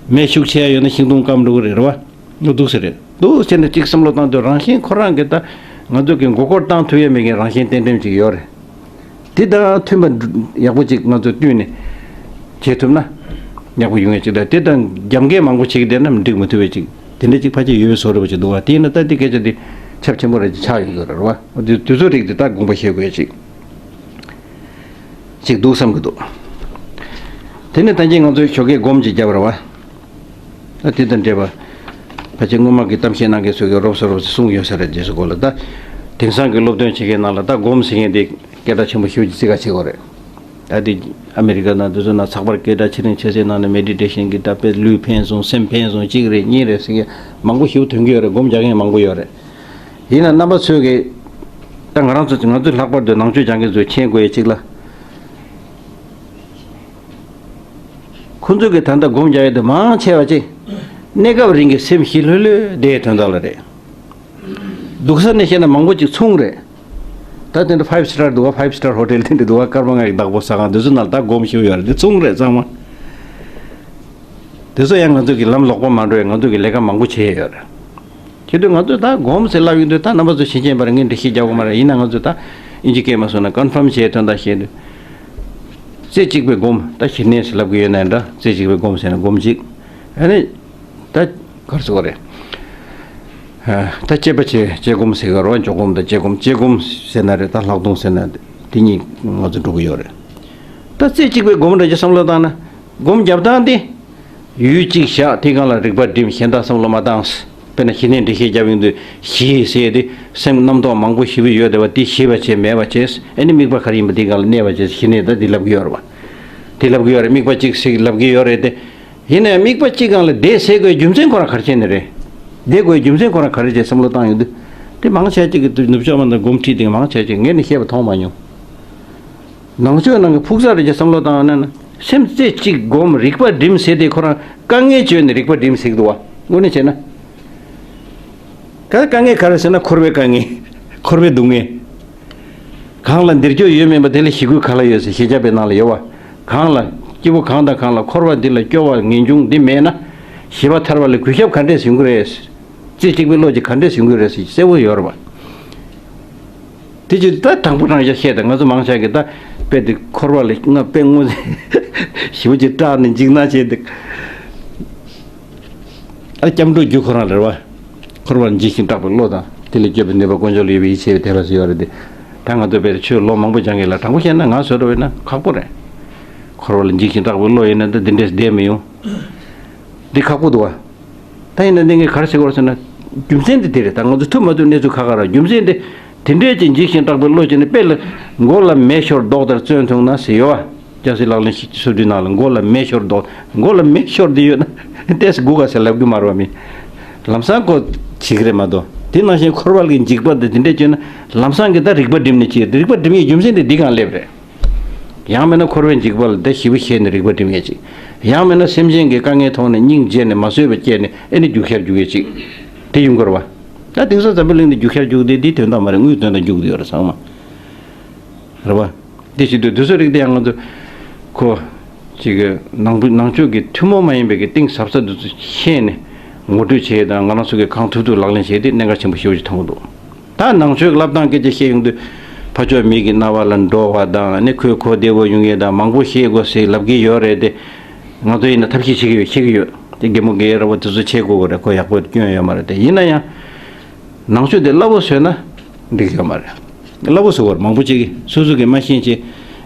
མེ་ཤུགས་ཆེ་ཡ་ཡོད་ན་ཤིང་སྡོང་སྐམ་འགྲོ་གི་རེད། རེད་པ། འདུག་སེ་རེད། འདུག་སེ་ནས་གཅིག་བསམ་བློ་བཏང་དུས་རང་བཞིན་ཁོ་རང་གི་ད་ང་ཚོ་གི་མགོ་སྐོར་བཏང་ཐུབ་ཡ་མེད་མཁན་རང་བཞིན་རྟེན་འབྲེལ་ཅིག་ཡོད་རེད། དེ་དང་མཐུན་པ་ཡག་པོ་ཅིག་ང་ཚོ་བསྟུན་ནས་བྱེད་ཐུབ་ན་ཡག་པོ་ཡོང་ཡ་ཅིག་དང་། དེ་དང་རྒྱབ་འགལ་མང་པོ་བྱེད་ཀྱི་བསྡད་ན་འགྲིག་མི་ཐུབ་པ་ཅིག་དེ་འདྲ་ཅིག་ཕལ་ཆེར་ཡོད་པའི་བཟོ་འདྲ་པོ་ཅིག་འདུག་པ། དེ་ཡིན་ན་ད་དེ་སྐད་ཆ་དེ་ཁྱབ་ཆེན་པོ་རེད་ཅིག་ཆགས་ཡོང་གི་རེད་པ། འོ་དེ་དུས་ཚོད་རིགས་དེ་ད་དགོངས་པ་བཞེས་དགོས་ཡ་ཅིག་ཅིག་འདུག་བསམ་གྱི་འདུག་དེ་ནས་ད་གིན་ང་ཚོས་ཞོགས་ཀས་སྒོམ་ཅིག་བརྒྱབ་པ་རེད་པ། ད་དེ་དང་འབྲེལ་བ། ཕལ་ཆེར་སྔོན་མ་གི་གཏམ་བཤད་གནང་མཁན་ཚོས་ཀྱི་རོབ་ཙམ་རོབ་ཙམ་གསུངས་ཡོད་ས་རེད། རྗེས་སུ་གོ་ལ་ད། དེང་སང་གི་སློབ་སྟོན་བྱེད་མཁན་ནང་ལ་ད་སྒོམ་ཟེར་མཁན་དེ་སྐད་གྲགས་ཆེན་པོ་ཞེ་པོ་ཅིག་བརྩི་ག་བྱེད་ཀྱི་ཡོད་རེད། ད་དེ་ཨ་མི་རི་ཀ་ནང་དེ་ཚོ་ནང་ཚགས་པར་སྐད་གྲགས་ཆེ་རིང་ཆེ་སའི་ནང་ནས་མེ་ཌི་ཊེ་ཤན་གྱི་ད་དཔེ་ལུས་ཕན་སོང་སེམས་ཕན་སོང་གཅིག་རེད་གཉིས་རེད་ཟེར་མཁན་མང་པོ་ཞེ་པོ་ཐོན་གྱི་ཡོད་རེད། སྒོམ་རྒྱག་མཁན་མང་པོ་ཡོད་རེད། ཡིན་ན་རྣམ་པ་ཚོས་ཀྱི་ད་ང་རང་ཚོ་ང་ཚོས་ལྷག་པར་དུ་ནང་ཆོས་སྦྱང་མཁན་ཚོས་མཁྱེན་དགོས་ཡ་གཅིག་ལ། ཁོ་ཚོས་ཀྱི་ད་ལྟ་སྒོམ་རྒྱག་ཡ་དེ་མང་ཆེ་བ་ཅིག་གནས་སྐབས་རིང་གི་སེམས་ཞི་ལྷོད་ལྷོད་བསྡད་དོན་དག་ལ་རེད། སྡུག་ས་ནས་བཤད་ན་མང་པོ་ཅིག་ཚོང་རེད། ད་དེ་འདྲ་ཕའིབ་སི་ཊར་འདུག་ག་ཕའིབ་སི་ཊར་ཧོ་ཊེལ་དེ་འདྲ་འདུག་ག་སྐར་མ་ལྔ་ཡི་བདག་པོ་ཟ་ཁང་དེ་ཚོ་ནང་ལ་ད་སྒོམ་ཞིག་ཡོད་རེད། དེ་ཚོང་རེད་ཚང་མ། དེ་ཚོ་ཡང་ང་ཚོ་གི་ལམ་ལོག་པ་མ་འགྲོ་བའི་ང་ཚོ་གི་ལས་ཀ་མང་པོ་བྱས་ཡོད་རེད། བྱེད་དུས་ང་ཚོས་ད་སྒོམ་ཟེར་ལབ་ཡོང་དུས་ད་རྣམ་པ་ཚོ་ཤེས་ཀྱིན་པར་ངས་འགྲེལ་བཤད་རྒྱག་དགོས་མ་རེད། ཡིན་ན་ང་ཚོས་ད་ཨིན་ཇི་སྐད་མ་སོང་ན་ཀོན་ཕརམ་བྱས་དོན་དག་བཤད་དུས། རྩེ་གཅིག་པའི་སྒོམ། ད་ཞི་གནས་ཟེར་ལབ་ཀྱི་ཡོད་ན་འདྲ། རྩེ་གཅིག་པའི་སྒོམ་ཟེར་ན་སྒོམ་གཅིག་ཨ་ནི། ད་གར་སོ་རེད། ད་དཔྱད་པ་བྱེད་དཔྱད་སྒོམ་ཟེར་གི་རེད་པ། འཇོག་སྒོམ་དང་དཔྱད་སྒོམ། དཔྱད་སྒོམ་ཟེར་ན་རེད། ད་ལྷག་མཐོང་ཟེར་ན་དེ་གཉིས་ང་ཚོ་འགྲོ་གི་ཡོད་རེད། ད་རྩེ་གཅིག་པའི་སྒོམ་འདྲ་ཅིག་བསམ་བློ་བཏང་ན། སྒོམ་རྒྱབ་སྟངས་དེ། ཡུལ་གཅིག་བཞག་དེའི་སྒང་ལ་རིག་པ་སྒྲིམ། གཞན་དག་བསམ་བློ་མ་བཏང་། དཔེར་ན་ཞི་གནས་འགྲེལ་བཤད་རྒྱབ་ཡོང་དུས་ཞི་ཟེར་དེ་སེམས་རྣམ་རྟོག་མང་པོ་ཞེ་པོ་ཡོད་བསྡད་པ་དེ་ཞི་བ་བྱས་མེད་པ་བྱས། ཨ་ནི་དམིགས་པ་ག་རེ་ཡིན་པ་དེའི་སྒང་ལ་གནས་པ་བྱས། ཞི་གནས་ད་དེ་ལབ་ཀྱི་ཡོད་རེད་པ། དེ་ལབ་ཀྱི་ཡོད་རེད། དམིགས་པ་གཅིག་ཟེར་ལབ་ཀྱི་ཡོད་རེད་དེ། ཡིན་ནའི་དམིགས་པ་གཅིག་སྒང་ལ་བསྡད་ཟེར་དགོས་རྒྱུ་མཚན་ཁོ་རང་ག་རེ་བྱས་ནས་རེད། བསྡད་དགོས་རྒྱུ་མཚན་ཁོ་རང་ག་རེ་བྱས་བསམ་བློ་བཏང་ཡོང་དུས། དེ་མང་ཆེ་ཅིག་གིས་ནུབ་ཕྱོགས་མ་དང་སྒོམ་ཁྲིད་དེ་མང་ཆེ་ཅིག་ངས་ནི་བཤད་པ་མཐོང་མ་མྱོང་། ནང་ཆོས་ནང་གི་ཕུགས་བསམ་རེ་ཅིག་བསམ་བློ་བཏང་ན་ན། སེམས་རྩེ་གཅིག་སྒོམ་རིག་པ་སྒྲིམ་ཟེར་དེ་ཁོ་རང་དཀའ་ངལ་བརྗོད་ནས་རིག་པ་སྒྲིམ་ཟེར་གི་འདུག་པ། དངོས་གནས་བྱས་ན། ག་དཀའ་ངལ་ག་རེ་ཟེར་ན་འཁོར་བའི་དཀའ་ངལ། འཁོར་བའི་སྡུག་བསྔལ། གང་ལ་འདིར་སྐྱོ་ཡོད་མིན་པ་དེ་ལ་ཞི་རྒོལ་ག་ལ་ཡོད་ཟེར་ཞི་རྒྱས་པའི་ནང་ལ་ཡོད་པ། གང་ལ་སྐྱིད་པོ་གང་དང་གང་ལ་འཁོར་བ་འདི་ལ་སྐྱོ་བ་ངེས་འབྱུང་འདི་མེད་ན། ཞི་བ་ཐར་བ་ལ་གུས་ཞབས་ག་འདྲས་ཡོང་གི་རེད། རྩེ་གཅིག་པའི་བློ་ཅིག་ག་འདྲས་ཡོང་གི་རེད་ཟེར་གསལ་པོ་ཡོད་རེད་པ། དེ་ཅིག་ད་དྲང་པོ་དྲང་བཞག་བཤད་དང་། ང་ཚོ་མང་ཆེ་གིས་ད་དཔེ་དེ་འཁོར་བ་ལ་ང་དཔེ་དངོས་ཞི་བ་ཅིག་སྐྲག་ནས་འཇིགས་སྣང་བྱས་འདུག་ཨ། སྐྱབས་འགྲོ་རྒྱུ་ཁོ་རང་རེད་པ། འཁོར་བར་འཇིགས་ཤིང་སྐྲག་པའི་བློ་དང་། དེ་ལས་སྐྱོབ་པའི་ནུས་པ་དཀོན་མཆོག་ལ་ཡོད་པའི་ཡིད་ཆེས་པའི་དད་པ་ཟེར་ཡོད་རེད་དེ། ད་ང་ཚོ་བས་ཆོས་ལོ་མང་པོ་སྦྱང་གི་ལ། དྲང་པོ་བཤད་ན་ང་བཟོ་འདྲ་བས་ན་ཁག་པོ་རེད། འཁོར་བ་ལ་འཇིགས་ཤིང་སྐྲག་པའི་བློ་ཡིན་ན་ད་འདི་འདྲས་བསྡད་མི་ཡོང་། འདི་ཁག་པོ་འདུག་བ། ད་ཡིན་ན་འདི་ངས་ག་རེ་ཟེར་བ་རེད་ཟེར་ན། རྒྱུ་མཚན་འདི་དེ་རེད། ད་ང་ཚོ་ཐུབ་མ་ཐུབ་གནས་ཚུལ་ཁག་ཁག་ར། རྒྱུ་མཚན་འདི་དེ་འདྲས་ཀྱི་འཇིགས་ཤིང་སྐྲག་པའི་བློ་ཅན་ནི་དཔེ་ལ་མགོ་ལ་མེ་ཤོར་མདོག་ལྟར་བཙོན་ཐུང་ན་ཟེར་ཡོད་བ། སྐྱ་སེར་ལག་ལེན་ཞིག་སུ་དུས་ནང་ལ་མགོ་ལ་མེ་ཤོར་མདོག་མགོ་ལ་མེ་ཤོར་འདི་ཡོད་ན་ཏེས་སྒུག་ག་ཟེར་ལབ་རྒྱུ་མ་རེད་བ། མི་ལམ་སང་ཁོ་བྱེད་ཀྱི་རེད་མ་གཏོགས། དེ་ནང་བཞིན་འཁོར་བ་གི་འཇིགས་པ་འདི་དེ་འདྲས་བྱུང་ན་ལམ་སང་གི་ད་རིག་པ་སྒྲིམ་ནས་བྱེད། རིག་པ་སྒྲིམ་ཡས་རྒྱུ་མཚན་དེ་འདི་གང་སླེབས་རེད། ཡང་མིན་ན་འཁོར་བའི་འཇིགས་པ་ལ་དེ་ཞེ་པོ་ཞེད་ནས་རིག་པ་སྒྲིམ་ཡས་ཅིག་ཡང་མིན་ན་སེམས་ཅན་གྱི་དཀའ་ངལ་མཐོང་ནས་སྙིང་རྗེ་ནས་མ་བཟོད་པ་སྐྱེས་ནས་ཨེ་ནི་རྒྱུག་ཤར་རྒྱུག་ཡས་ཅིག་དེ་ཡོང་གི་རེད་བ། ད་དེང་སང་འཛམ་བུ་གླིང་འདི་རྒྱུག་ཤར་རྒྱུག་དེ་འདི་དོན་དག་མ་རེད། དངུལ་དོན་དག་རྒྱུག་དེ་ཡོད་རེད་ཚང་མ། རེད་བ། དེ་བྱེད་དུས་དུས་ཚོད་རིག་དེ་ཡང་ང་ཚོ་ཁོ་ཅིག་གི་ནང་བུ་ནང་ཆོས་ཀྱི་ཐུན་མོང་མ་ཡིན་པའི་གི་གཏིང་ཟབ་ས་དེ་ཚོ་ཤེས་ནས་ངོ་སྤྲོད་བྱེད་དང་། ང་རང་ཚོ་གི་གང་ཐུབ་ཐུབ་ལག་ལེན་བྱས་ཏེ་གནད་འགག་ཆེན་པོ་ཞེ་པོ་ཅིག་མཐོང་གི་འདུག་ད་ནང་ཆོས་ཀྱི་བསླབ་སྟངས་སྐད་ཆ་བཤད་ཡོང་དུས་ཕ་ཕྱོགས་མི་གི་རྣ་བ་ལ་འགྲོ་བ་དང་། ཨ་ནི་ཁོས་གོ་བདེ་བོ་ཡོང་ཡས་དང་། མང་པོ་ཤེས་དགོས་ཟེར་ལབ་ཀྱི་ཡོད་རེད་དེ། ང་ཚོ་ཡིན་ན་ཐབས་ཤེས་བྱེད་ཀྱི་ཡོད། ཤེས་ཀྱི་ཡོད། དེ་རྒན་མོ་རྒན་རབས་པ་དེ་ཚོ་བྱེད་དགོས་གི་རེད། ཁོ་ཡག་པོ་སྐྱོན་ཡོད་མ་རེད་དེ། ཡིན་ན་ཡང་ནང་ཆོས་དེ་སླ་བོ་བཟོས་ན་འགྲིག་ཡོད་མ་རེད། སླ་བོ་བཟོ་བར་མང་པོ་ཅིག་གིས་སོ་སོ་གིས་མ་ཤེས་ཅེས།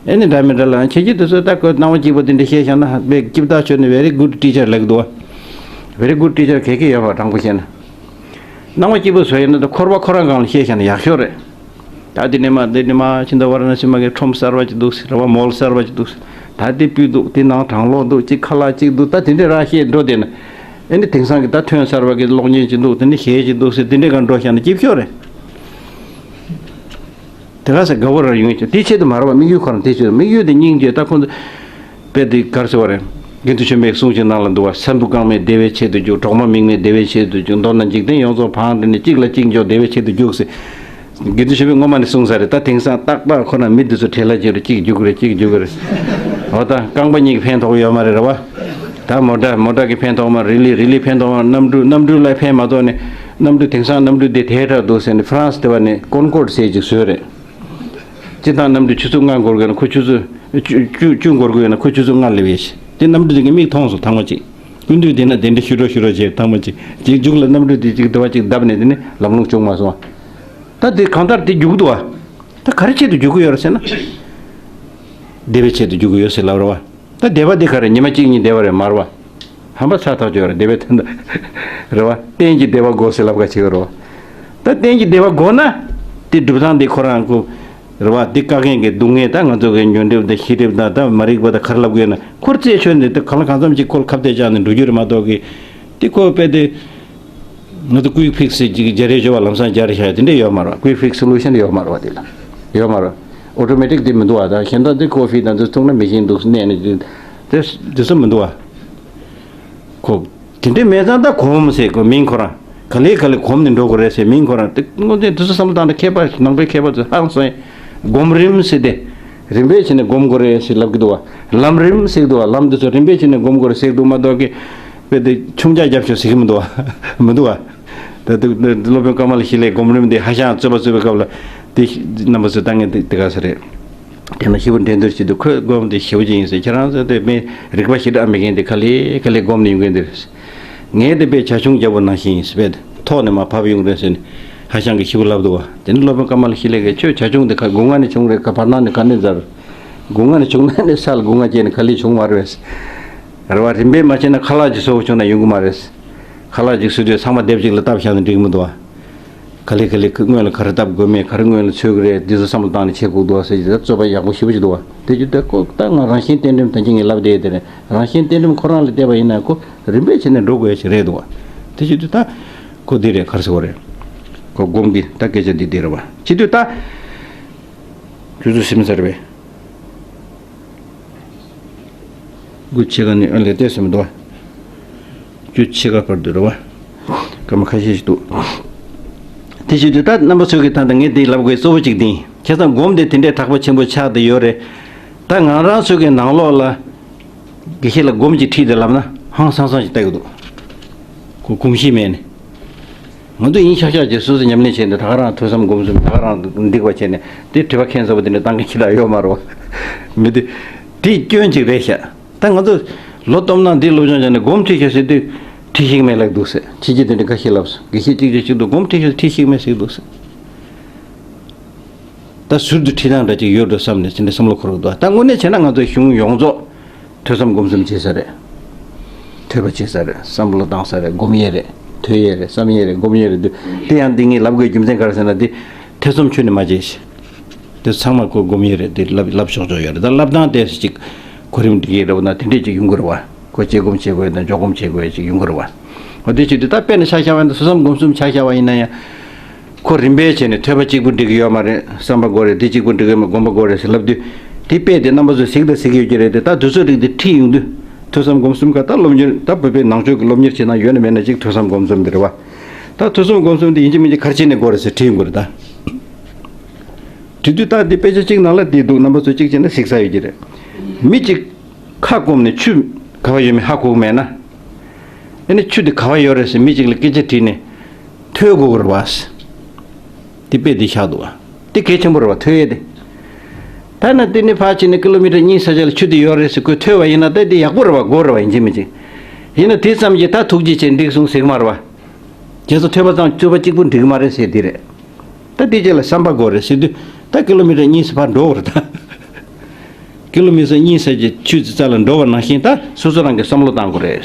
ཨེ་ནི་འདྲ་མི་འདྲ་ལ་ཁྱེད་ཀྱིས་དེ་ཚོ་ད་ཁོ་སྣང་བ་སྐྱིད་པོ་དེ་འདྲ་བཤད་བཞག་ན། དཔེ་སྐྱིད་པོ་ཆོས་ནི་very good teacher ལབ་འདུག་བ། Very good teacher ག་གི་ཡོད་པ། དྲང་པོ་བཤད་ན། སྣང་བ་སྐྱིད་པོ་བཟོ་ཡས་ན་ད་འཁོར་བ་ཁོ་རང་སྒང་ལ་བཤད་བཞག་ན་ཡག་ཤོས་རེད། ད་འདི་ནས་མར་འདི་ནས་མར་ཕྱི་ཟླ་ཝ་ར་ཎ་སི་མ་གི་ཁྲོམ་གསར་བ་ཅིག་འདུག་ཟེར་བ། མོལ་གསར་བ་ཅིག་འདུག་ཟེར། ད་འདི་སྤུས་འདུག་འདི་ནང་གྲང་གློག་འདུག་ཅིག་ཁ་ལག་ཅིག་འདུག་ད་དེ་འདྲས་ར་བཤད་འགྲོ་བསྡད་ན། ཨེ་ནི་དེང་སང་གི་ད་ཐོན་གསར་བ་གི་གློག་བརྙན་ཅིག་འདུག་དེ་འདྲས་གཞས་ཅིག་འདུག་ཟེར། དེ་འདྲས་ག་འགྲོ་བཞག་ན་སྐྱིད་ཤོས་རེད། དེ་ག་ས་དགའ་བོ་རང་ཡོང་ཆོག་དེ་ཆེད་དུ་མ་རེད་བ། དམིགས་ཡུལ་ཁོ་རང་དེ་ཆེད་དུ། དམིགས་ཡུལ་དེ་སྙིང་རྗེ། ད་ཁོང་ཚོ་དཔེ་དེ་ག་རེ་ཟེར་བ་རེད། དགེ་འདུན་ཆོས་འཕེལ་གསུང་ཞིག་ནང་ལ་འདུག་བ། སྲིན་བུ་རྐང་མའི་བདེ་བའི་ཆེད་དུ་རྒྱུག་གྲོག་མ་མིག་མའི་བདེ་བའི་ཆེད་དུ་རྒྱུག་མདོར་ན་འཇིག་རྟེན་ཡོངས་རྫོགས་བང་བསྒྲིགས་ནས། གཅིག་ལ་གཅིག་འཇོག་བདེ་བའི་ཆེད་དུ་རྒྱུག་ཟེར། དགེ་འདུན་ཆོས་འཕེལ་སྔོན་མ་ནས་གསུངས་ས་རེད། ད་དེང་སང་ཏག་ཏག་ཁོ་ན་མི་འདི་ཚོ་བྲེལ་ལ་བྱེད་རུ་གཅིག་རྒྱུག་རེད། གཅིག་རྒྱུག་རེད། འོ་ད་རྐང་པ་གཉིས་ཀྱི་ཕན་ཐོགས་ཡོད་མ་རེད། རེད་བ། ད་མོ་ཊ་མོ་ཊ་གི་ཕན་ཐོགས་མ་རེད། རི་ལི་རི་ལི་ཕན་ཐོགས་མ་རེད། གནམ་གྲུ་གནམ་གྲུ་ལ་ཕན་མ་ཐོགས་ནས། གནམ་གྲུ་དེང་སང་གནམ་གྲུ་དེ་དེ་འདྲ་འདུག་ཟེར་ནས་ཧྥ་རན་སི་དེ་བ་ནས་ཀོན་ཀོར་ཌི་ཟེར་ཅིག་བཟོས་རེད། སྤྱིར་བཏང་གནམ་གྲུ་ཆུ་ཚོད་ལྔ་འགོར་དགོས་ན་ཁོ་ཆུ་ཚོད་བཅུ་བཅུ་བཅུ་འགོར་དགོས་ན་ཁོ་ཆུ་ཚོད་ལྔ་སླེབས་ཡས་ཤིག་དེ་གནམ་གྲུ་དེ་གི་མིག་མཐོང་སོང་ཐང་མ་ཅིག་སྐུ་མདུན་དེ་ན་དེ་འདྲ་ཞུ་རོགས་ཞུ་རོགས་བྱས་ཐང་མ་ཅིག་ཅིག་མཇུག་ལ་གནམ་གྲུ་དེ་ཅིག་དེ་བ་ཅིག་བརྡབས་ནས་དེ་ནི་ལམ་ལྷོང་བྱུང་མ་སོང་བ། ད་དེ་གང་ལྟར་དེ་རྒྱུག་འདུག་བ། ད་ག་རེ་ཆེད་དུ་རྒྱུག་གི་ཡོད་རེད་ཟེར་ན། བདེ་བའི་ཆེད་དུ་རྒྱུག་གི་ཡོད་ཟེར་ལབ་རེད་བ། ད་བདེ་བ་འདི་ག་རེ་ཉི་མ་གཅིག་གཉིས་བདེ་བ་རེད་མ་རེད་བ། ཧམ་པ་ཚ་ཐག་ཆོད་རེད། བདེ་བའི་དོན་དུ་རེད་བ། གཏན་གྱི་བདེ་བ་དགོས་ཟེར་ལབ་ག་བྱེད་ཀྱི་རེད་བ། ད་གཏན་གྱི་བདེ་བ་དགོས་ན། དེ་སྒྲུབ་སྟངས་འདི་ཁོ་རང་ཁོ་རེད་བ། འདི་བཀག་མཁན་གྱི་སྡུག་བསྔལ། ད་ང་ཚོ་གི་ཉོན་སྒྲིབ་དང་ཤེས་སྒྲིབ་དང་ད་མ་རིག་པ་དང་ག་རེ་ལབ་དགོས་ན་ཁོར་རྩད་ཆོད་ནས་དེ་གང་ལ་གང་འཚམ་ཅིག་ཁོ་ལ་ཁ་གཏད་བཅག་ནས་འགྲོ་རྒྱུ་རེད་མ་གཏོགས་གི་དེ་ཁོ་དཔེ་དེ། ང་ཚོ་ཀུའིག་ཕིག་སི་ཅིག་སྦྱར་རེ་ཞོ་བ་ལམ་སང་སྦྱར་རེ་བཞག་དེ་འདྲས་ཡོད་མ་རེད་བ། ཀུའིག་ཕིག་སི་སོ་ལུ་ཤན་ཡོད་མ་རེད་བ། དེ་ལ་ཡོད་མ་རེད། ཨོ་ཊོ་མེ་ཊིག་དེ་མི་འདུག་བ། ད་གཞན་དག་དེ་ཀོ་ཕི་དང་དེ་འཐུང་ན་མེ་ཤིན་འདུག་གནས་ནས་དེ་དེ་དེ་ཚོ་མི་འདུག་བ། ཁོ་དེ་འདྲས་མེད་ཙང་ད་སྒོམ་ཟེར་ཁོ་མིང་ཁོ་རང་ག་ལེ་ག་ལེ་སྒོམ་ནས་འགྲོ་དགོས་རེད་ཟེར་མིང་ཁོ་རང་དེ་དངོས་གནས་དེ་ཚོ་བསམ་བློ་བཏང་ན་མཁས་པ་ནང་པའི་མཁས་པ་ཚོ་ཧང་སང་སྒོམ་རིམ་ཟེར་དེ། རིམ་པས་བྱས་ནས་སྒོམ་དགོས་རེད་ཟེར་ལབ་ཀྱི་འདུག་བ། ལམ་རིམ་ཟེར་གྱི་འདུག་བ། ལམ་འདི་ཚོ་རིམ་པས་བྱས་ནས་སྒོམ་དགོས་རེད་ཟེར་གྱི་འདུག་མ་གཏོགས་ཀྱི། དཔེ་དེ་ཆུང་ཇག་རྒྱབ་ཤོག་ཟེར་གྱི་མི་འདུག་བ། མི་འདུག་བ། ད་དུ་སློབ་དཔོན་ཀ་མ་ལ་ཤི་ལའི་སྒོམ་རིམ་འདི་ཧ་ཤང་རྩོད་པ་རྩོད་པའི་སྐབས་ལ་དེ་རྣམ་པ་ཚོས་ལྟ་ངན་དེ་དེ་ག་ས་རེད། དེ་ན་ཞེ་པོ་འགྲན་བསྡུར་བྱེད་དུས་ཁོས་སྒོམ་དེ་ཞེ་པོ་ཅིག་ཡིན་ཟེར། ཁྱེད་རང་ཚོ་དེ་མི་རིག་པ་ཞེ་དྲག་མེད་མཁན་དེ་ག་ལེ་ག་ལེ་སྒོམ་ནས་ཡོང་མཁན་དེ་རེད། ངས་དེ་དཔེ་བྱ་ཁྱུང་རྒྱལ་པོ་ནང་བཞིན་ཡིན་ཟེར། དཔེ་ཐོག་ནས་མར་བབས་ཡོང་རེད་ཟེར་ནས་ཧ་ཤང་གིས་ཞེ་པོ་ལབ་འདུག་བ། དེ་ནི་སློབ་དཔོན་ཀ་མ་ལ་ཤི་ལའི་གིས་ཁྱོད་བྱ་ཁྱུང་དེ་ག་སྒོ་ང་ནས་བྱུང་རེད་ག་བར་སྣང་ནས་ག་ནས་འཛར། སྒོ་ང་ནས་བྱུང་ན་ནི་ས་ལ་སྒོ་ང་བཅད་ནས་ག་ལེ་བྱུང་མ་རེད་ཟེར། རེད་བ། རིམ་པས་མ་བྱས་ན་ཁ་ལག་ཅིག་བཟོ་དགོས་བྱུང་ན་ཡོང་གི་མ་རེད། ཁ་ལག་ཅིག་བཟོ་དུས་ཚང་མ་སྡེབ་གཅིག་ལ་བཏབ་བཞག་ན་འགྲིག་གི་མི་འདུག་བ། ག་ལེ་ག་ལེ་སྔོན་ལ་ག་རེ་བཏབ་དགོས་མེད། ག་རེ་སྔོན་ལ་འཚོལ་གི་རེད། འདི་ཚོ་བསམ་བློ་བཏང་ནས་བྱེད་དགོས་འདུག་བ་ཟེར་གྱི་རྩོད་པ་ཡག་པོ་ཞེ་པོ་ཅིག་འདུག་བ། དེ་བྱེད་དུས་ཁོ་ད་ང་རང་བཞིན་གཏན་སྒྲོན་ད་གིན་ངས་ལབ་བསྡད་དེ་རེད། རང་བཞིན་གཏན་སྒྲོན་ཁོ་རང་ལ་བལྟས་པ་ཡིན་ན་ཁོ་རིམ་པས་བྱས་ནས་འགྲོ་དགོས་ཡ་ཞིག་རེད་འདུག་བ། དེ་བྱེད་དུས་ད་ཁོ་འདི་རེད། ག་རེ་ཟེར་བ་རེད། ཁོ་སྒོམ་གི་ད་སྐད་ཆ་འདི་འདི་རེད་བ། བྱེད་དུས་ད་ཁྱོད་ཚོ་སེམས་ཚར་བས། དགུ་ཕྱེད་ཀ་ནས་ཨ་ལས་བལྟས་ཟིན་མི་འདུག་བ། བཅུ་ཕྱེད་ཀ་བར་དུ་རེད་བ། སྐར་མ་ཁ་ཤས་ཤིག་འདུག་དེ་བྱེད་དུས་ད་རྣམ་པ་ཚོས་ཀྱི་ད་ལྟ་ངས་འདི་ལབ་དགོས་གཙོ་བོ་གཅིག་འདི་ཡིན། ཁ་སང་སྒོམ་དེ་དེ་འདྲའི་དྲག་པོ་ཆེན་པོ་ཆགས་བསྡད་ཡོད་རེད། ད་ང་རང་ཚོ་གི་ནང་ལོགས་ལ་དགེ་བཤེས་ལ་སྒོམ་གྱི་ཁྲིད་དེ་ལབ་ན་ཧང་སང་སང་ཞིག་བལྟ་གི་འདུག་ཁོ་གོམས་གཤིས་མེད་ནས། ང་ཚོ་ཡིན་ཤག་ཤག་བྱས་སོ་སོ་ཉམས་ལེན་བྱས་ནས་ད་ག་རང་ཐོས་བསམ་སྒོམ་གསུམ་ད་ག་རང་འདི་བ་བྱས་ནས་དེ་དྲི་བ་ཁྱད་མཚར་པོ་དེ་འདྲ་བཏང་མཁན་ཞིག་ལ་ཡོད་མ་རེད་བ། མི་དེ་དེ་སྐྱོན་ཅིག་རེད་ཤག་ད་ང་ཚོ་ལོ་སྟོང་ནང་འདི་སློབ་སྦྱོང་བྱས་ནས་སྒོམ་ཁྲིད་ཤག་ཟེར་དུས་ཁྲིད་ཤེས་མེད་ལབ་འདུག་ཟེར། ཁྱེད་ཀྱིས་དེ་འདྲ་ཁ་ཤས་ལབ་སོང་། དགེ་བཤེས་གཅིག་གིས་གཅིག་ཏུ་སྒོམ་ཁྲིད་ཤག་ཁྲིད་ཤེས་མེད་ཟེར་འདུག་ཟེར། ད་ཟུར་དུ་ཁྲིད་སྟངས་འདྲ་ཅིག་ཡོད་འགྲོ་བསམ་ནས་དེ་འདྲ་བསམ་བློ་འཁོར་གི་འདུག་ད་དངོས་གནས་བྱས་ན་ང་ཚོ་གཞུང་ཡོངས་རྫོགས་ཐོས་བསམ་སྒོམ་གསུམ་བྱེད་ས་རེད། ཐོས་པ་བྱེད་ས་རེད། བསམ་བློ་བཏང་ས་རེད། སྒོམ་ཡས་རེད། ཐོས་ཡས་རེད། བསམ་ཡས་རེད། སྒོམ་ཡས་རེད་འདུག་དེ་ཡང་འདི་ངས་ལབ་དགོས་རྒྱུ་མཚན་ག་རེ་ཟེར་ན། འདི་ཐོས་བསམ་ཁྱོན་ནས་མ་བྱས་ཤིག་དེ་ཚང་མ་ཁོ་སྒོམ་ཡས་རེད། དེ་ལབ་ལབ་ཆོག་ཆོག་ཡོད་རེད། ད་ལབ་སྟངས་དེ་ཅིག་གོ་རིམ་འགྲིག་གི་རེད་བ་ན་དེ་འདྲས་ཅིག་ཡོང་གི་རེད་བ། ཁོ་དཔྱད་སྒོམ་བྱེད་དགོས་དང་འཇོག་སྒོམ་བྱེད་དགོས་ཅིག་ཡོང་གི་རེད་བ། འོ་དེ་བྱེད་དུས་ད་དཔེར་ན་ཆ་བཞག་པ་ཡིན་ན། ཐོས་བསམ་སྒོམ་གསུམ་ཆ་བཞག་པ་ཡིན་ན་ཡང་། ཁོ་རིམ་པས་བྱས་ནས་ཐོས་པ་གཅིག་པུ་འགྲིག་གི་ཡོད་མ་རེད། བསམ་པ་དགོས་རེད། དེ་གཅིག་པུ་འགྲིག་གི་ཡོད་མ་རེད། སྒོམ་པ་དགོས་རེད་ཟེར་ལབ་དུས། དེ་དཔེ་དེ་རྣམ་པ་ཚོས་གཟིགས་དང་གཟིགས་ཡོད་ཀྱི་རེད་དེ། ད་དུས་ཚོད་རིགས་དེ་ཁྲིད་ཡོང་དུས། ཐོས་བསམ་སྒོམ་གསུམ་ག་ད་སློབ་གཉེར། ད་བོད་པའི་ནང་ཆོས་ཀྱི་སློབ་གཉེར་བྱེད་སྟངས་ཡོད་ན་མེད་ན་གཅིག་ཐོས་བསམ་སྒོམ་གསུམ་དེ་རེད་བ། ད་ཐོས་བསམ་སྒོམ་གསུམ་དེ་ཡིན་གཅིག་མིན་གཅིག་ག་རེ་བྱས་ནས་དགོས་རེད་ཟེར་དྲིས་ཡོང་གི་རེད་ད། དེ་དུས་ད་འདི་དཔེ་ཆ་གཅིག་ནང་ལ་འདི་འདུག་རྣམ་པ་ཚོས་གཅིག་བྱས་ན་གཟིགས་ས་ཡོད་ཀྱི་རེད། མི་གཅིག་ཁ་སྐོམ་ནས་ཆུ་ག་བ་ཡོད་མེད་ཧ་གོ་གི་མེད་ན། ཨ་ནི་ཆུ་དེ་ག་བ་ཡོད་རེད་ཟེར་མི་གཅིག་ལ་སྐད་ཆ་དྲིས་ནས་ཐོས་དགོས་ཀྱི་རེད་བ། དེ་དཔེ་དེ་བཞག་འདུག་བ། དེ་གལ་ཆེན་པོ་རེད་བ། ཐོས་ཡས་དེ། ད་ན་དེ་ནས་ཕར་ཕྱིན་ནས་ཀི་ལོ་མི་ཊར་གཉིས་ས་ཆ་ལ་ཆུ་དེ་ཡོད་རེད་ཟེར་ཁོས་ཐོས་པ་ཡིན་ན། ད་དེ་ཡག་པོ་རེད་བ། དགོས་རེད་བ། ཡིན་གཅིག་མིན་གཅིག་ཡིན་ན་དེ་ཙམ་གྱིས་ད་ཐུགས་རྗེ་ཆེ་འགྲིག་སོང་ཟེར་གི་མ་རེད་བ། རྗེས་སུ་ཐོས་པ་ཙམ་ཐོས་པ་གཅིག་པུ་འགྲིག་གི་མ་རེད་ཟེར་དེ་རེད། ད་དེ་རྗེས་ལ་བསམ་པ་དགོས་རེད་ཟེར་དུས། ད་ཀི་ལོ་མི་ཊར་གཉིས་ཙམ་ཕར་འགྲོ་དགོས་རེད་ད། ཀི་ལོ་མི་ཊར་གཉིས་ཙམ་གྱི་ཆུ་ཙི་ཙ་ལ་འགྲོ་བ་ནང་བཞིན་ད་སོ་སོ་རང་གིས་བསམ་བློ་བཏང་དགོས་རེད།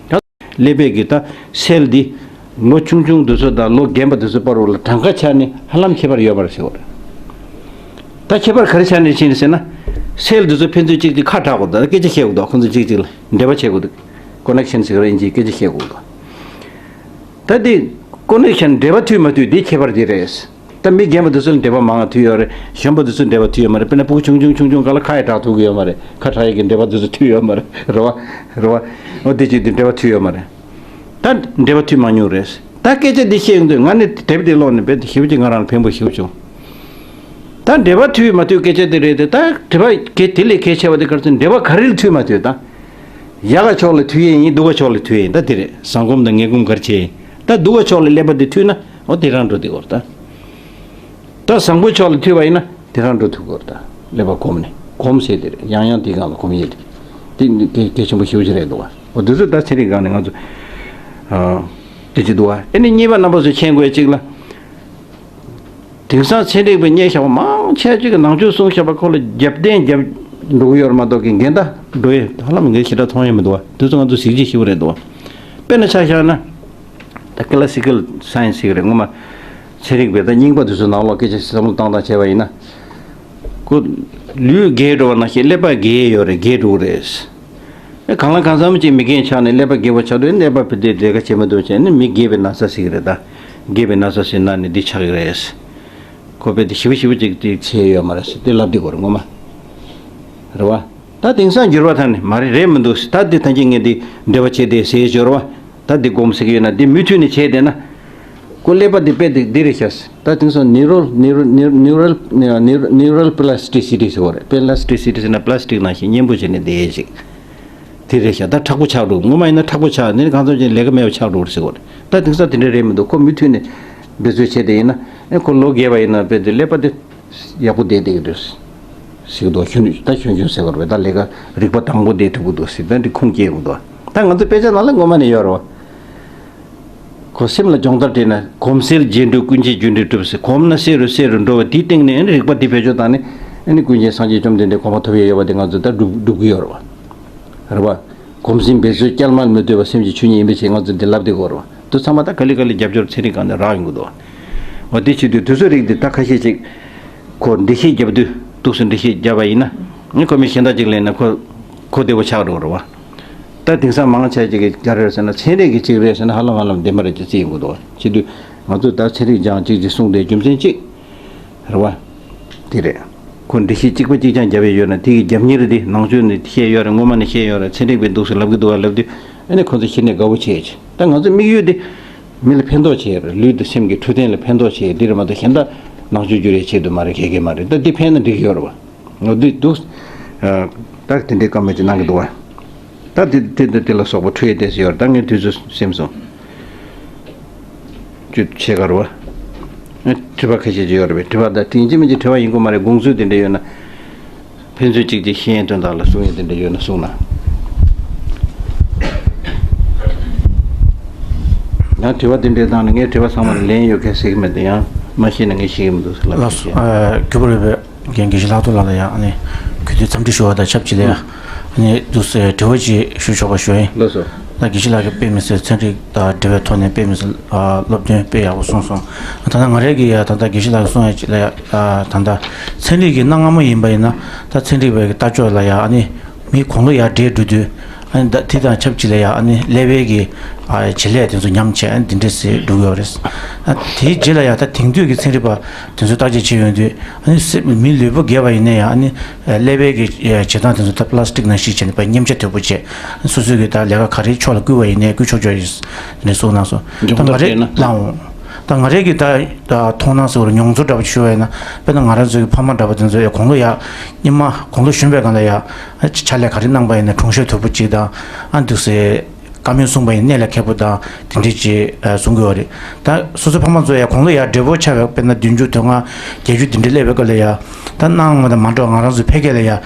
ད་ཀླད་པའི་གི་ད་སེལ་འདི་ལོ་ཆུང་ཆུང་དེ་ཚོ་དང་ལོ་རྒན་པ་དེ་ཚོ་བར་ལ་གྲངས་ཀ་ཆ་ནས་ཧ་ལམ་ཁྱད་པར་ཡོད་མ་རེད་ཟེར་བ་རེད། ད་ཁྱད་པར་ག་རེ་ཆ་ནས་ཕྱིན་ཟེར་ན། སེལ་དེ་ཚོ་ཕན་ཚུན་གཅིག་གཅིག་ཁ་གྲག་དགོས། ད་སྐད་ཆ་བཤད་དགོས་འདུག་ཁོང་ཚོ་གཅིག་གཅིག་ལ་འབྲེལ་བ་བྱེད་དགོས་འདུག་ཀོ་ནེག་ཤན་ཟེར་གི་རེད། ཨིན་ཇིའི་སྐད་ཆ་བཤད་དགོས་འདུག་ད་འདི་ཀོ་ནེག་ཤན་འབྲེལ་བ་མཐུད་མ་མཐུད་འདི་ཁྱད་པར་འདི་རེད། ད་མི་རྒན་པ་དེ་ཚོ་ལ་འབྲེལ་བ་མང་བ་མཐུད་ཡོད་རེད། གཞོན་པ་དེ་ཚོ་འབྲེལ་བ་མཐུད་ཡོད་མ་རེད། དཔེར་ན་ཕྲུ་གུ་ཆུང་ཆུང་ཆུང་ཆུང་སྒང་ལ་ཁ་ཡ་གྲག་ཐུབ་ཀྱི་ཡོད་མ་རེད། ཁ་གྲག་ཡས་ཀྱི་འབྲེལ་བ་དེ་ཚོ་མཐུད་ཡོད་མ་རེད། རེད་བ། རེད་བ། འོ་དེ་ཅིག་དེ་འབྲེལ་བ་མཐུད་ཡོད་མ་རེད། ད་འབྲེལ་བ་མཐུད་མ་མྱོང་རེད། ད་སྐད་ཆ་འདི་བཤད་ཡོང་དུས་ང་ནི་དེབ་འདི་ཀློག་ནས་རྦད་དེ་ཞེ་པོ་ཅིག་ང་རང་ལ་ཕན་པོ་ཞེ་པོ་བྱུང་། ད་འབྲེལ་བ་མཐུད་མ་མཐུད་སྐད་ཆ་དེ་རེད་དེ། ད་འབྲེལ་བ་གལ་དེ་ལས་གལ་ཆེ་བ་དེ་ག་རེ་ཟེར། འབྲེལ་བ་ག་རེ་ལ་མཐུད་མ་མཐུད་ད། ཡག་ག་ཕྱོགས་ལ་མཐུད་ཡས་ཡིན། སྡུག་ག་ཕྱོགས་ལ་མཐུད་ཡས་ཡིན། ད་དེ་རེད། བཟང་སྒོམ་དང་ངན་སྒོམ་ག་རེ་བྱས་ཡིན། ད་སྡུག་ག་ཕྱོགས་ལ་ཀླད་པ་དེ་མཐུད་ན་འོ་དེ་རང་འགྲོ་བསྡད་ཡོད་རེད་ད། ད་བཟང་པོའི་ཕྱོགས་ལ་མཐུད་པ་ཡིན་ན་དེ་རང་འགྲོ་ཐུབ་ཀྱི་ཡོད་རེད་ད། ཀླད་པ་གོམས་ནས། གོམས་ཟེར་དེ་རེད། ཡང་ཡང་དེའི་སྒང་ལ་གོམས་ཡས་དེ། དེ་གལ་གལ་ཆེན་པོ་ཞེ་པོ་ཅིག་རེད་འདུག་བ། འོ་དེ་ཚོ་ད་ཚན་རིག་སྒང་ནས་ང་ཚོ་ཨ་དེ་ཅིག་འདུག་བ། ཨ་ནི་གཉིས་པ་རྣམ་པ་ཚོས་མཁྱེན་དགོས་ཡས་གཅིག་ལ། དེང་སང་ཚན་རིག་པའི་སྙན་ཞགས་པ་མང་ཆེ་ཅིག་གིས་ནང་ཆོས་གསུང་བཤད་པ་ཁོ་ལ་རྒྱབ་རྟེན་རྒྱབ་འགྲོ་གི་ཡོད་རེད་མ་གཏོགས། ཀྱི་འགལ་ཟླ་འགྲོ་ཡས་ཧ་ལམ་ངས་ཞེ་དྲག་མཐོང་ཡས་མི་འདུག་བ། དེ་ཚོ་ང་ཚོ་གཟི་བརྗིད་ཞེ་པོ་རེད་འདུག་བ། དཔེར་ན་ཆ་བཞག་ན། ད་ཀི་ལ་སི་ཀལ་སའེན་སི་ཟེར་གི་རེད། སྔོན་མ་ཚན་རིག་པས་ད་རྙིང་པ་དེ་ཚོའི་ནང་ལོགས་སྐད་ཆ་བསམ་བློ་བཏང་སྟངས་བྱས་པ་ཡིན་ན། ཁོ་ལུས་རྒས་འགྲོ་བ་ནང་བཞིན་ཀླད་པ་རྒས་ཡས་ཡོད་རེད། རྒས་འགྲོ་གི་རེད། ཨེ་གང་ལ་གང་འཚམ་ཅིག་མི་རྒན་ཆགས་ནས་ཀླད་པ་རྒས་པོ་ཆགས་དུས། ཀླད་པ་བུ་དེ་ལས་ཀ་བྱེད་མི་ཐུབ་བྱས་ནས་མི་རྒས་པའི་ན་ཚ་ཟེར་གི་རེད་ད། རྒས་པའི་ན་ཚ་ཟེར་ན་ནི་འདི་ཆགས་ཀྱི་རེད། ཁོ་དཔེ་དེ་ཞེ་པོ་ཞེ་པོ་ཅིག་དེ་བྱས་ཡོད་མ་རེད་ཟེར་དེ་ལབ་དེ་གོ་རེད་སྔོན་མ། རེད་བ། ད་དེང་སང་འགྱུར་བ་ཐང་ནས་མ་རེད། རེད་མི་འདུག་ཟེར། ད་དེ་ཐང་ཅིག་ངས་དེ་འབྲེལ་བ་བྱས་དེ་ཟེར་ཞོར་བ། ད་དེ་སྒོམ་ཟེར་གི་ཡོད་ན་དེ་མུ་མཐུད་ནས་བྱས་བསྡད་ན། ཁོ་ཀླད་པ་དེ་དཔེ་དེ་འདི་རེད་ཤག་ད་དེང་སང་ནིའུ་རལ་ནིའུ་རལ་ནིའུ་རལ་ནིའུ་རལ་པ་ལ་སི་ཊི་སི་ཊི་ཟེར་བ་རེད། པ་ལ་སི་ཊི་སི་ཊི་ཟེར་ན་པ་ལ་སི་ཊིག་ནང་བཞིན་མཉེན་པོ་བྱས་ནས་བསྡད་ཡས་ཅིག་དེ་རེད་ཤག་ད་མཁྲེགས་པོ་ཆགས་འགྲོ། སྔོན་མ་ཡིན་ན་མཁྲེགས་པོ་ཆགས་ནས་གང་འཚམ་ཅིག་ལས་ཀ་མེད་པ་ཆགས་འགྲོ་རེད་ཟེར་བ་རེད། ད་དེང་སང་དེ་འདྲ་རེད་མི་འདུག་ཁོ་མུ་མཐུད་ནས་འབད་རྩོལ་བྱས་དེ་ཡིན་ན། ཨེ་ཁོ་ལོ་རྒས་པ་ཡིན་ན་དཔེ་དེ་ཀླད་པ་དེ་ཡག་པོ་བསྡད་བསྡད་ཀྱི་འདུག་ཟེར་གྱི་འདུག་གཞོན་ད་གཞོན་གཞོན་ཟེར་བ་རེད། ད་ལས་ཀ་རིག་པ་དྭངས་པོ་བསྡད་ཐུབ་ཀྱི་འདུག་ཟེར། ད་འདི་ཁུངས་སྐྱེལ་དགོས་འདུག་ད་ང་ཚོ་དཔེ་ཆ་ནང་ལ་སྔོན་མ་ནས་ཡོད་རེད་བ། ཁོ་སེམས་ལ་སྦྱོང་བརྡར་སྤྲད་ན། གོམས་སེལ་རྗེས་འགྲོ་ཀུན་གྱི་རྒྱུ་འབྲས་གྲུབ་ཟེར། གོམས་ན་བསེ་རུ་བསེ་རུ་འགྲོ་བ་དེའི་སྟེང་ནས་ཨ་ནི་རིག་པ་དེ་བེད་སྤྱོད་བཏང་ནས་ཨ་ནི་ཀུན་མཁྱེན་སངས་རྒྱས་བཅོམ་ལྡན་འདས་གོ་འཕང་ཐོབ་ཡས་ཡོད་པ་དེ་ང་ཚོ་ད་སྒྲུབ་སྒྲུབ་ཀྱི་ཡོད་རེད་བ། རེད་བ། གོམས་སེམས་འབད་རྩོལ་བསྐྱལ་མ་མི་སྡོད་པ་སེམས་ཀྱི་ཆོས་ཉིད་ཡིན་པའི་ཕྱིར། ང་ཚོ་འདི་ལབ་བསྡད་ཀྱི་ཡོད་རེད་བ། དེ་ཚང་མ་ད་ག་ལེ་ག་ལེ་རྒྱབ་སྐྱོར་ཚན་རིག་སྒང་ནས་རག་ཡོང་གི་འདུག་བ། འོ་དེ་བྱེད་དུས་དེ་ཚོའི་རིགས་འདི་ད་ཁ་ཤས་ཅིག་ཁོ་འགྲེལ་བཤད་རྒྱབ་དུས། འདུག་སེ་འགྲེལ་བཤད་བརྒྱབ་པ་ཡིན་ན། ཨ་ནི་ཁོ་མི་གཞན་དག་ཅིག་ལེན་ན་ཁོ་གོ་བདེ་པོ་ཆགས་འགྲོ་གི་རེད་བ། ད་དེང་སང་མང་ཆེ་ཅིག་གིས་ག་རེ་རེད་ཟེར་ན། ཚན་རིག་གི་ཅིག་རེད་ཟེར་ན་ཧ་ལམ་ཧ་ལམ་བདེན་པ་རེད་ཅེས་བརྩི་ཡོང་གི་འདུག་བ། བྱེད་དུས་ང་ཚོས་ད་ཚན་རིག་སྦྱང་གཅིག་ཅིག་གསུངས་དེ་རྒྱུ་མཚན་གཅིག་རེད་བ། དེ་རེད། ཁོ་འགྲེལ་བཤད་གཅིག་པ་གཅིག་རྐྱང་བརྒྱབ་ཡས་ཡོད་ན་དེ་གི་རྒྱབ་གཉེར་དེ་ནང་ཆོས་ནས་བཤད་ཡོད་རེད། སྔོན་མ་ནས་བཤད་ཡོད་རེད། ཚན་རིག་པས་འདུག་སེ་ལབ་གི་འདུག་བ་ལབ་དུས། ཨ་ནི་ཁོ་ཚོ་གཞི་ནས་དགའ་བོ་བྱས་ཅིག་ད་ང་ཚོའི་དམིགས་ཡུལ་དེ་མི་ལ་ཕན་ཐོགས་བྱེད་ཡས་རེད། ལུས་དང་སེམས་ཀྱི་འཕྲོད་བསྟེན་ལ་ཕན་ཐོགས་བྱེད་ཡས་དེ་རེད་མ་གཏོགས་གཞན་དག་ནང་ཆོས་བསྒྱུར་ཡས་ཆེད་དུ་མ་རེད། ག་གེ་མ་རེད། ད་འདི་ཕན་ན་འགྲིག་གི་ཡོད་རེད་བ། འོ་འདི་འདུག་ད་དེ་འདྲའི་བཀའ་མོལ་ཅིག་གནང་གི་འདུག་བ། ད་དེ་དེ་དེ་དེ་ལ་སོགས་པ་འཕྲོས་ཏེ་ཟེར་ཡོད་རེད། ད་ངས་དུས་ཚོད་ཟིན་སོང་། ཅུ་ཕྱེད་ཀ་རེད་བ། ཨ་དྲི་བ་ཁ་ཤས་ཅིག་ཡོད་རེད་པས། དྲི་བ་ད་དེ་ཡིན་གཅིག་མིན་གཅིག་དྲི་བ་ཡིན་དགོས་མ་རེད། དགོངས་ཚུལ་དེ་འདྲ་ཡོད་ན། ཕན་ཚུན་གཅིག་གཅིག་ཤེས་ཡོན་དོན་དག་ལ་གསུང་ཡས་དེ་འདྲ་ཡོད་ན་གསུང་ན། ཡང་དྲི་བ་དེ་འདྲའི་སྟེང་ནས་ངས་དྲི་བ་ཚང་མ་ལ་ལན་ཡོད་མཁན་ཟེར་གྱི་མེད་དེ། ཡང་ མ་ཤེས་ན་ངས་ཤེས་ཀྱི་མི་འདུག་ཟེར་ལབ་ལགས་སོ། ཤེས། ཨ། གུས་པ་རེད་པས། རྒན་དགེ་བཤེས་ལྷག་རྡོར་ལགས་ལ་ཡང་ཨ་ནི་གུས་འདུད་འཚམས་འདྲི་ཞུ་བ་དང་ཆབས་ཅིག་ལ་ཡང་ཨ་ནི་འདུག་སེ་དྲི་བ་ཅིག་ཞུ་ཆོག་པ་ཞུ་ཡིན། ལགས་སོ། ད་དགེ་བཤེས་ལགས་ཀྱིས་དཔེ་མི་སྲིད་ཚན་རིག་དང་འབྲེལ་བའི་ཐོག་ནས་དཔེ་མི་སྲིད་ཨ་སློབ་སྟོན་དཔེ་ཡག་པོ་གསུངས་སོང་། ད་ལྟ་ང་རང་གིས་ཡང་ད་ལྟ་དགེ་བཤེས་ལགས་ཀྱིས་གསུངས་ཡ་ཅིག་ལ་ཡང་ཨ་ད་ལྟ་ཚན་རིག་གི་གནའ་སྔ་མོ་ཡིན་པ་ཡིན་ན་ད་ཚན་རིག་པའི་གི་ལྟ་ཕྱོགས་ལ་ཡང་ཨ་ནི་མི་གོང་ལོ་ཡར་བགྲེས་འགྲོ་དུས་ཨ་ནི་ད་དེ་དང་ཆབས་ཅིག་ལ་ཡང་ཨ་ནི་ཀླད་པའི་གི་ཨ་བྱེད་ལས་དེ་ཚོ་ཉམས་བྱས་ཨ་ནི་འདི་འདྲས་སེ་འགྲོ་གི་ཡོད་རེད། ཨ་དེའི་རྗེས་ལ་ཡང་ད་དེང་དུས་ཀྱི་ཚན་རིག་པ་དེ་ཚོ་བརྟག་དཔྱད་བྱེད་ཡོང་དུས་ཨ་ནི་སེ་མི་ལུས་པོ་རྒས་པ་ཡིན་ན་ཡང་ཨ་ནི་ཀླད་པའི་གི་བྱེད་སྟངས་དེ་ཚོ་ད་པ་ལ་སི་ཊིག་ནང་བཞིན་བྱས་ནས་པ་མཉེན་ཆས་དོད་པོ་བྱས་སོ་སོའི་གི་ད་ལས་ཀ་ག་རེའི་ཕྱོགས་ལ་བསྐུལ་བ་ཡིན་ནའི་བསྐུལ་ཆོག་ཆོག་ཡིན་ནས་གསུངས་གནང་སོང་། ད་སྦྱོང་བརྡར་ང་རེ་སྤྲད་ན། ལའང་ད་ང་རེ་གི་ད་ད་མཐོང་སྣང་ཟེར་བ་མྱོང་ཚོར་འདྲ་པོ་ཞུ་བ་ཡིན་ན་དཔེར་ན་ང་རང་ཚོའི་གི་ཕ་མ་འདྲ་པོ་དེ་ཚོ་ཡང་གོང་ལོ་ཡར་སྙིང་མ་གོང་ལོ་གཞོན་པའི་སྒང་ལ་ཡང་ཕྱག་ལས་ག་རེ་གནང་པ་ཡིན་ན་གྲུང་ཤོས་དོད་པོ་ཅིག་དང་ཨ་འདུག་སེ། བཀའ་མོལ་གསུངས་པ་ཡིན་གནད་ལ་འཁེལ་པོ་དང་དེ་འདྲའི་ཅིག་གསུང་གི་ཡོད་རེད། ད་སོ་སོའི་ཕ་མ་ཚོ་ཡང་གོང་ལོ་ཡར་བགྲེས་པོ་ཆགས་པའི་དཔེར་ན་བདུན་ཅུ་དོན་ལྔ་བརྒྱད་ཅུ་དེ་འདྲའི་སླེབས་པའི་སྐབས་ལ་ཡང་ད་གནའ་སྔ་མོ་དང་མ་འདྲ་བ་ང་རང་ཚོའི་ཕལ་སྐད་ལ་ཡང་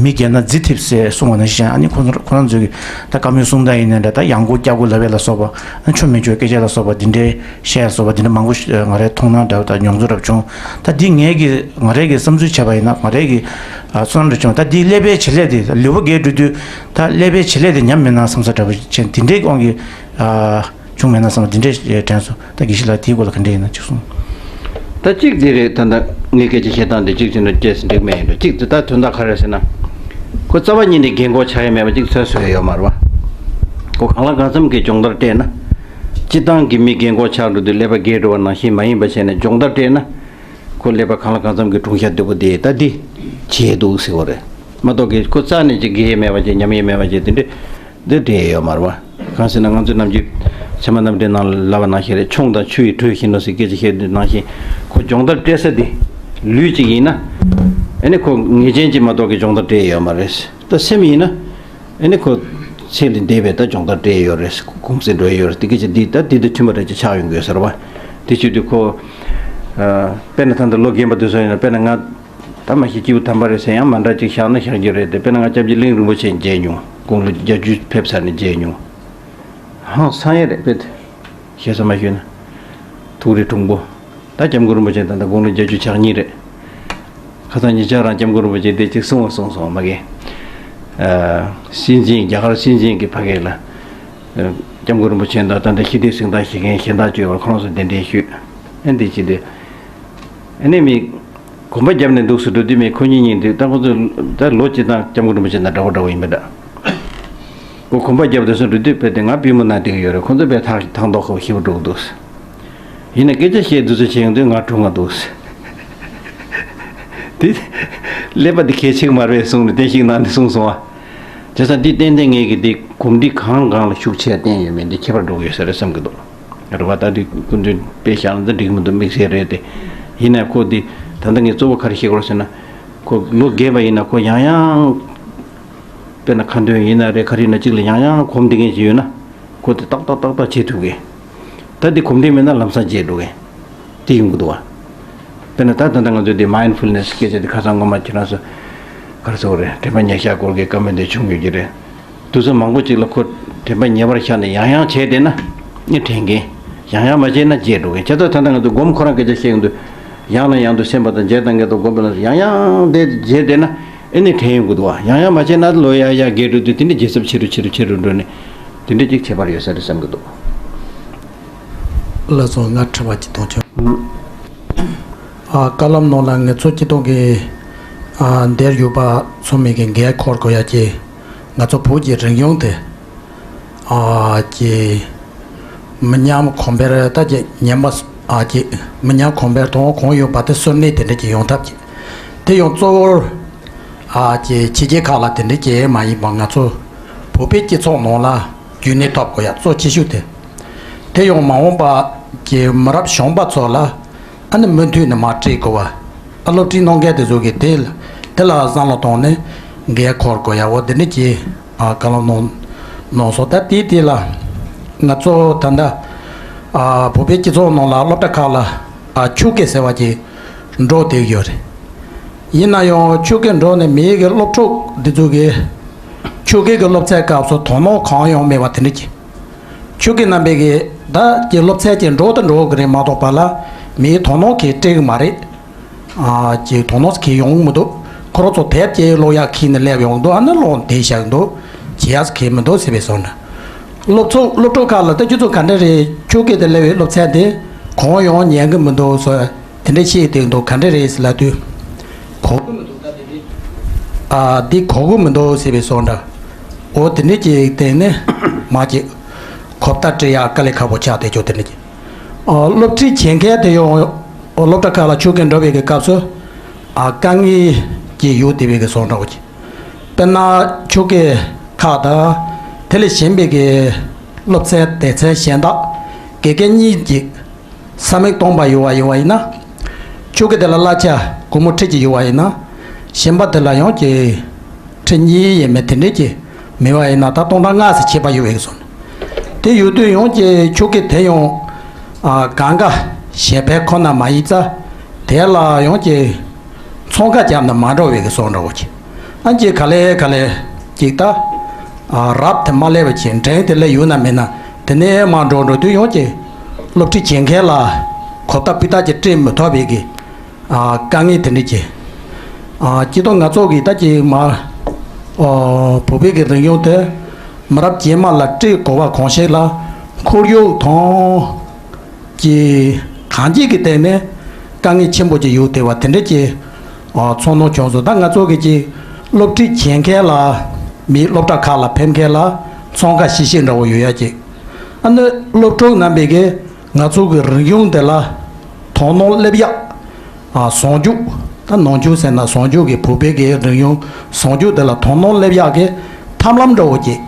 མི་རྒས་ན་རྫི་ཐེབས་ཟེར་གསུངས་པ་ནང་བཞིན་ཨ་ནི་ཁོང་ཚོ་ཁོ་རང་ཚོའི་གི་ད་བཀའ་མོལ་གསུང་སྟངས་ཡིན་ནའི་འདྲ་ད་ཡང་སྒོ་སྐྱ་སྒོ་ལབ་ཡས་ལ་སོགས་པ་ཨ་ཆོ་མི་ཆོའི་སྐད་ཆ་ལ་སོགས་པ་དེ་འདྲའི་བཤད་ཡས་ལ་སོགས་པ་དེ་འདྲ་མང་པོ་ཞིག་ང་རའི་མཐོང་སྣང་འདྲ་བ་དང་མྱོང་ཚོར་འདྲ་བ་བྱུང་། ད་འདི་ངས་གི་ང་རའི་གི་བསམ་ཚུལ་བྱས་པ་ཡིན་ན་ང་རའི་གི་ཨ་བསོད་ནམས་འདྲ་བྱུང་ད་འདི་ཀླད་པའི་བྱེད་ལས་དེ་ལུས་པོ་རྒས་འགྲོ་དུས་ད་ཀླད་པའི་བྱེད་ལས་དེ་ཉམས་མེད་ན་བསམ་ས་འདྲ་བོ་ཅན་དེ་འདྲའི་དབང་གིས་ཨ་བྱུང་མེད་ན་བསམ་པ་དེ་འདྲའི་དྲན་སོང་། ད་དགེ་བཤེས་ལགས་དེའི་སྐོར་ལ་ག་འདྲ་ཡིན་ན་ཅིག་གསུངས། ད་གཅིག་དེ་རེད། ད་ལྟ་ངས་སྐད་ཆ་བཤད་སྟངས་དེ་གཅིག་བྱས་ན་བཅས་སུ་འགྲིག་མེད་ཡིན་འགྲོ། གཅིག་དེ་ད་དོན་དག་ག་རེ་ཟེར་ན། ཁོ་རྩ་བ་ཉིད་ནས་རྒན་གོག་ཆགས་ཡ་མེད་པ་གཅིག་ཚོད་བཟོས་ཡོད་མ་རེད་བ། ཁོ་གང་ལ་གང་འཚམ་གྱི་སྦྱོང་བརྡར་སྤྲད་ན། སྤྱིར་བཏང་གི་མི་རྒན་གོག་ཆགས་འགྲོ་དུས་ཀླད་པ་རྒས་འགྲོ་བ་ནང་བཞིན་མ་ཡིན་པ་བྱས་ནས་སྦྱོང་བརྡར་སྤྲད་ན། ཁོ་ཀླད་པ་གང་ལ་གང་འཚམ་གྱི་གྲུང་ཤ་དོད་པོ་དེ་ད་འདི་བྱས་འདུག་ཟེར་བ་རེད་མ་གཏོགས་ཀྱི་ཁོ་རྩ་ནས་ཅིག་རྒས་ཡས་མེད་པ་ཅིག་ཉམས་ཡས་མེད་པ་ཅིག་དེ་འདྲ་འདི་འདྲ་ཡོད་མ་རེད་བ། གང་ཟེར་ན་ང་ཚོས་ནམ་རྒྱུན་ཚད་མ་རྣམ་འགྲེལ་ནང་ལ་ལབ་པ་ནང་བཞིན་རེད། མཆོང་དང་ཆུ་ཡི་དྲོད་བཞིན་ནོ་ཟེར་སྐད་ཆ་བཤད་དུས་ནང་བཞིན་ཁོ་སྦྱོང་བརྡར་སྤྲད་ས་དེ་ལུས་གཅིག་ཡིན་ན་ཨ་ནི་ཁོ་ངེས་ཅན་གྱིས་མ་གཏོགས་ཀྱི་སྦྱོང་བརྡར་སྤྲད་ཡོད་མ་རེད། ད་སེམས་ཡིན་ན། ཨ་ནི་ཁོ་ཚེ་ལས་འདས་པའི་ད་སྦྱོང་བརྡར་སྤྲད་ཡོད་རེད། གུང་སེང་འགྲོ་ཡི་ཡོད་རེད། དེ་སྐད་ཆ་འདི་ད་འདི་དང་མཐུན་པ་འདྲ་ཅིག་ཆགས་ཡོང་གི་ཡོད་ས་རེད་བ། དེ་བྱེད་དུས་ཁོ། ཨ། དཔེར་ན་ད་ལྟ་ལོ་རྒན་པ་དེ་ཚོ་ཡིན་ན་དཔེར་ན་ང་ད་མ་གཞི་སྐྱེས་བུ་དམ་པ་རེད་ཟེར་ཡང་མ་འདྲ་ཅིག་བཞག་ན་བཞག་རྒྱུ་རེད་དེ། དཔེར་ན་ང་སྐྱབས་རྗེ་གླིང་རིན་པོ་ཆེ་མཇལ་མྱོང་། དགུང་ལོ་བརྒྱད་ཅུ་ཕེབས་ཚར་ནས་མཇལ་མྱོང་། ཧང་སང་ཡས་རེད་དཔེ་དེ། ཞེ་ས་མ་ཞུས་ན། ཐུགས་རེ་གྲུང་པོ། ད་སྐྱབས་མགོན་རིན་པོ་ཆེ་ད་ལྟ་དགུང་ལོ་བརྒྱད་ཅུ་གྱ་གཉིས་རེད། ཁ་སང་ཉེ་ཆར་རང་སྐྱབས་མགོན་རིན་པོ་ཆེ་དེ་ཅིག་གསུང་བ་གསུངས་སོང་མ་གི། ཨ། སྲིད་འཛིན་རྒྱ་གར་སྲིད་འཛིན་གྱི་ཕ་གི་ལ། ཨ། སྐྱབས་མགོན་རིན་པོ་ཆེ་དང་ད་ལྟ་ཤི་དེ་གཟེངས་རྟགས་བཞེས་མཁན་གཞན་དག་བཅས་པར་ཁོ་རང་ཚོ་གདན་འདྲེན་ཞུས། ཨ་འདི་ཅི་འདི། ཨ་ནི་མི། གོམ་པ་བརྒྱབ་ནས་འདུག་སེ་འགྲོ་དུས་མི་ཁོ་གཉིས་གཉིས་འདུག་ད་ཁོ་ཚོ་ད་ལོ་གཅིག་དང་སྐྱབས་མགོན་རིན་པོ་ཆེ་དང་འདྲ་བོ་འདྲ་བོ་ཡིན་པ་འདྲ། ཁོ་གོམ་པ་བརྒྱབ་དུས་སུ་འགྲོ་དུས་དཔེ་དེ་ང་པུས་མོ་ན་བསྡད་ཀྱི་ཡོད་རེད། ཁོ་ཚོ་དཔེ་ཐག་ཐག་མདོག་ཁ་པོ་ཞེ་པོ་འགྲོ་གི་འདུག་ཡིན་ན་སྐད་ཆ་བཤད་དུས་ཚོད་ཆེ་ཡོང་དུས་ང་གྲུང་ང་འདུག་དེ་ཀླད་པ་འདི་གལ་ཆེ་གི་མ་རེད་གསུངས་ནས་བསྟན་བཤིག་གནང་ནས་གསུངས་སོང་བ། བྱས་ཙང་འདི་ཏན་ཏན་ངེད་ཀྱི་འདི་གོམས་འདྲིས་གང་གང་ལ་ཤུགས་ཆེ་བསྟན་ཡོད་མེད་འདི་ཁྱད་པར་འགྲོ་གི་ཡོད་ས་རེད་བསམ་གྱི་འདུག་རེད་བ། ད་འདི་སྐུ་མདུན་དཔེ་བཞག་ན་ད་འགྲིག་མི་འདུག་དམིགས་བསལ་རེད་དེ། ཡིན་ན་ཁོ་འདི་ད་ལྟ་ངས་གཙོ་བོ་ག་རེ་བཤད་དགོས་རེད་ཟེར་ན། ཁོ་ལོ་རྒས་པ་ཡིན་ན་ཁོ་ཡང་ཡང་། དཔེར་ན་ཁ་འདོན་ཡིན་ན་རེད། ག་རེ་ཡིན་ན་གཅིག་ལ་ཡང་ཡང་གོམས་བསྡད་མཁན་ཞིག་ཡོད་ན། ཁོ་དེ་ཏག་ཏག་ཏག་ཏག་བྱེད་ཐུབ་གི། ད་དེ་གོམས་འདྲིས་མེད་ན་ལམ་སང་བརྗེད་འགྲོ་གི། དེ་ཡོང་གི་འདུག་བ། དཔེར་ན་ད་ད་ལྟ་ང་ཚོས་དེ་མའིན་ཌ་ཕུལ་ནེ་སི་སྐད་ཆ་དེ་ཁ་སང་སྔོན་མ་ཁྱེད་རང་ཚོ་ག་རེ་ཟེར་དགོས་རེད། དྲན་པ་ཉེར་བཞག་སྐོར་གྱི་བཀའ་མོལ་དེ་བྱུང་ཡོད་ཀྱི་རེད། དུས་ཚོད་མང་པོ་ཅིག་ལ་ཁོ་དྲན་པ་ཉེ་བར་བཞག་ནས་ཡང་ཡང་བྱས་བསྡད་ན་ནི་དྲན་གི། ཡང་ཡང་མ་བྱས་ན་བརྗེད་འགྲོ་གི། བྱས་ཙང་ད་ལྟ་ང་ཚོ་སྒོམ་ཁོ་རང་སྐད་ཆ་བཤད་ཀྱི་འདུག་ཡང་ནས་ཡང་དུ་སེམས་པ་དང་བརྗེད་དང་ངེས་དང་སྒོམ་པ་ལ་ཡང་ཡང་དེ་བརྗེད་བསྡད་ན། ཨེ་ནི་དྲན་ཡོང་གི་འདུག་བ། ཡང་ཡང་མ་བྱས་ན་ལོ་ཡར་ཡར་རྒས་འགྲོ་དུས་དེ་འདྲ་བརྗེད་ཚབས་ཆེ་རུ་ཆེ་རུ་ཆེ་རུ་འགྲོ་ནས་དེ་འདྲ་ཅིག་ཁྱད་པར་ཡོད་ས་རེད་བསམ་གྱི་འདུག་ལགས་སོ། ང་དྲི་བ་གཅིག་གཏོང་ཆོག་ཨ། བཀའ་སློབ་ནང་ལ་ངེད་ཚོ་སྤྱི་ཚོགས་ཀྱི་ཨ་འདིར་ཡོད་པ་ཚང་མས་ཀྱི་འགན་འཁུར་དགོས་ཡ་གྱི་ང་ཚོ་བོད་ཀྱི་རིག་གཞུང་དེ། ཨ་ཀྱི་མི་ཉམས་གོང་འཕེལ་ད་ཀྱི་ཉམས་པ་ཨ་ཀྱི་མི་ཉམས་གོང་འཕེལ་དང་གོང་ཡོད་པ་དེ་གསོན་གནས་དེ་འདྲ་ཀྱི་ཡོང་ཐབས་ཀྱི་དེ་ཡང་གཙོ་བོར་ཨ་ཀྱི་ཕྱི་རྒྱལ་ཁག་ལ་དེ་འདྲ་ཀྱི་མ་ཡིན་པ་ང་ཚོ་བོད་པའི་སྤྱི་ཚོགས་ནང་ལ་རྒྱུན་གནས་ཐོབ་དགོས་ཡ་གཙོ་ཆེ་ཤོས་དེ། དེ་ཡང་མ་འོངས་པ་ཀྱི་མི་རབས་གཞོན་པ་ཚོ་ལ་ཨ་ནི་མུ་མཐུད་ནས་མར་སྤྲད་དགོས་པ། ཨ་སློབ་ཁྲིད་གནང་མཁན་དེ་ཚོ་གིས་དེ་དེ་ལ་བསམ་བློ་བཏང་ནས་འགན་འཁུར་དགོས་ཡ་འོ་དེ་འདྲ་ཀྱི་ཨ་བཀའ་སློབ་གནང་གནང་སོང་། ད་དེའི་དེ་ལ་ང་ཚོ་ད་ལྟ་ཨ་བོད་པའི་སྤྱི་ཚོགས་ནང་ལ་སློབ་གྲྭ་ཁག་ལ་ཨ་ཆོས་སྐད་ཟེར་བ་ཅིག་འགྲོ་བསྡད་ཡོད་རེད། ཡིན་ན་ཡང་ཆོས་སྐད་འགྲོ་ནས་མིའི་གི་སློབ་ཕྲུག་འདི་ཚོ་གི་ཆོས་སྐད་ཀྱི་སློབ་ཚན་སྐབས་སུ་དོ་སྣང་གང་ཡང་མེད་པ་དེ་འདྲ་ཅིག་ཆོས་སྐད་རྣམ་པའི་གི་ད་ཀྱི་སློབ་ཚན་ཅིག་འགྲོ་དང་འགྲོ་གི་རེད་མ་གཏོགས་པ་ལ་ མིའི་དོ་སྣང་གིས་སྤྲད་གི་མ་རེད། ཨ་ཅེ་དོ་སྣང་གིས་ཡོང་གི་མི་འདུག་ཁོ་རང་ཚོ་དེབ་ཀྱི་ཀློག་ཡག་ཁྱེར་ནས་སླེབས་ཡོང་འདུག་ཨ་ནི་ཀློག་བསྡད་བཞག་འདུག་བྱེད་ཡག་གི་མི་འདུག་ཟེར་བའི་བཟོ་འདྲ། སློབ་ཚོགས་སློབ་ཕྲུག་ཁག་ལ་ད་ཁྱོད་ཚོ་ག་འདྲ་རེད། ཁྱོད་སྐད་དེ་སླེབས་པའི་སློབ་ཚན་དེ་གང་ཡང་ཉན་གི་མི་འདུག་ཟེར་དེ་འདྲ་བཤད་དེ་འདུག་ག་འདྲ་རེད་ཟེར་ལབ་དུས། གོ་གི་མི་འདུག་ད་དེ་འདྲ། ཨ་འདི་གོ་གི་མི་འདུག་ཟེར་བའི་བཟོ་འདྲ། འོ་དེ་འདྲ་ཅིག་བསྟན་ནས་མ་ཅིག་གོ་བརྡ་སྤྲད་ཡག་དཀའ་ལས་ཁག་པོ་ཆགས་བསྡད་ཆོག་དེ་འདྲ་ཅིག་ཨ་སློབ་ཁྲིད་བྱེད་མཁན་དེ་ཡང་སློབ་གྲྭ་ཁག་ལ་ཆོས་དགེ་འགྲོ་བའི་གི་སྐབས་སུ་ཨ་དཀའ་ངལ་གྱི་ཡོད་བསྡད་པའི་གི་བཟོ་འདྲ་བོ་ཅིག་དཔེར་ན་ཆོས་དགེ་ཁག་དང་དེ་ལས་གཞན་པའི་གི་སློབ་ཚན་སྡེ་ཚན་གཞན་དག་དགེ་རྒན་གཉིས་ཀྱིས་ས་མིག་སྟོང་པ་ཡོད་པ་ཡིན་པ་ཡིན་ན། ཆོས་དགེ་དེ་ལ་གླ་ཆ་སྒོར་མོ་ཁྲི་གཅིག་ཡོད་པ་ཡིན་ན། གཞན་པ་དེ་ལ་ཡང་གི་ཁྲི་གཉིས་ཡས་མས་དེ་འདྲས་ཀྱི་མེད་པ་ཡིན་ན་ད་སྟོང་ཕྲག་ལྔ་ཙམ་ཁྱད་པར་ཡོད་པའི་བཟོ་འདྲ། དེ་ཡོད་དུས་ཡང་གི་ཆོས་དགེ་དེ་ཡང་ཨ་གང་ག་ཞན་པ་ཁོ་ན་མ་ཡིན་ཙང་དེ་ལ་ཡང་གི་ཚོང་ཁ་བརྒྱབ་ན་མ་འགྲོ་བའི་གི་བཟོ་འདྲ་བོ་ཅིག་ཨ་ཅེ་ག་ལེ་ག་ལེ་ཅིག་ད་ཨ་རབ་དེ་མ་སླེབས་པ་ཅིག་འགྲན་དེ་ལས་ཡོད་ན་མེད་ན་དེ་ནས་མ་འགྲོ་འགྲོ་དུས་ཡང་གི་སློབ་ཁྲིད་བྱེད་མཁན་ལ་གོ་བརྡ་སྤུས་དག་ཅིག་སྤྲད་མི་ཐུབ་པའི་གི་ཨ་དཀའ་ངལ་དེ་འདྲ་ཅིག་ཨ་སྤྱི་ཚོགས་ང་ཚོ་གི་ད་ཅིག་མ་ཨོ་བོད་པའི་གི་རིག་གཞུང་དེ་མི་རབས་རྗེས་མ་ལ་སྤྲད་དགོས་པ་གང་ཞིག་ལ་ཁོར་ཡུག་དང་། གྱི་གང་ཅིའི་སྟེང་ནས་དཀའ་ངལ་ཆེན་པོ་ཅིག་ཡོད་བསྡད་པ་དེ་འདྲ་ཅིག་ཨ་ཚོར་སྣང་བྱུང་སོང་། ད་ང་ཚོ་གི་ཅིག་སློབ་ཁྲིད་བྱེད་མཁན་ལ་མི་སློབ་གྲྭ་ཁག་ལ་ཕེབས་མཁན་ལ་ཚོང་ཁ་ཤིག་ཤིག་འདྲ་བོ་ཡོད་ཡ་ཅིག་ཨ་ནི་སློབ་ཕྲུག་རྣམ་པས་གི་ང་ཚོ་གི་རིག་གཞུང་དེ་ལ་དོ་སྣང་སླེབས་ཡག་ཨ་ཟུང་འཇུག་ད་ནང་ཆོས་ཟེར་ན་ཟུང་འཇུག་གི་བོད་པའི་གི་རིག་གཞུང་ཟུང་འཇུག་དེ་ལ་དོ་སྣང་སླེབས་ཡག་གི་ཐབས་ལམ་འདྲ་བོ་ཅིག་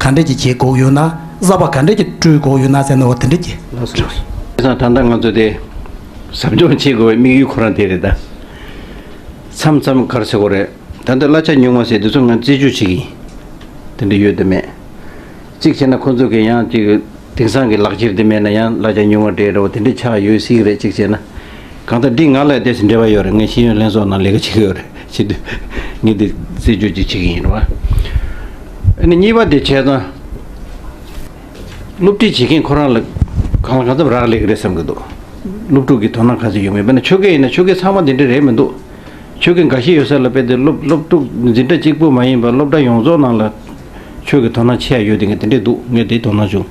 ག་འདྲ་ཅིག་བྱེད་དགོས་ཡོད་ན། གསར་པ་ག་འདྲ་ཅིག་བསྐྲུན་དགོས་ཡོད་ན་ཟེར་ན་འོ་དེ་འདྲ་ཅིག་ལགས་སོ། ད་ལྟ་ང་ཚོ་དེ་ཟབ་སྦྱོང་བྱེད་དགོས་པའི་དམིགས་ཡུལ་ཁོ་རང་དེ་རེད་ད། མཚམས་མཚམས་ག་རེ་ཟེར་དགོས་རེད། ད་ལྟ་གླ་ཆ་ཉུང་བ་ཟེར་དུས་ཚོད་ང་རྩད་གཅོད་བྱེད་ཀྱི་ཡིན། དེ་འདྲ་ཡོད་དམ་མེད། གཅིག་བྱས་ན་ཁོ་ཚོ་གི་ཡང་གཅིག་དེང་སང་གི་ལག་ཁྱེར་དེ་མེད་ན་ཡང་གླ་ཆ་ཉུང་བ་སྤྲད་འདྲ་བོ་དེ་འདྲ་ཆགས་ཡོད་སྲིད་ཀྱི་རེད། གཅིག་བྱས་ན། གང་ལྟར་འདི་ང་ལ་དེ་འབྲེལ་བ་ཡོད་རེད། ངས་ཤེས་ཡོན་ལྷན་ཚོགས་ནང་ལས་ཀ་བྱེད་ཀྱི་ཡོད་རེད། བྱེད་དུས་ངས་འདི་རྩད་གཅོད་ཅིག་བྱེད་ཀྱི་ཡིན་རེད་བ། ཨ་ནི་གཉིས་པ་དེ་བྱས་ཙང་། སློབ་ཁྲིད་བྱེད་མཁན་ཁོ་རང་ལ་གང་ལ་གང་འཚམ་རག་ལས་ཀྱི་རེད་བསམ་གྱི་འདུག་སློབ་ཕྲུག་གི་དོ་སྣང་ག་ཚོད་ཡོད་མེད། དཔེར་ན་ཆོས་དགེ་ཡིན་ན་ཆོས་དགེ་ཚང་མ་འདི་འདྲ་རེད་མི་འདུག་ཆོས་དགེ་འགའ་ཤས་ཡོད་ས་ལ་དཔེ་དེ་སློབ་སློབ་ཕྲུག་འཛིན་གྲྭ་གཅིག་པུ་མ་ཡིན་པར་སློབ་གྲྭ་ཡོངས་རྫོགས་ནང་ལ་ཆོས་ཀྱི་དོ་སྣང་ཆེ་ཡ་ཡོད་དེ་ངས་དེ་འདྲས་འདུག་ངས་དེ་དོ་སྣང་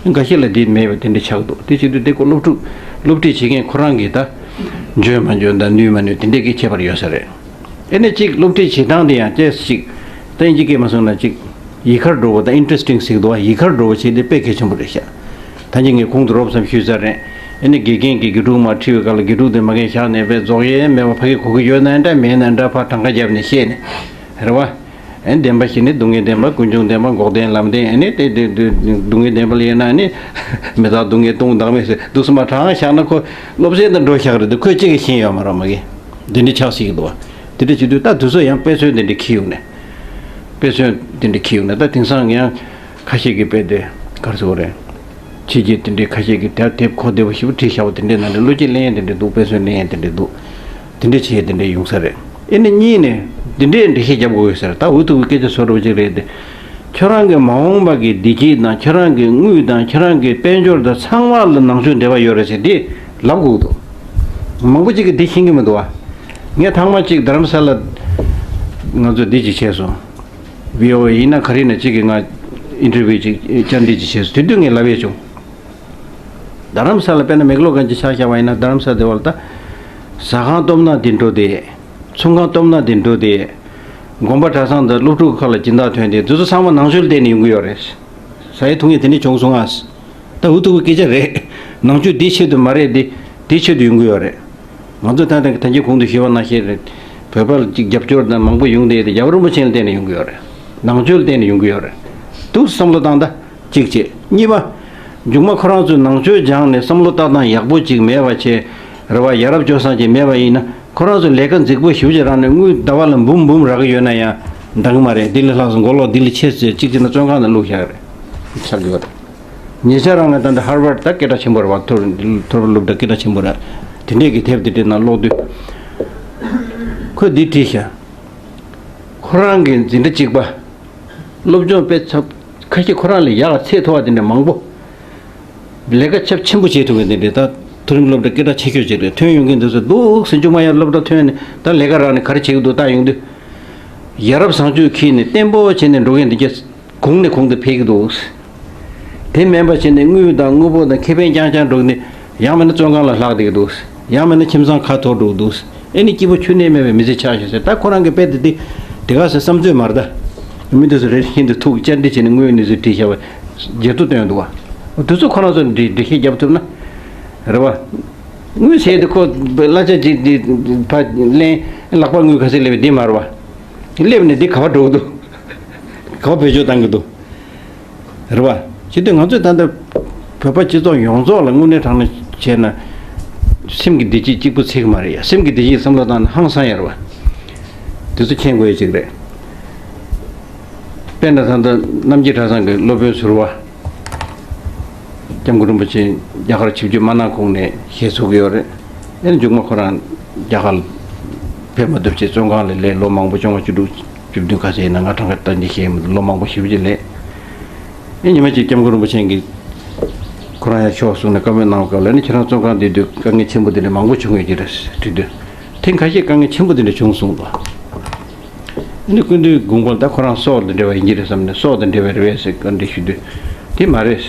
བྱུང་། འགའ་ཤས་ལ་དེ་མེད་པ་དེ་འདྲས་ཆགས་འདུག་དེ་བྱེད་དུས་དེ་ཀོ་སློབ་ཕྲུག་སློབ་ཁྲིད་བྱེད་མཁན་ཁོ་རང་གིས་ད་འཇོན་མ་འཇོན་དང་ནུས་མ་ནུས་དེ་འདྲས་ཀྱི་ཁྱད་པར་ཡོད་ས་རེད། ཨེ་ནས་གཅིག་སློབ་ཁྲིད་བྱེད་སྟངས་དེ་ཡང་ཅེས་ཤིག་ད་ཡིན་གཅིག་སྐད་མ་སོང་ན་གཅིག་ཡིད་ཁར་འགྲོ་བ་དང་ཨིན་ཊི་རེ་སི་ཊིང་ཟེར་གྱི་འདུག་བ། ཡིད་ཁར་འགྲོ་བ་བྱེད་དེ་དཔེ་གལ་ཆེན་པོ་རེད་ཤག་ད་ཅི་ངས་གོང་དུ་རོབ་ཙམ་ཞུས་ཚར་རེད། ཨེ་ནས་དགེ་རྒན་གྱིས་དགེ་ཕྲུག་མར་ཁྲིད་པའི་སྐབས་ལ་དགེ་ཕྲུག་དེ་མ་གིར་བཞག་ནས་དཔེ་རྫོགས་ཡས་མེད་པ་ཕ་གིར་གོ་གི་ཡོད་ན་འདྲ་མེད་ན་འདྲ་ཕར་གྲངས་ཀ་བརྒྱབ་ནས་བཤད་ནས་རེད་བ། ཨེ་བདེན་པ་བཞི་ནི་སྡུག་བསྔལ་བདེན་པ་ཀུན་འབྱུང་བདེན་པ་འགོག་བདེན་ལམ་བདེན། ཨེ་ནི་དེ་དེ་དེ་སྡུག་བསྔལ་བདེན་པ་ལ་ཡིན་ན་ནི་མི་རྟག་སྡུག་བསྔལ་སྟོང་བདག་མེད་ཟེར་འདུག་སེ་མར་གྲངས་བཞག་ན་ཁོ་སློབ་ཚན་དང་འགྲོ་བཞག་རེད་དེ་ཁོས་གཅིག་གིས་ཤེས་ཡོད་མ་རེད་མ་གི། འདི་འདྲ་ཆགས་སྲིད་ཀྱི་འདུག་བ། དེ་འདྲ་བྱེད་དུས་ད་དུས་ཚོད་ཡང་དཔེ་མཚོན་དེ་འདྲ་འཁྱེར་ཡོང་ནས། དཔེ་མཚོན་དེ་འདྲ་འཁྱེར་ཡོང་ནས་ད་དེང་སང་ཡང་ཁ་ཤས་ཀྱིས་དཔེ་དེ་ག་རེ་ཟེར་དགོས་རེད། ཕྱི་རྒྱལ་དེ་འདྲའི་ཁ་ཤས་ཀྱིས་དེབ་དེབ་གོ་བདེ་པོ་ཞེ་པོ་བྲིས་བཞག་པ་དེ་འདྲའི་ནང་ནས་བློ་སྐྱེད་ལེན་ཡས་དེ་འདྲ་འདུག་དཔེ་མཚོན་ལེན་ཡས་དེ་འདྲ་འདུག་དེ་འདྲ་བྱེད་ཡས་དེ་འདྲ་ཡོང་ས་རེད། ཨེ་ནི་གཉིས་ནས་འདི་འདྲའི་འགྲེལ་བཤད་རྒྱབ་དགོས་ཡོད་ས་རེད། ད་འུ་ཐུག་གི་སྐད་ཆ་བཟོ་འདྲ་པོ་ཅིག་རེད་དེ། ཁྱོད་རང་གི་མ་འོངས་པ་གི་བདེ་སྐྱིད་དང་ཁྱོད་རང་གི་དངུལ་དང་ཁྱོད་རང་གི་དཔལ་འབྱོར་དང་ཚང་མ་ལ་ནང་ཆོས་འབྲེལ་བ་ཡོད་རེད་ཟེར་དེ་ལབ་དགོས་འདུག་མང་པོ་ཅིག་གིས་འདི་ཤེས་ཀྱི་མི་འདུག་བ། ངས་ཐེངས་མ་གཅིག་རྡ་རམ་ས་ལ་ང་ཚོ་འདི་ཅིག་བྱས་སོང་། བྷི་ཨོ་ཨེ་ཡིན་ན་ག་རེ་ཡིན་ན་གཅིག་གིས་ང་ཨིན་ཊར་བིའུ་ཅིག་བཅར་འདྲི་ཅིག་བྱས་སོང་། དེ་དུས་ངས་ལབ་ཡས་བྱུང་། རྡ་རམ་ས་ལ་དཔེར་ན་མེག་ལོ་གན་ཇི་ཆ་བཞག་པ་ཡིན་ན་རྡ་རམ་ས་དེ་བར་ད་ཟ་ཁང་སྟོབས་ན་དེ་འགྲོ་དེ། ཚོང་ཁང་སྟོབས་ན་དེ་འགྲོ་དེ། དགོན་པ་གྲྭ་ཚང་དང་སློབ་ཕྲུག་ཁག་ལ་སྦྱིན་བདག་ཐོན་དེ་དེ་ཚོ་ཚང་མ་ནང་ཆོས་ལ་བརྟེན་ནས་ཡོང་གི་ཡོད་རེད། ཟ་ཡས་འཐུང་ཡས་དེ་འདྲ་བྱུང་སོང་ཨ། ད་འུ་ཐུག་གི་སྐད་ཆ་རེད། ནང་ཆོས་འདི་ཆེད་དུ་མ་རེད་དེ། དེ་ཆེད་དུ་ཡོང་གི་ཡོད་རེད། ང་ཚོ་ད་ལྟ་ད་གིན་གོང་དུ་ཞུས་པ་ནང་བཞིན་རེད། བོད་པ་ལ་ཅིག་རྒྱབ་སྐྱོར་དང་མང་པོ་ཡོང་བསྡད་དེ་རྒྱལ་བ་རིན་པོ་ཆེ་ལ་བརྟེན་ནས་ཡོང་གི་ཡོད་རེད། ནང་ཆོས་ལ་བརྟེན་ནས་ཡོང་གི་ཡོད་རེད། འདུག་བསམ་བློ་བཏང་ད། གཅིག་བྱས། གཉིས་པ། མཇུག་མ་ཁོ་རང་ཚོས་ནང་ཆོས་སྦྱངས་ནས་བསམ་བློ་ལྟ་སྟངས་ཡག་པོ་ཅིག་མེད་པ་བྱས། རེ་བ་ཡ་རབས་སྤྱོད་བཟང་ཅིག་མེད་པ་ཡིན་ན་ཁོ་རང་ཚོས་ལས་ཀ་རྫིག་པོ་ཞེ་པོ་ཅིག་རག་ནས་དངུལ་ཟླ་བ་ལ་འབུམ་འབུམ་རག་གི་ཡོད་ན་ཡང་འདང་གི་མ་རེད། འདི་ལས་ལྷག་སོང་མགོ་ལོག་འདི་ལས་ཆེ་ཟེར་གཅིག་བྱས་ན་བཙོན་ཁང་ནང་བླུགས་བཞག་རེད། ཆགས་ཀྱི་ཡོད་རེད། ཉེ་ཆར་རང་ང་ད་འདི་ཧར་ཝར་ཌི་ད་སྐད་གྲགས་ཆེན་པོ་རེད་བ། མཐོ་རིམ་མཐོ་རིམ་སློབ་གྲྭ་སྐད་གྲགས་ཆེན་པོ་རེད། དེ་འདྲས་ཀྱི་དེབ་དེ་འདྲའི་ནང་ཀློག་དུས། ཁོས་འདི་བྲིས་ཤག་ཁོ་རང་གི་འཛིན་གྲྭ་གཅིག་པ། སློབ་སྦྱོང་དཔེ་ཚབ་ཁ་ཤས་ཁོ་རང་ལས་ཡག་ཚད་མཐོ་བ་དེ་འདྲ་མང་པོ། ལས་ཀ་ཚབས་ཆེན་པོ་བྱེད་ཐུབ་མཁན་དེ་འདྲས་ད། མཐོ་རིམ་སློབ་གྲྭ་སྐད་གྲགས་ཆེ་ཤོས་ཅིག་རེད། ཐོན་ཡོང་མཁན་དེ་ཚོ་འདུག་སེ་མཇུག་མ་ཡར་སློབ་གྲྭ་ཐོན་ནས་ད་ལས་ཀ་རག་ནས་ག་རེ་བྱེད་ཀྱི་འདུག་ལྟ་ཡོང་དུས། ཡ་རབས་བཟང་སྤྱོད་འཁྱེར་ནས་བརྟན་པོ་བྱས་ནས་འགྲོ་མཁན་འདི་གས་གོང་ནས་གོང་དུ་འཕེལ་གྱི་འདུག་དེ་མིན་པ་བྱས་ནས་དངུལ་དང་དངོས་པོ་དང་ཁེ་ཕན་རྐྱང་རྐྱང་འགྲོ་ནས་ཡང་མིན་ན་བཙོན་ཁང་ལ་ལྷག་བསྡད་ཀྱི་འདུག་ཡང་མིན་ན་ཁྱིམ་ཚང་ཁ་འཐོར་འགྲོ་གི་འདུག་ཨེ་ནི་སྐྱིད་པོ་ཁྱོན་ནས་མེད་པའི་མི་ཚེ་ཆགས་ཤག་ཟེར། ད་ཁོ་རང་གི་དཔེ་དེ་དེ་དེ་ག་ཟེར་བསམ་ཚོད་མ་རེད་ད། མི་དེ་ཚོ་རེ་རེ་བཞིན་དུ་ཐུག་བཅར་འདྲི་བྱས་ནས་དངོས་ཡོད་གནས་ཚུལ་བྲིས་བཞག་པ་བརྗེད་ཐོ་བཏོན་འདུག་བ། དེ་ཚོ་ཁོ་རང་ཚོ་འདྲི་འགྲེལ་བཤད་རྒྱབ་ཐུབ་ན་རེད་བ། དངུལ་ཟེར་དེ་ཁོ་གླ་ཆ་གཅིག་འདི་ཕ་ལེན་ལག་པ་དངུལ་ག་ཚད་སླེབས་པའི་འདི་མ་རེད་བ། སླེབས་ནས་འདི་ག་པར་འགྲོ་གི་འདུག་ག་པར་བེད་སྤྱོད་བཏང་གི་འདུག་རེད་བ། ཇི་སྟེ་ང་ཚོས་ད་ལྟ་བོད་པ་སྤྱི་ཚོགས་ཡོངས་རྫོགས་ལ་དངོས་གནས་དྲང་གནས་བྱས་ན། སེམས་ཀྱི་བདེ་སྐྱིད་གཅིག་པུ་ཚད་ཀྱི་མ་རེད་ཡ། སེམས་ཀྱི་བདེ་སྐྱིད་བསམ་བློ་བཏང་ན་ཧང་སང་ཡ་རེད་བ། དེ་ཚོ་མཁྱེན་དགོས་ཡ་ཅིག་རེད། དཔེར་ན་ད་ལྟ་རྣམ་རྒྱལ་གྲྭ་ཚང་གི་སློབ་དཔོན་ཟུར་པ། སྐྱབས་མགོན་རིན་པོ་ཆེ་རྒྱ་གར་ཆིབས་བསྒྱུར་མ་གནང་གོང་ནས་ཞེས་གསུང་གི་ཡོད་རེད། ཨེ་ནི་མཇུག་མ་ཁོ་རང་རྒྱ་གར་ཕེབས་མ་ཐུབ་ཆེད་བཙོན་ཁང་ལ་སླེབས། ལོ་མང་པོ་བཅོ་ལྔ་བཅུ་དྲུག་བཅུ་བདུན་ག་ཚད་ཡིན་ན་ང་གྲངས་ཀ་ལྟ་ནས་ཤེས་མི་འདུག་ལོ་མང་པོ་ཞེ་པོ་ཅིག་སླེབས། ཨེ་ཉི་མ་གཅིག་སྐྱབས་མགོན་རིན་པོ་ཆེ་གིས་ཁོ་རང་ཡར་ཤོག་གསུངས་ནས་བཀའ་མོལ་གནང་བའི་སྐབས་ལ་ནི་ཁྱེད་རང་བཙོན་ཁང་བསྡད་དུས་དཀའ་ངལ་ཆེན་པོ་དེ་འདྲ་མང་པོ་བྱུང་ཡོད་ཀྱི་རེད་དྲིས་དུས། ཐེངས་ཁ་ཤས་དཀའ་ངལ་ཆེན་པོ་དེ་འདྲ་བྱུང་གསུངས་འདུག་ཨ་ནི་སྐུ་མདུན་དགོངས་པ་ད་ཁོ་རང་སྲོག་དང་འབྲེལ་བ་ཡིན་གྱི་རེད་བསམ་ནས་སྲོག་དང་འབྲེལ་བ་རེད་པས་ཟེར་བཀའ་འདྲི་ཞུ་དུས། དེ་མ་རེད།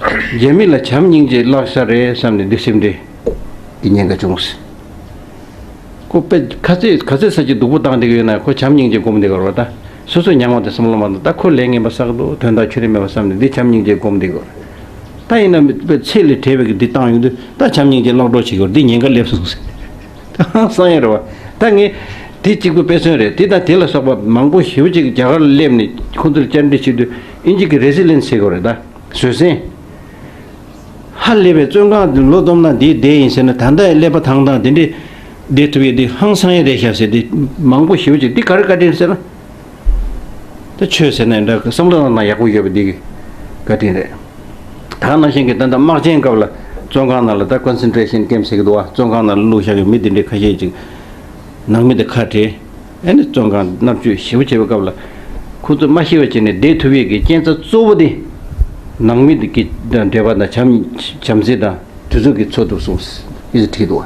རྒྱ་མི་ལ་བྱམས་སྙིང་རྗེ་བརླག་ས་རེད་བསམ་ནས་འདི་སེམས་ཁྲལ་གྱི་ཉེན་ཁ་བྱུང་ཟེར། ཁོ་དཔེ་ག་ཚོད་ག་ཚོད་ས་ཀྱི་སྡུག་པོ་བཏང་བསྡད་ཀྱི་ཡོད་ན་ཁོ་བྱམས་སྙིང་རྗེ་སྒོམ་བསྡད་ཀྱི་རེད་བ། ད་སོ་སོས་མྱངས་པ་དེ་བསམ་བློ་མ་བཏང་། ད་ཁོ་ལས་ངན་པ་བསགས་འདུག་དོན་དག་ཁྱོན་ནས་མེད་པ་བསམ་ནས་འདི་བྱམས་སྙིང་རྗེ་སྒོམ་བསྡད་ཀྱི་རེད། ད་ཡིན་ན་དཔེ་ཚད་ལས་བྲལ་བའི་གི་འདི་བཏང་ཡོང་དུས་ད་བྱམས་སྙིང་རྗེ་བརླག་འགྲོ་བྱེད་ཀྱི་རེད། འདི་ཉེན་ཁ་སླེབས་སོང་ཟེར། ད་ཧང་སང་ཡ་རེད་བ། ད་ངས་དེ་གཅིག་པུ་དཔེ་མཚོན་རེད། དེ་དང་དེ་ལ་སོགས་པ་མང་པོ་ཞེ་པོ་ཅིག་རྒྱ་གར་ལ་སླེབས་ནས་ཁོང་ཚོར་བཅར་འདྲི་བྱེད་དུས་ཨིན་ཇི་གི་རེ་སི་ལེན་སི་ཟེར་དགོས་རེད། ད་བཟོད་བསྲན། ཧ་ལས་པའི་བཙོན་ཁང་དུ་ལོ་བསྡོམས་ན་འདིའི་བསྡད་ཡིན་ཟེར་ན། ད་ལྟ་ཀླད་པ་ཐང་ཐང་དེ་འདྲས་བསྡད་ཐུབ་ཡས་འདི་ཧང་སང་ཡས་རེད་ཤག་ཟེར། འདི་མང་པོ་ཞེ་པོ་ཅིག་འདི་ག་རེ་བཀའ་དྲིན་ཟེར་ན། ད་ཆོས་ཟེར་ན་འདྲ་བསམ་བློ་གཏོང་སྟངས་ཡག་པོ་ཡོད་པ་འདི་གི་བཀའ་དྲིན་རེད། ད་ག་ནང་བཞིན་གྱི་ད་ལྟ་དམག་ཆེན་སྐབས་ལ་བཙོན་ཁང་ནང་ལ་ད་ཀོན་སེན་ཊྲེ་ཤན་ཀེམ་ཟེར་གྱི་འདུག་བ། བཙོན་ཁང་ནང་ལ་བླུགས་བཞག་གི་མི་འདི་འདྲའི་ཁ་ཤས་ཅིག་ནང་མི་འདི་ཁ་བྲལ། ཨ་ནི་བཙོན་ཁང་མནར་གཅོད་ཞེ་པོ་བྱས་པའི་སྐབས་ལ་ཁོ་ཚོ་མ་ཤི་བ་བྱས་ནས་བསྡད་ཐུབ་ཡས་ཀྱི་རྐྱེན་རྩ་གཙོ་བོ་དེ་ནང་མི་འདི་གི་འབྲེལ་བ་དང་བྱམས་བྱམས་བརྩེ་དང་དུས་ཚོད་ཀྱིས་འཚོ་ཐུབ་སོང་ཟེར་བྲིས་འདུག་བ།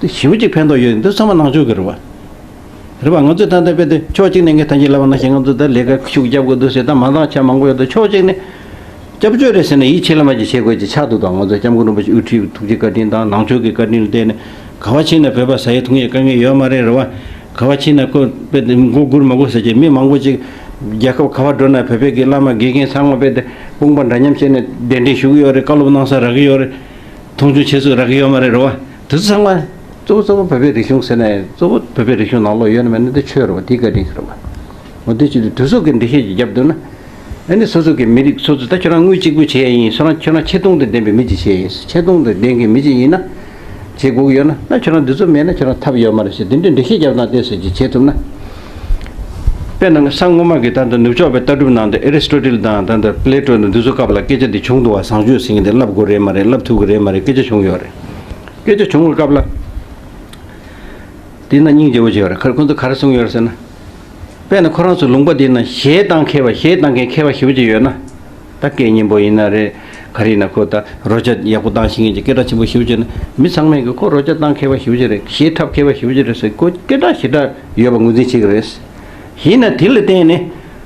དེ་ཞེ་པོ་ཅིག་ཕན་ཐོགས་ཡོད། འདི་ཚང་མ་ནང་ཆོས་ཀྱི་རེད་བ། རེད་པ། ང་ཚོས་ད་ལྟ་དཔེ་དེ་ཕྱོགས་གཅིག་ནས་ངས་ད་གིན་ལབ་པ་ནང་བཞིན་ང་ཚོ་ད་ལས་ཀ་ཤུགས་རྒྱབ་དགོས་འདུག་ཟེར། ད་མ་འདང་ཆ་མང་པོ་ཡོད་དོ། ཕྱོགས་གཅིག་ནས་སྐྱབས་བཅོལ་རེད་ཟེར་ནས་ཡིད་ཆེས་ལ་མ་ཅིག་བྱེད་དགོས་ཅིག་ཆགས་འདུག་ད་ང་ཚོ་སྐྱབས་མགོན་རིན་པོ་ཆེ་དབུ་ཁྲིད་ཐུགས་རྗེ་བཀའ་དྲིན་དང་ནང་ཆོས་ཀྱི་བཀའ་དྲིན་ལ་བརྟེན་ནས་ག་བ་ཕྱིན་ན་བོད་པ་ཟ་ཡི་འཐུང་ཡི་དཀའ་ངལ་ཡོད་མ་རེད། རེད་པ། ག་བ་ཕྱིན་ན་ཁོ་དཔེ་དེ་མགོ་སྒུར་མ་དགོས་ཟེར་གྱི་མི་མང་པོ་ཅིག་རྒྱལ་ཁབ་ག་བ་འགྲོ་ན་བོད་པའི་གི་བླ་མ་དགེ་རྒན་ཚང་མ་དཔེ་དེ་དཔུང་པ་འདྲ་མཉམ་བྱས་ནས་གདན་འདྲེན་ཞུ་གི་ཡོད་རེད། བཀའ་སློབ་གནང་ས་རག་གི་ཡོད་རེད། མཐོང་ཆུང་བྱེད་ས་རག་གི་ཡོད་མ་རེད། རེད་པ། དེ་ཚོ་ཚང་མ་གཙོ་བོ་གཙོ་བོ་བོད་པའི་རིག་གཞུང་ཟེར་ན་ཡང་གཙོ་བོ་བོད་པའི་རིག་གཞུང་ནང་ལོགས་ཡོད་ན་མེད་ན་དེ་ཆོས་རེད་པ། དེའི་བཀའ་དྲིན་ཟེར་བ། འོ་དེ་བྱེད་དུས་དུས་ཚོད་ཀྱི་འགྲེལ་བཤད་ཅིག་བརྒྱབ་འདུག་ན། ཨ་ནི་སོ་སོ་གི་མི་རིགས་སོ་སོ་ད་ཁྱོད་རང་དངུལ་གཅིག་པུ་བྱས་ཡིན། སོ་རང་ཁྱོད་རང་ཆེ་མཐོང་དང་ལྡན་པའི་མི་ཅིག་བྱས་ཡིན། ཆེ་མཐོང་དང་ལྡན་མཁན་མི་ཅིག་ཡིན་ན། བྱེད་དགོས་ཀྱི་ཡོད་ན། ད་ཁྱོད་རང་འདི་ཚོ་མེད་ན་ཁྱོད་རང་ཐབས་ཡོད་མ་རེད་ཟེར། དེ་འདྲའི་འགྲེལ་བཤད་བརྒྱབ་སྟངས་དེ་ཟེར་གྱི་བྱེད་ཐུབ་ན། དཔེར་ན་ས་སྔོན་མ་གི་ད་ལྟ་ནུབ་ཕྱོགས་པའི་ལྟ་གྲུབ་ནང་དུ་ཨེ་རི་སི་ཊོ་ཊལ་དང་ད་ལྟ་པི་ལེ་ཊོ་དང་འདི་ཚོ་སྐབས་ལ་སྐད་ཆ་འདི་བྱུང་འདུག་བ། བཟང་སྤྱོད་ཟེར་མཁན་དེ་བསླབ་དགོས་རེད་མ་རེད། བསླབ་ཐུབ་ཀྱི་རེད་མ་རེད། སྐད་ཆ་བྱུང་ཡོད་རེད། སྐད་ཆ་བྱུང་བའི་སྐབས་ལ། དེ་ན་སྙིང་རྗེ་བོ་ཅིག་ཡོད་རེད། ཁ་ཁོང་ཚོ་ག་རེ་གསུངས་ཡོད་རེད་ཟེར་ན། དཔེར་ན་ཁོ་རང་ཚོ་ལུང་པ་དེ་ན་གཞས་བཏང་མཁས་པ། གཞས་བཏང་མཁན་མཁས་པ་ཞེ་པོ་ཅིག་ཡོད་ན། ད་སྐད་སྙན་པོ་ཡིན་ན་རེད། ག་རེ་ཡིན་ན་ཁོ་ད་རོལ་ཆ་ཡག་པོ་བཏང་ཤེས་མཁན་གྱི་སྐད་གྲགས་ཆེན་པོ་ཞེ་པོ་ཅིག་ཡོད་ན། མི་ཚང་མས་གི་ཁོ་རོལ་ཆ་བཏང་མཁས་པ་ཞེ་པོ་ཅིག་རེད། གཞས་འཁྲབ་མཁས་པ་ཞེ་པོ་ཅིག་རེད་ཟེར། ཁོ་སྐད་གྲགས་ཞེ་དྲག་ཡོད་པ་ངོས་འཛིན་བྱེད་ཀྱི་རེད། ཡིན་ན་དེ་ལ་བརྟེན་ནས་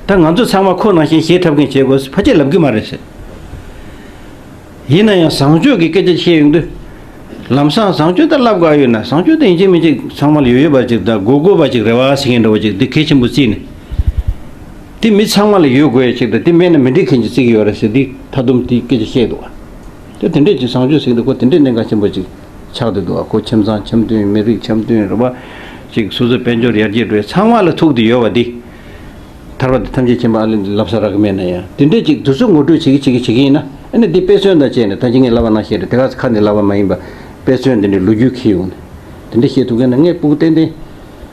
ད་ང་ཚོ་ཚང་མ་ཁོ་ནང་བཞིན་གཞས་འཁྲབ་མཁན་བྱེད་དགོས་ཕལ་ཆེར་ལབ་ཀྱི་མ་རེད་ཟེར། ཡིན་ན་ཡང་བཟང་སྤྱོད་ཀྱི་སྐད་ཆ་བཤད་ཡོང་དུས། ལམ་སང་བཟང་སྤྱོད་ད་བསླབ་དགོས་ཡོད་ན། བཟང་སྤྱོད་ད་ཡིན་གཅིག་མིན་གཅིག་ཚང་མ་ལ་ཡོད་ཡོད་པ་ཅིག་དང་དགོས་དགོས་པ་ཅིག་རེད་པ་ཟེར་མཁན་འདྲ་བོ་ཅིག་འདི་གལ་ཆེན་པོ་བརྩིས་ནས། འདི་མི་ཚང་མ་ལ་ཡོད་དགོས་ཡ་ཅིག་དང་། འདི་མེད་ན་མི་འགྲིག་མཁན་ཅིག་བརྩི་གི་ཡོད་རེད་ཟེར། འདི་མཐའ་སྡོམ་འདི་སྐད་ཆ་བཤད་འདུག་བ། དེ་དེ་འདྲས་ཅིག་བཟང་སྤྱོད་ཟེར་གྱི་འདུག་ཁོ་དེ་འདྲས་གནད་འགག་ཆེན་པོ་ཅིག་ཆགས་བསྡད་འདུག་བ། ཁོ་ཁྱིམ་ཚང་འཆམ་མཐུན། མི་རིགས་འཆམ་མཐུན་རེད་པ། ཅིག་སོ་སོའི་དཔལ་འབྱོར་ཡར་རྒྱས་འགྲོ་ཡ་ཚང་མ་ལ་ཐུག་བསྡད་ཡོད་པ་འདི། ཐར་པ་དེ་ཐམས་ཅད་མཁྱེན་པ་ཨ་ལས་འདི་ལབ་ས་རག་གི་མེད་ན་ཡང་། དེ་འདྲས་ཅིག་དུས་ཚོད་ངོ་སྤྲོད་བྱེད་ཀྱི་བྱེད་ཀྱི་བྱེད་ཀྱི་ཡིན་ན། ཨ་ནི་འདི་དཔེ་མཚོན་དང་བཅས་ནས་ད་ཅི་ངས་ལབ་པ་ནང་བཞིན་རེད། དེ་ག་ཚོད་ཁ་ནས་ལབ་པ་མ་ཡིན་པ། དཔེ་མཚོན་འདི་འདྲའི་ལོ་རྒྱུས་འཁྱེར་ཡོང་ནས་དེ་འདྲས་བཤད་ཐུབ་མཁན་ན་ངས་སྤུ་གུ་ཏན་ཏན།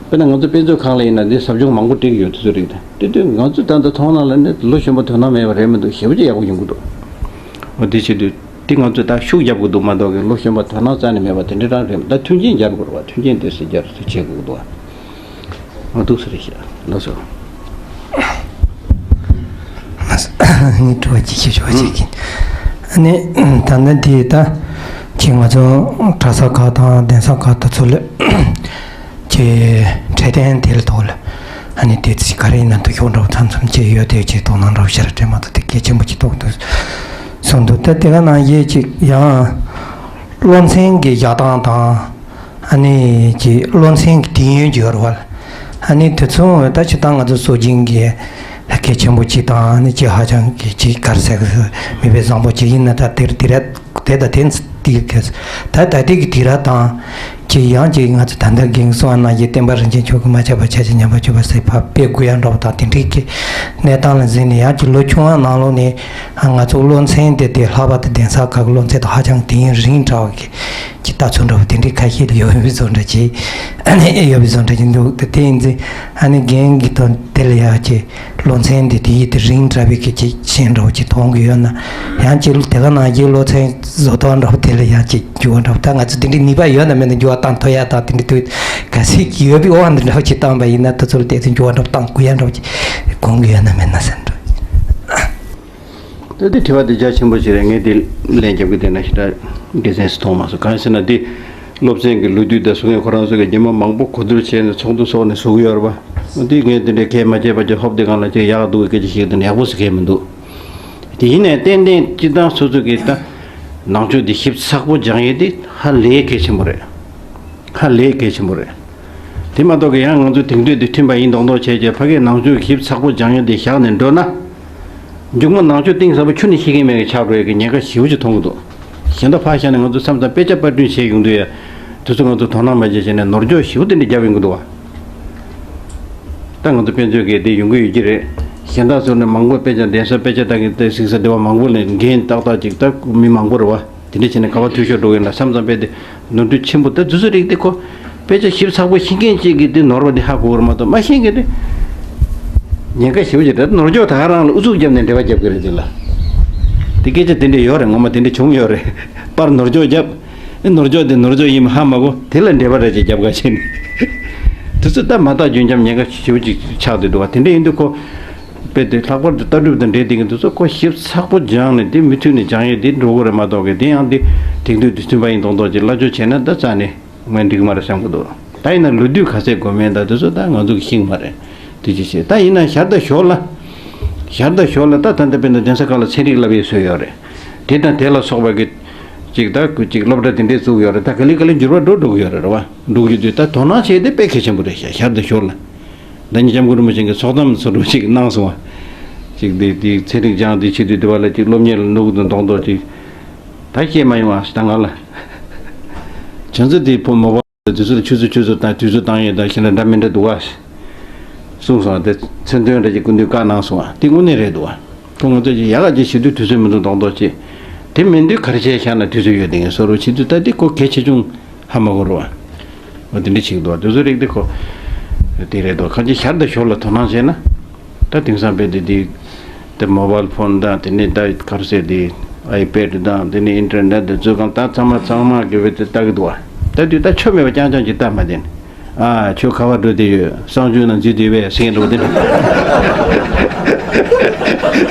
དཔེར་ན་ང་ཚོ་དཔེ་མཛོད་ཁང་ལ་ཡིན་ན་འདི་ཟབ་སྦྱོང་མང་པོ་སྤྲད་ཀྱི་ཡོད། དེ་ཚོ་རིགས་དང་དེ་དུས་ང་ཚོས་ད་ལྟ་མཐོང་སྣང་ལ་ནི་ལོ་གཞོན་པ་དོ་སྣང་མེད་པ་རེད་མི་འདུག་ཞེ་པོ་ཅིག་ཡག་པོ་ཡོང་གི་འདུག་འོ་དེ་བྱེད་དུས་དེ་ང་ཚོས་ད་ཤུགས་རྒྱབ་དགོས་འདུག་མ་གཏོགས་ཀྱི་ལོ་གཞོན་པ་དོ་སྣང་རྩ་ནས་མེད་པ་དེ་འདྲ་རང་རེད། ད་མཐུན་རྐྱེན་སྦྱར་དགོས་རེད་བ། མཐུན་རྐྱེན་དེ་སེ་སྦྱར་ཚུལ་བྱེད་དགོས་འདུག་བ། ང་འདུག་ས་རེད་ཤག་ལགས་སོ། ངས་དྲི་བ་གཅིག་ཞུ་ཆོག་ཅིག་གིན། ཨ་ནི་ད་ལྟ་དེ་ད་ ཅིག་ང་ཚོ་གྲྭ་ས་ཁག་དང་གདན་ས་ཁག་དེ་ཚོ་ལ་ཅིག་འཕྲོད་བསྟེན་དེ་ལ་ཐོག་ལ་ཨ་ནི་དེ་ཚིག་ག་རེ་ཡིན་ན་འདུག་ཤོག་འདྲ་བོ་མཚམས་མཚམས་ཅིག་ཡོད་དེ་ཅིག་དོ་སྣང་འདྲ་བོ་ཞེ་དྲག་སྤྲད་མ་ཐུབ་དེ་གལ་ཆེན་པོ་ཅིག་རྟོགས་འདུག་གསུངས་འདུག་ད་དེ་ག་ནང་བཞིན་ཅིག་ཡང་བློ་མཚན་གྱི་བཞག་སྟངས་དང་། ཨ་ནི་ཅིག་བློ་མཚན་གྱི་དུས་ཡུན་ཅིག་ཡོད་རེད་བ། ཨ་ནི་དེ་ཚོ་ད་ཅིག་ད་ང་ཚོ་སྲོལ་རྒྱུན་གྱི་ལྷ་སྐལ་ཆེན་པོ་ཅིག་དང་ཨ་ནི་ཅིག་ཧ་ཅང་གི་ཅིག་ག་རེ་ཟེར་གི་མི་དཔེ་བཟང་པོ་ཅིག་ཡིན་ན། ད་དེར་དེ་ར་དེ་ད་དེ་དེ་གི་ད་ད་དེ་གི་དེ་ར་དང་ཅིག་ཡང་ཅིག་ང་ཚོ་ད་ལྟ་གིན་གསུངས་པ་ནང་བཞིན་བསྟན་པ་རིན་ཆེན་མཆོག་གིས་མ་ཆག་པར་ཕྱག་རྒྱ་ཉམས་པར་གྱུར་པ་ཟེར་ཕར་སྤེལ་དགོས་ཡ་འདྲ་བོ་དང་དེ་འདྲའི་གི་གནས་སྟངས་ལ་གཟིགས་ནས་ཡང་ཅིག་ལོ་ཆུང་བ་ནང་ལོགས་ནས་ང་ཚོ་བློ་མཚན་དེ་དེ་ལྷག་པར་དུ་གདན་ས་ཁག་གི་བློ་མཚན་དང་ཧ་ཅང་དུས་ཡུན་རིང་དྲགས་པ་གི་ཅིག་ལྟ་ཚུལ་འདྲ་བོ་དེ་འདྲའི་ཁ་ཤས་ཡོད་པའི་བཟོ་འདྲ་ཅིག་ཨ་ནི་ཡོད་པའི་བཟོ་འདྲ་ཅིག་འདུག་དེ་ཡིན་ཚེ་ཨ་ནི་རྒན་གྱི་དོན་དེ་ལ་ཡང་ཅིག་བློ་མཚན་དེ་དེ་ཡིད་དེ་རིང་དྲགས་པའི་གི་ཅིག་ཤན་འདྲ་བོ་ཅིག་མཐོང་གི་ཡོད་ན། ཡང་ཅིག་དེ་ག་ནང་བཞིན་བློ་མཚན་བཟོ་སྟངས་འདྲ་བོ་དེ་ལ་ཡང་ཅིག་འགྱུར་བ་འདྲ་བོ། ད་ང་ཚོ་དེ་འདྲའི་ནུས་པ་ཡོད་ན་མེད་ན་འགྱུར་བ་བཏང་ཐུབ་ཡ་དང་དེ་འདྲའི་དུས་ག་ཚོད་ཀྱི་ཡོད་པའི་དབང་དུ་འདྲ་བོ་ཅིག་བཏང་པ་ཡིན་ན་དེ་ཚོ་ལ་དེ་ཚོ་འགྱུར་བ་འདྲ་བོ་བཏང་དགོས་ཡ་འདྲ་བོ་ཅིག་དགོངས་ཀྱི་ཡོད་ན་མེད་ན་བསམ་འདྲ་བོ་ཅིག་ད་དེ་དྲི་བ་དེ་རྒྱ་ཆེན་པོ་ཞིག་རེད། ངས་དེ་ལན་རྒྱབ་ཀྱི་བསྡད་ན་ཞེ་དྲག་དགེ་མཚན་ཞིག་མཐོང་མ་སོང་། གང་ཡིན་ཟེར་ན་དེ་སློབ་ཚན་གྱི་ལོ་དུས་དང་སུ་ངས་ཁོ་རང་ཚོ་གི་རྗེས་མ་མང་པོ་གོ་བསྡུར་བྱས་ནས་ཚོགས་འདུ་འཚོགས་ནས་བཟོ་གི་ཡོད་རེད་པ། དེ་ངས་དེ་འདྲའི་གལ་མ་བྱས་པ་ཅིག་ཧོབ་དེ་སྒང་ལ་ཅིག་ཡག་འདུག་གི་སྐད་ཆ་བཤད་དེ་ནས་ཡག་པོ་ཟེར་མཁན་མི་འདུག་དེ་ཡིན་ནའི་ཏན་ཏན་སྤྱིར་བཏང་སོ་སོ་གི་ད་ནང་ཆོས་དེ་ཞིབ་ཚགས་པོ་སྦྱང་ཡས་དེ་ཧ་ལས་གལ་ཆེན་པོ་རེད། ཧ་ལས་གལ་ཆེན་པོ་རེད། དེ་མ་གཏོགས་ཀྱི་ཡང་ང་ཚོ་དེང་དུས་འདི་མཐུན་པ་ཡིན་མདོག་མདོག་བྱས་རྗེས་ཕ་གིའི་ནང་ཆོས་ཞིབ་ཚགས་པོ་སྦྱང་ཡ་འདི་བཞག་ནས་འགྲོ་ན། མཇུག་མ་ནང་ཆོས་གཏིང་ཟབ་པོ་ཆུ་ནས་ཤེས་ཀྱི་མེད་པའི་ཆགས་འགྲོ་ཡ་གི་ཉེན་ཁ་ཞེ་པོ་ཅིག་མཐོང་གི་འདུག་གཞན་དག་ཕར་བཞག་ནས་ང་ཚོ་མཚམས་མཚམས་དཔེ་ཆ་པར་སྐྲུན་བྱེད་ཡོང་དུས་ཡ། དེ་ཚོ་ང་ཚོ་དོ་སྣང་མ་བྱས་བྱས་ནས་ནོར་འཁྱོག་ཞེ་པོ་དེ་འདྲ་རྒྱབ་ཡོང་གི་འདུག་བ། ད་ང་ཚོ་དཔེ་མཛོད་ཀྱི་དེ་ཡོང་གི་ཡོད་ཀྱི་རེད། གཞན་དག་ཚོ་ནས་མང་པོ་དཔེ་ཆ་གདན་ས་དཔེ་ཆ་ལྟ་གི་དེ་གཟིགས་ས་དེ་བ་མང་པོ་ལས་འགན་ཏག་ཏག་ཅིག་ད་མི་མང་པོ་རེད་བ། དེ་འདྲ་བྱས་ནས་ག་བ་འཐུས་ཤོར་འགྲོ་གི་ཡོད་ན་བསམ་བསམ་པས་དེ་ནོར་འཁྲུལ་ཆེན་པོ། ད་དུས་ཚོད་རིག་དེ་ཁོ་དཔེ་ཆ་ཞིབ་ཚགས་པོ་ཤེས་མཁན་གཅིག་གིས་དེ་ནོར་བ་དེ་ཧ་གོ་གི་རེད་མ་གཏོགས་མ་ཤེས་མཁན་དེ་ཉེན་ཁ་ཞེ་པོ་ཅིག་རེད། ནོར་འཁྱོག་ད་ག་རང་ལ་ཨུ་ཚུགས་བརྒྱབ་ནས་འགྲེལ་པ་རྒྱབ་གི་རེད། དེ་ལ་དེ་སྐད་ཆ་དེ་འདྲ་ཡོད་རེད། ངོ་མ་དེ་འདྲ་བྱུང་ཡོད་རེད། པར་ནོར་འཁྱོག་བརྒྱབ། ཨེ་ནོར་འཁྱོག་དེ་ནོར་འཁྱོག་ཡིན་མ་ཧ་མ་གོ་དེ་ལ་འགྲེལ་པ་རེ་ཅིག་རྒྱབ་ག་བྱས་ནས་དུས་ཚོད་ད་མ་བརྟག་རྒྱུན་འབྱམས་ཉེན་ཁ་ཞེ་པོ་ཅིག་ཆགས་བསྡད་འདུག་བ། དེ་འདྲ་ཡིན་དུས་ཁོ། དཔེ་དེ་ལྷག་པར་དུ་ལྟ་གྲུབ་དང་འབྲེལ་བསྡད་མཁན་དེ་ཚོ་ཁོ་ཞིབ་ཚགས་པོ་སྦྱངས་ནས་དེ་མུ་མཐུད་ནས་སྦྱང་ཡས་དེ་འགྲོ་གི་རེད་མ་གཏོགས་གི་དེ་ཡང་དེ་དེང་དུས་དུས་མཐུན་པ་ཡིན་མདོག་མདོག་ཅིག་སླ་བཅོས་བྱས་ན་ད་རྩ་ནས་ངས་འགྲིག་མ་རེད་བསམ་གི་འདུག་ད་ཡིན་ན་ལོ་དུས་ག་ཚད་འགོར་མིན་ད་དེ་ཚོ་ད་ང་ཚོ་གི་ཤེས་ཀྱི་མ་རེད། དེ་ཅི་བྱེད། ད་ཡིན་ན་ཞར་དང་ཞོར་ལ། ཞར་དང་ཞོར་ལ་ད་ད་ལྟ་དཔེར་ན་གདན་ས་ཁག་ལ་ཚན་རིག་བསླབ་ཡས་བཟོས་ཡོད་རེད། དེ་དང་དེ་ལ་སོགས་པ་གི་ཅིག་ད་ཅིག་སློབ་གྲྭ་དེ་འདྲས་བཙུགས་ཡོད་རེད། ད་ག་ལེ་ག་ལེ་འགྱུར་བ་འགྲོ་འགྲོ་གི་ཡོད་རེད། རེད་བ། འགྲོ་གི་ཡོད་དུས་ད་དོ་སྣང་བྱས་ཏེ་དཔེ་གལ་ཆེན་པོ་རེད་ཤག་ཞར་དང་ཞོར་ལ། ད་ཉིད་སྐྱབས་མགོན་རིན་པོ་ཆེ་གིས་ཚོགས་གཏམ་སོགས་ཅིག་གནང་སོང་བ། ཅིག་འདི་འདི་ཚན་རིག་སྦྱངས་འདི་བྱེད་དུས་འདི་བ་ལ་ཅིག་སློབ་གཉེར་ལ་ནུབ་དང་མདོག་མདོག་ཅིག་ད་བཤད་མ་ཡོང་བ་ཞིག་ད་ང་ལ། བྱང་ཚེ་འདི་ཕོ་མོ་པ་དུས་ཚོད་ཆུ་ཚོད་ཆུ་ཚོད་དང་དུས་ཚོད་བཏང་ཡས་དང་ཞེ་ན་འདྲ་མི་འདྲ་འདུག་བ། གསུངས་སོང་བ། དེ་མཚོན་དོན་འདྲ་ཅིག་སྐུ་མདུན་བཀའ་གནང་སོང་བ་དེ་དངོས་གནས་རེད་འདུག་བ། ཁོ་ང་ཚོ་ཅིག་ཡག་ག་ཅིག་བྱེད་དུས་དུས་ཚོད་མི་འདུག་མདོག་མདོག་ཅིག་དེ་མིན་དུས་ག་རེ་བྱས་བཞག་ན་དུས་ཚོད་ཡོད་དེ་ངས་བཟོ་རོགས་བྱེད་དུས་ད་འདི་ཁོ་གལ་ཆེ་ཆུང་། ཧ་མ་གོ་རུ་བ། འོ་དེ་འདྲ་ཞིག་འདུག་དེ་ཚོ་རིགས་དེ་ཁོ། དེ་རེད་འདུག་གང་ཅི་ཞར་དང་ཞོར་ལ་དོ་སྣང་བྱས་ན། ད་དེང་སང་དཔེ་དེ་དེ། དེ་མོ་བལ་ཕོན་དང་དེ་ནས་ད་ག་རེ་ཟེར་དེ། ཨའི་པེ་ཌི་དང་དེ་ནས་ཨིན་ཊར་ནེ་ཊི་དེ་ཚོ་གང་ད་ཚང་མ་ཚང་མ་དགེ་བའི་དེ་ལྟ་གི་འདུག་བ། ད་དུས་ད་ཆོ་མེད་པ་རྐྱང་རྐྱང་ཅིག་ལྟ་མ་བདེན། ཨ་ཆོས་ག་བར་འགྲོ་དེ་ཡོད། གསང་སྤྱོད་ནང་འཛུལ་དེ་བས་སེང་འགྲོ་དེ་འགྲོ།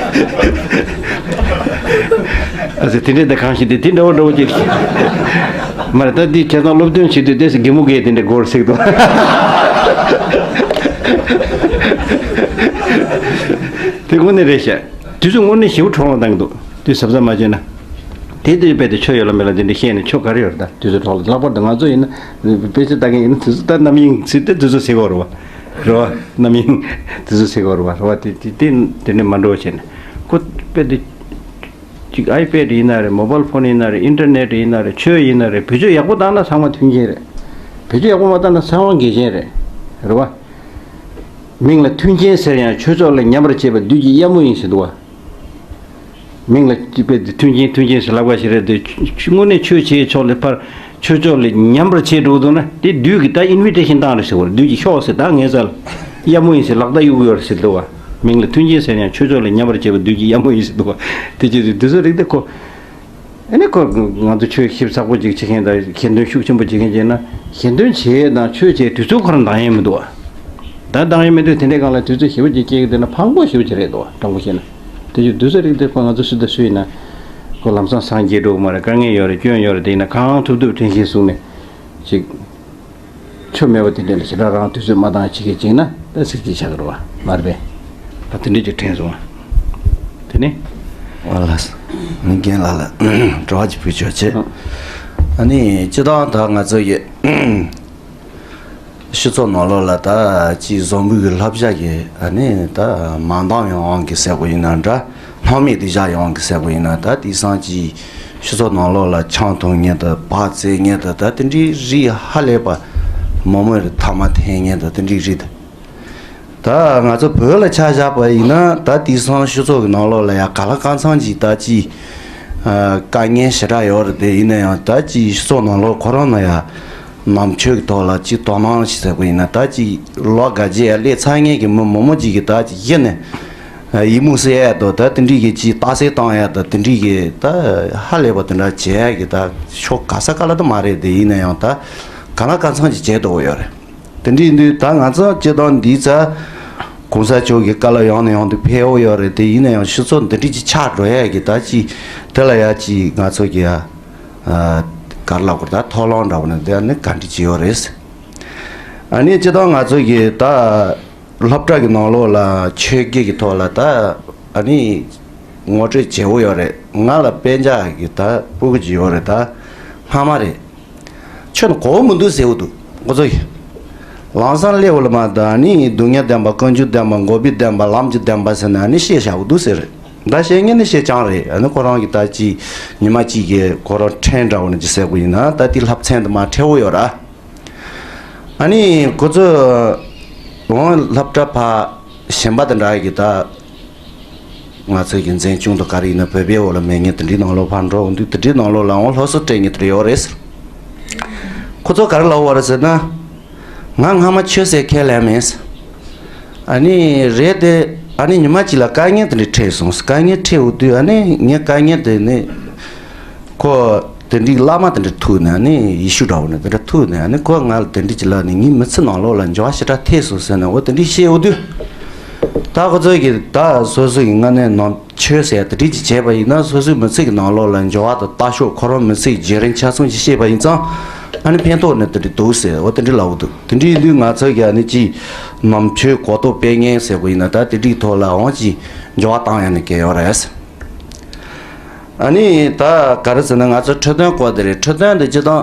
ཨ་ཙི་དེ་འདྲས་ད་གང་ཞིག་དེ་དེ་འདྲ་བོ་འདྲ་བོ་ཅིག་མ་རེད། ད་འདི་བྱས་ཙང་སློབ་སྟོན་བྱེད་དུས་དེ་སི་གེ་མོ་གེ་དེ་འདྲས་སྒོར་སྲེག་དོ། དེ་དངོས་གནས་རེད་ཤག་དུས་ཚོད་དངོས་གནས་ཞེ་པོ་འཕྲོ་བརླག་བཏང་གི་འདུག་དུས་གཟབ་གཟབ་མ་བྱས་ན། དེ་དུས་རྦད་དེ་ཆོས་ཡོད་ལ་མེད་ལ་དེ་འདྲ་བཤད་ནས་ཆོ་ག་རེ་ཡོད་རེད། ད་དུས་ཚོད་འཕྲོ་བརླག་ལྷག་པར་དུ་ང་ཚོ་ཡིན་ན་དཔེ་ཆ་ལྟ་མཁན་ཡིན་ན་དུས་ཚོད་ད་རྣམ་གཡེང་ཚིག་དེ་དུས་ཚོད་ཟེར་གོ་རེད་བ། རེད་བ། རྣམ་གཡེང་དུས་ཚོད་ཟེར་གོ་རེད་བ། རེད་བ། དེ་དེ་དེ་དེ་འདྲ་མ་འགྲོ་བྱས་ནས་ཁོ་རྦད་དེ་ཅིག་ཨའི་པེ་ཌི་ཡིན་ན་རེད། མོ་བལ་ཕོན་ཡིན་ན་རེད། ཨིན་ཊར་ནེ་ཊི་ཡིན་ན་རེད། ཆོས་ཡིན་ན་རེད། བེད་སྤྱོད་ཡག་པོ་བཏང་ན་ཚང་མ་མཐུན་རྐྱེན་རེད། བེད་སྤྱོད་ཡག་པོ་མ་བཏང་ན་ཚང་མ་འགལ་རྐྱེན་རེད། རེད་བ། མིང་ལ་མཐུན་རྐྱེན་ཟེར་ཡང་ཆོས་ཕྱོགས་ལ་ཉམས་པར་བྱེད་པ་བདུད་ཀྱི་གཡབ་མོ་ཡིན་ཟེར་འདུག་བ། མིང་ལ་དཔེ་དེ་མཐུན་རྐྱེན་མཐུན་རྐྱེན་ཟེར་ལབ་པ་ཞིག་རེད་དེ། དངོས་གནས་ཆོས་བྱེད་ཕྱོགས་ལ་ཕར་ཆོས་ཕྱོགས་ལ་ཉམས་པར་བྱེད་འགྲོ་འདུག་ན་དེ་བདུད་ཀྱིས་ད་ཨིན་བི་ཊེ་ཤན་བཏང་རེད་ཟེར་བ་རེད། བདུད་ཀྱིས་ཤོག་ཟེར་ད་ངའི་རྩ་ལ་གཡབ་མོ་ཡིན་ཟེར་ལག་བརྡ་གཡུག་གི་ཡོད་རེད་ཟེར་འདུག་བ། མིང་ལ་མཐུན་རྐྱེན་ཟེར་ཡང་ཆོས་ཕྱོགས་ལ་ཉམས་པར་བྱེད་པ་བདུད་ཀྱི་གཡབ་མོ་ཡིན་ཟེར་འདུག་བ། དེ་ཅི་རེད་དེ་ཚོ་རིགས་དེ་ཁོ། ཨ་ནི་ཁོ་ང་ཚོ་ཆོས་ཞིབ་ཚགས་པོ་ཅིག་བྱེད་མཁན་དང་ཞལ་འདོན་ཤུགས་ཆེན་པོ་བྱེད་མཁན་བྱས་ན་ཞལ་འདོན་བྱེད་ཡས་དང་ཆོས་བྱེད་དུས་ཚོད་ཁོ་རང་འདང་ཡས་མི་འདུག་བ། ད་འདང་ཡས་མི་འདུག་དེ་འདྲའི་སྒང་ལ་དུས་ཚོད་ཞེ་པོ་ཅིག་སྐྱེལ་གི་འདུག་ན་ཕངས་པོ་ཞེ་པོ་ཅིག་རེད་འདུག་བ། དྲང་པོ་བཤད་ན། དེ་ཚོ་དུས་ཚོད་རིགས་དེ་ཁོ་ང་ཚོ་སུ་དང་སུ་ཡིན་ན། ཁོ་ལམ་སང་སངས་རྒྱས་འགྲོ་གི་མ་རེད། དཀའ་ངལ་ཡོད་རེད། སྐྱོན་ཡོད་རེད། དེ་ཡིན་ན་གང་ཐུབ་ཐུབ་དྲན་ཤེས་གསུངས་ནས་ཅིག་ཆོ་མེད་པ་དེ་འདྲ་ལ་ཞེ་དྲག་རང་དུས་ཚོད་མ་བཏང་བྱེད་མཁན་ཅིག་ན་ད་ཚིག་གཅིག་ཆགས་ཀྱི་རེད་བ། མ་རེད་པས། ད་དེ་འདྲས་ཅིག་དྲན་སོང་བ། དེ་ནས། ཨ་ལ། རྒན་ལགས་ལ་དྲི་བ་ཅིག་ཕུལ་ཆོག་བྱེད། ཨ་ནི་སྤྱིར་བཏང་ད་ང་ཚོ་ཡི་སྤྱི་ཚོགས་ནང་ལོགས་ལ་ད་ཅིག་བཟང་པོའི་གི་བསླབ་བྱ་གི་ཨ་ནི་ད་མ་འདང་ཡོང་ཡོང་གི་ཟེར་བ་ཡིན་ན་འདྲ། སྣང་མེད་དུ་བཞག་ཡོང་གི་ཟེར་བ་ཡིན་ན། ད་དེང་སང་ཅིག་སྤྱི་ཚོགས་ནང་ལོགས་ལ་ཆང་འཐུང་མཁན་དང་། བག་བཙོང་མཁན་དང་། ད་དེ་འདྲའི་རིགས་ཧ་ལས་པ་མང་མོས་རེད། ཐ་མག་འཐེན་མཁན་དང་། དེ་འདྲའི་རིགས་དང་། ད་ང་ཚོ་བོད་ལ་ཆ་བཞག་པ་ཡིན་ན། ད་དེང་སང་སྤྱི་ཚོགས་ཀྱི་ནང་ལོགས་ལ་ཡ་ག་ལ་གང་འཚམ་ཅིག་ད་ཅིག་ཨ་དཀའ་ངལ་ཞེ་དྲག་ཡོད་རེད། དེ་ཡིན་ན་ཡང་ད་ཅིག་སྤྱི་ཚོགས་ནང་ལོགས་ཁོ་རང་ན་ཡ་ནང་ཆོས་ཀྱི་ཐོག་ལ་ཅིག་དོ་སྣང་ཞིག་ཟེར་བ་ཡིན་ན། ད་ཅིག་ལོ་འགའ་རྗེས་ཡ་སླེབས་ཚར་མཁན་གྱི་མི་མང་མོ་ཅིག་གིས་ད་ཅིག་གཞི་ནས་ཡིད་མུག་སེལ་ཡ་དང་། ད་དེ་འདྲའི་གི་ཅིག་རྟགས་གསལ་བཏང་ཡ་དང་། དེ་འདྲའི་གི་ད་ཧ་ལས་པ་དེ་འདྲ་བྱེད་ཡ་གི་ད་ཕྱོགས་ག་ས་ག་ལ་ད་མ་རེད། དེ་ཡིན་ན་ཡང་ད་ག་ལ་གང་འཚམ་ཅིག་བྱེད་འདོད་ཡོད་རེད། དེ་འདྲ་ཡིན་དུས་ད་ང་ཚོ་སྤྱིར་བཏང་འདི་ཚ་གོང་ས་མཆོག་གི་བཀའ་སློབ་ཡང་ནས་ཡང་དུ་ཕེབས་ཡོད་རེད། དེ་ཡིན་ན་ཡང་སྤྱི་ཚོགས་འདི་འདྲ་ཅིག་ཆགས་འགྲོ་ཡ་གི་ད་ཅིག་དེ་ལ་ཡ་ཅིག་ང་ཚོ་གི་ཡ་ག་རེ་ལབ་དགོས་རེད། ད་ཐོག་ལམ་འདྲ་བོ་ནས་དེ་ནི་ག་འདྲ་ཅིག་ཡོད་རེད། ཨ་ནི་སྤྱིར་བཏང་ང་ཚོ་གི་ད་སློབ་གྲྭ་གི་ནང་ལོགས་ལ་ཆོས་བརྒྱུད་ཀྱི་ཐོག་ལ་ད་ཨ་ནི་ངོ་སྤྲོད་བྱེད་འོས་ཡོད་རེད། ང་ལ་དཔེ་ཆ་གི་ད་སྤུ་གུ་ཅིག་ཡོད་རེད། ད་སྔ་མ་རེད། ཁྱོད་ནི་གོ་བ་མི་འདུག་ཟེར་འུ་འདུག་ཁོ་ཚོ་ཡིས། ལམ་སང་སླེབས་འོ་ལ་མ་ད་ནི་སྡུག་བསྔལ་ལྡན་པ། ཀུན་འབྱུང་ལྡན་པ། འགོག་པའི་བདེན་པ། ལམ་གྱི་བདེན་པ་ཟེར་ནས་ཨ་ནི་བཤད་བཞག་འུ་འདུག་ཟེར། ད་བཤད་མཁན་ནི་བཤད་རྐྱང་རེད། ཨ་ནི་ཁོ་རང་གི་ད་ཅིག་ཉི་མ་གཅིག་གི་ཁོ་རང་ཕྲན་འདྲ་བོ་ནས་ཅིག་ཟེར་དགོས་ཡིན་ན། ད་དེ་བསླབ་ཚན་དུ་མ་ཁྲེལ་བོ་ཡོད་ར། ཨ་ནི་ཁོ་ཚོ་འོང་སློབ་གྲྭ་ཕ་གཞན་པ་དེ་འདྲ་གི་ད། ང་ཚོ་གི་འཛིན་སྐྱོང་དང་ག་རེ་ཡིན་ན་བོད་པའི་འོག་ལ་མེད་མཁན་དེ་འདྲའི་ནང་ལོགས་ཕར་འགྲོ་འོང་དུས། དེ་འདྲའི་ནང་ལོགས་ལའང་སློབ་གསོ་སྤྲད་མཁན་དེ་འདྲ་ཡོད་རེད། ཁོ་ཚོ་ག་རེ་ལབ་པ་རེད་ཟེར་ན། ང་སྔ་མ་ཆོས་ཟེར་ཁས་ལེན་མེད། ཨ་ནི་རེད་དེ། ཨ་ནི་ཉི་མ་གཅིག་ལ་དཀའ་ངལ་དེ་འདྲ་འཕྲད་སོང་། དཀའ་ངལ་འཕྲད་འོང་དུས་ཨ་ནི་ངའི་དཀའ་ངལ་དེ་ནི་ཁོ་དེ་འདྲའི་བླ་མ་དེ་འདྲ་ཐུག་ནས། ཨ་ནི་ཡེ་ཤུ་འདྲ་བོ་ནས་དེ་འདྲ་ཐུག་ནས། ཨ་ནི་ཁོ་ང་ལ་དེ་འདྲ་ཅིག་ལབ་ནས་ངའི་མི་ཚེ་ནང་ལོགས་ལ་འགྱུར་བ་ཞེ་དྲག་ཐེབས་སོང་ཟེར་ནས། འོ་དེ་འདྲ་བཤད་འོང་དུས། ད་ཁོ་ཚོ་གིས་ད་སོ་སོ་ཡི་སྔ་ནས་ནང་ཆོས་ཟེར་དེ་འདྲ་ཅིག་བྱས་པ་ཡིན་ན། སོ་སོའི་མི་ཚེ་གི་ནང་ལོགས་ལ་འགྱུར་བ་དང་ལྟ་ཕྱོགས། ཁོ་རང་མི་ཚེ་གི་བརྒྱུད་རིམ་ཆ་ཚང་ཅིག་བཤད་པ་ཡིན་ཙང་། ཨ་ནི་ཕན་ཐོགས་ནི་དེ་འདྲ་འདུག་ཟེར། འོ་དེ་འདྲ་ལབ་འོང་དུས། དེ་འདྲ་ཡིན་དུས་ང་ཚོ་གིས་ཨ་ནི་ཅིག་ནང་ཆོས་གོ་རྟོགས་སྤེལ་མཁན་ཟེར་དགོས་ཡིན་ན། ད་དེ་འདྲའི་ཐོག་ལའང་ཅིག་འགྱུར་བ་བཏང་ཡ་ནི་གལ་ཡོད་རེད། ཨ་ནི་ད་ག་རེ་ཟེར་ན། ང་ཚོ་ཁྲི་སྟོན་སྐོར་དེ་རེད། ཁྲི་སྟོན་དེ་སྤྱིར་བཏང་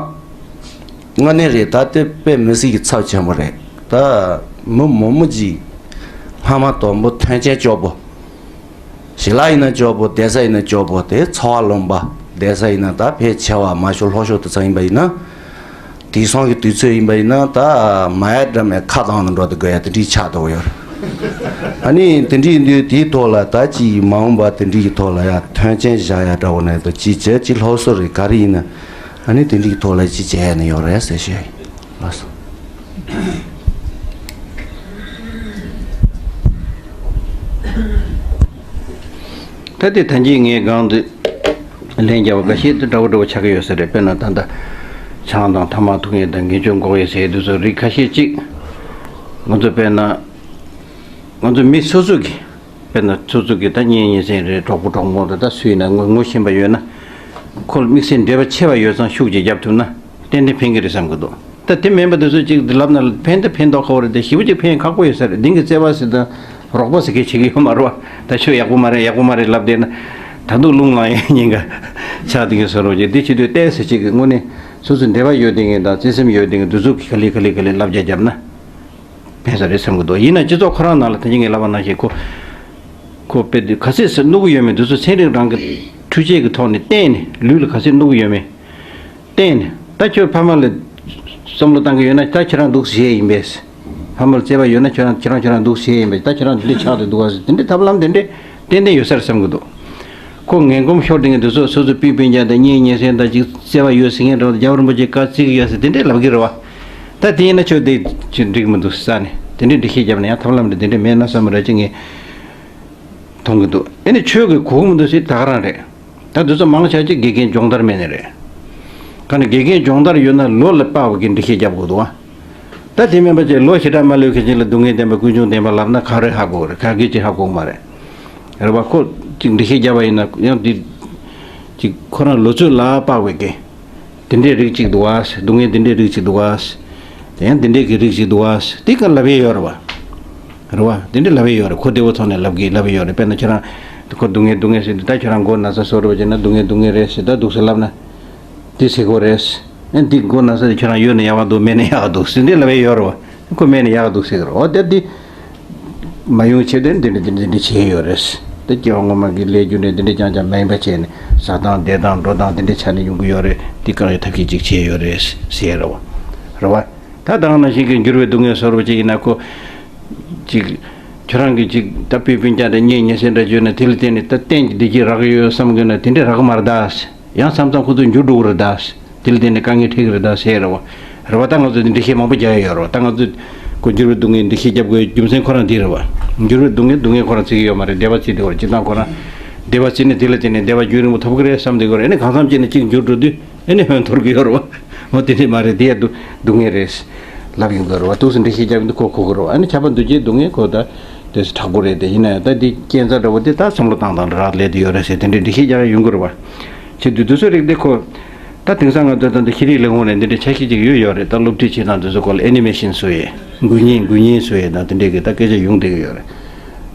དངོས་གནས་རེད། ད་དེ་དཔེ་མི་སྲིད་ཀྱི་ཚབས་ཆེན་པོ་རེད། ད་མི་མང་མོ་ཅིག་སྔ་མ་དང་པོ་མཐུན་རྐྱེན་སྐྱོ་པོ། ཞིང་ལས་ཡིན་ན་སྐྱོ་པོ། སྡོད་ས་ཡིན་ན་སྐྱོ་པོ། དེ་འཚོ་བ་རློན་པ། སྡོད་ས་ཡིན་ན་ད་ཕལ་ཆེ་བ་དམའ་ཤོས་ལྷོ་ཕྱོགས་དེ་ཚོ་ཡིན་པ་ཡིན་ན། དེང་སང་གི་དུས་ཚོད་ཡིན་པ་ཡིན་ན། ད་མ་ཡ་འདྲ་མའི་ཁ་གདངས་ནས་འགྲོ་དེ་དགོས་ཡ་དེ་འདྲའི་ཆགས་འདུག་ཡོད། ཨ་ནི་དེ་འདྲ་ཡིན་དུས་དེའི་ཐོག་ལ་ད་ཅིག་མ་འོངས་པ་དེ་འདྲའི་གི་ཐོག་ལ་ཡ་མཐུན་རྐྱེན་བཞག་ཡ་འདྲ་བོ་ནས་ད་ཅིག་བྱས། ཅིག་སློབ་གསོ་རེད་ག་རེ་ཡིན་ན། ཨ་ནི་དེ་འདྲའི་གི་ཐོག་ལ་ཅིག་བྱས་ཡ་ནི་ཡོད་རེད་ཟེར་ཞུ་ཡ་ཡིན། ལགས་སོ། ད་ལྟའི་ད་གིན་ངས་སྒང་དེ་ལན་རྒྱབ་པ་འགའ་ཤས་དེ་འདྲ་བོ་འདྲ་བོ་ཆགས་ཀྱི་ཡོད་ས་རེད། དཔེར་ན་ད་ལྟ་ཆང་དང་ཐ་མག་འཐུང་ཡས་དང་། ངེས་སྐྱོན་འགོག་ཡས་ཟེར་ཡས་དེ་ཚོ་རིགས་ཁ་ཤས་ཅིག་ང་ཚོ་དཔེར་ན་ང་ཚོ་མི་སོ་སོ་གིས། དཔེར་ན་སོ་སོ་གིས་ད་གཉེན་ཉེ་ཚན་རེད། གྲོགས་པོ་གྲོགས་མོ་རེད། ད་སུ་ཡིན་ན་ངོ་ངོ་ཤེས་པ་ཡོད་ན། ཁོ་ལ་དམིགས་བསལ་འབྲེལ་བ་ཆེ་བ་ཡོད་ཙང་ཤུགས་ཀྱིས་རྒྱབ་ཐུབ་ན་ཏན་ཏན་ཕན་གྱི་རེད་བསམ་གྱི་འདུག་ད་དེ་མིན་པ་དེ་ཚོ་ཅིག་ལབ་ན་ཕན་ད་ཕན་ཐོགས་ཁག་པོ་རེད་དེ། ཞེ་པོ་ཅིག་ཕན་ཁག་པོ་ཡོད་ས་རེད། དེང་གི་བརྩེ་བ་ཟེར་དང་རོགས་པ་ཟེར་མཁན་བྱེད་ཀྱི་ཡོད་མ་རེད་བ། ད་ཁྱོད་ཡག་པོ་མ་རེད། ཡག་པོ་མ་རེད་ལབ་བསྡད་ན། ད་དུང་རླུང་ལངས་ཡས་ཉེན་ཁ་ཆགས་བསྡད་མཁན་བཟོ་འདྲ་ཅིག་འདི་བྱེད་དུས། ཏོག་ཙམ་ཅིག་དངོས་གནས་སོ་སོ་འབྲེལ་བ་ཡོད་བསྡད་མཁན་དང་བརྩེ་སེམས་ཡོད་བསྡད་མཁན་དེ་ཚོ་གིས་ག་ལེ་ག་ལེ་ག་ལེ་ལབ་རྒྱག་རྒྱབ་ན། ཕན་ས་རེད་བསམ་གྱི་འདུག་ཡིན་ན་སྤྱི་ཚོགས་ཁོ་རང་ནང་ལ་ད་གིན་ངས་ལབ་པ་ནང་བཞིན། ཁོ་ཁོ་དཔེ་དེ་ག་ཚོད་ཟེར་གནོད་ཀྱི་ཡོད་མེད་དེ་ཚོ་ཚན་རིག་རང་གི་འཕྲུལ་ཆས་ཀྱི་ཐོག་ནས་བསྟན་ནས། ལུས་ལ་ག་ཚོད་གནོད་ཀྱི་ཡོད་མེད་བསྟན་ནས། ད་ཁྱོད་ཕ་མ་ལ་བསམ་བློ་བཏང་གི་ཡོད་ན། ད་ཁྱེད་རང་འདུག་ཟེར་ཡས་ཡིན་པས། ཕ་མ་ལ་བརྩེ་བ་ཡོད་ན་ཁྱོད་རང་ཁྱེད་རང་ཁྱོད་རང་འདུག་ཟེར་ཡས་ཡིན་པས། ད་ཁྱེད་རང་འདི་འདྲས་ཆགས་བསྡད་འདུག་ག་ཟེར། དེ་འདྲས་ཐབས་ལམ་དེ་འདྲས་ཏན་ཏན་ཡོད་ས་རེད་བསམ་གྱི་འདུག་ཁོ་ངན་གོམས་ཤོར་བསྡད་མཁན་དེ་ཚོ་སོ་སོའི་སྤུན་སྤུན་ཀྱག་དང་གཉེན་ཉེ་ཚན་དང་ཅིག་བརྩེ་བ་ཡོད་ཟེར་མཁན་འདྲ་བོ། རྒྱལ་བ་རིན་པོ་ཆེ་བཀའ་བརྩི་གི་ཡོད་ཟེར་དེ་འདྲས་ལབ་ཀྱི་རེད་བ། ད་དེ་ཡིན་ན་ཁྱོད་དེ་ཅིག་འགྲིག་མི་འདུག་ཟེར་ནས་དེ་འདྲས་འགྲེལ་བཤད་བརྒྱབ་ན་ཡང་ཐབས་ལམ་རེ་དེ་འདྲས་མེད་ན་བསམ་པ་རེད་ཅེས་ངས་མཐོང་གི་འདུག་ཨེ་ནི་ཆོས་ཀྱི་གོ་གི་མི་འདུག་ཟེར་ད་ག་རང་རེད། ད་དེ་ཚོ་མང་ཆེ་ཅིག་དགེ་རྒན་སྦྱོང་བརྡར་མེད་ནི་རེད། ག་ནི་དགེ་རྒན་སྦྱོང་བརྡར་ཡོད་ན་ལོ་ལ་དཔའ་བོ་གི་འགྲེལ་བཤད་རྒྱབ་དགོས་འདུག་བ། ད་དེ་མིན་པ་ཅིག་ལོ་ཞེ་དྲག་མ་ལོན་མཁན་ཅིག་ལ་སྡུག་བསྔལ་བདེན་པ་ཀུན་འབྱུང་བདེན་པ་ལབ་ན་ག་རེ་ཧ་གོ་རེད། ག་གེ་ཅིག་ཧ་གོ་མ་རེད། རེད་བ། ཁོ་ཅིག་འགྲེལ་བཤད་བརྒྱབ་པ་ཡིན་ན་ཡང་དེ་ ཅིག་ཁོ་རང་ལོ་ཚོད་ལ་དཔག་པའི་གི། དེ་འདྲའི་རིགས་ཅིག་འདུག་བ། སྡུག་བསྔལ་དེ་འདྲའི་རིགས་ཅིག་འདུག་བ། དེ་ཡང་དེ་འདྲའི་གི་རིགས་ཅིག་འདུག་བ། དེ་ག་ལབ་ཡས་ཡོད་རེད་བ། རེད་བ། དེ་འདྲའི་ལབ་ཡས་ཡོད་རེད། ཁོ་བདེ་བོ་ཐོག་ནས་ལབ་གི་ལབ་ཡས་ཡོད་རེད། དཔེར་ན་ཁྱོད་རང་ཁོ་སྡུག་བསྔལ་སྡུག་བསྔལ་ཟེར་དུས། ད་ཁྱོད་རང་མགོ་ན་ཚ་སོ་རུ་བྱས་ན་སྡུག་བསྔལ་སྡུག་བསྔལ་རེད་ཟེར། ད་འདུག་སེ་ལབ་ན། དེ་ཟེར་གོ་རེད། ཨེ་འདི་མགོ་ན་ཚ་དེ་ཁྱོད་རང་ཡོད་ན་ཡག་ག་འདུག་མེད་ན་ཡག་ག་འདུག་ཟེར་འདི་ལབ་ཡས་ཡོད་རེད་བ། ཁོ་མེད་ན་ཡག་ག་འདུག་ཟེར་གི་རེད། འོ་དེ་འདི་མ་ཡོང་ཆེད་དུ་འདི་འདྲ་འདི་འདྲ་འདི་འདྲ་བྱས་ཡོད་རེད། དེ་སྐྱེ་བ་སྔོན་མ་གི་ལས་རྒྱུ་འབྲས་འདི་འདྲ་རྐྱང་རྐྱང་མ་ཡིན་པ་བྱས་ནས། ཟ་སྟངས་བསྡད་སྟངས་འགྲོ་སྟངས་འདི་འདྲ་ཆ་ནས་ཡོང་གི་ཡོད་རེད། འདི་བཀག་ཡས་ཐབས་ཤེས་ཅིག་བྱས་ཡོད་རེད་ཟེར་རེད་བ། རེད་བ། ད་ད་ག་ནང་བཞིན་གྱི་འགྱུར་བའི་སྡུག་བསྔལ་སོགས་པ་ཅིག་ཡིན་ན། ཁོ་ཅིག་ཁྱོད་རང་གིས་ཅིག་ད་པི་པིན་ཅང་འདྲ་གཉེན་ཉེ་སྲིང་འདྲ་བརྗོད་ན། དེ་ལ་བརྟེན་ནས་ད་གཏན་གྱི་བདེ་སྐྱིད་རག་གི་ཡོད་བསམ་གི་ན། དེ་འདྲ་རག་གི་མ་རེད་ད། ཡང་མཚམས་མཚམས་ཁོ་ཚོ་འགྱུར་འགྲོ་གི་རེད་ད། དེ་ལ་བརྟེན་ནས་དཀའ་ངལ་འཕྲད་ཀྱི་རེད་ད་ཟེར་རེད་བ། རེད་བ། ད་ང་ཚོ་འདི་འགྲེལ་བཤད་མང་པོ་རྒྱག་ཡ་ཡོད་རེད་བ། ད་ང་ཚོ་ཁོ་འགྱུར་བའི་སྡུག་བསྔལ་འགྲེལ་བཤད་རྒྱབ་དགོས་རྒྱུ་མཚན་ཁོ་རང་འདི་རེད་བ། འགྱུར་བའི་སྡུག་བསྔལ་སྡུག་བསྔལ་ཁོ་རང་བརྩི་གི་ཡོད་མ་རེད། བདེ་བ་བརྩིས་བསྡད་ཡོད་རེད། སྤྱིར་བཏང་ཁོ་རང་བདེ་བ་བརྩིས་ནས་དེ་ལ་བརྟེན་ནས་བདེ་བ་རྒྱུན་རིང་པོ་ཐོབ་ཀྱི་རེད་བསམ་བསྡད་ཡོད་རེད། ཨ་ནི་གང་འཚམ་ཅིག་ནས་གཅིག་འགྱུར་འགྲོ་དུས་ཨ་ནི་ཧོན་འཐོར་གི་ཡོད་རེད་བ། འོ་དེ་འདྲ་མ་རེད། དེ་ཡ་སྡུག་སྡུག་བསྔལ་རེད་ལབ་ཡོང་གི་རེད་བ། འདུག་སེ་འགྲེལ་བཤད་རྒྱབ་ཀྱི་འདུག་ཁོ་གོ་གི་རེད་བ། ཨ་ནི་ཁྱབ་པ་འདུ་བྱེད་སྡུག་བསྔལ་ཁོ་ད་དེ་ཚོ་དྲག་པོ་རེད། དེ་ཡིན་ན་ཡང་ད་འདི་རྐྱེན་རྩ་འདྲ་བོ་དེ་ད་བསམ་བློ་བཏང་བཏང་རག་ལས་དེ་ཡོད་རེད་ཟེར། དེ་འདྲའི་འགྲེལ་བཤད་རྒྱག་ཡ་ཡོང་གི་རེད་བ། བྱེད་དུས་དེ་ཚོའི་རིགས་དེ་ཁོ། ད་དེང་སང་ང་ཚོ་ད་ལྟ་ཤེས་རིག་ལས་ཁུངས་ནས་འདི་འདྲའི་ཆ་ཤས་ཅིག་ཡོད་ཡོད་རེད། ད་སློབ་ཁྲིད་བྱེད་སྟངས་དེ་ཚོ་སྐོར་ལ་ཨེ་ནི་མེ་ཤིན་བཟོ་ཡས། འགུལ་བརྙན་འགུལ་བརྙན་བཟོ་ཡས་དང་དེ་འདྲའི་གི་ད་སྐད་ཆ་ཡོང་བསྡད་ཀྱི་ཡོད་རེད།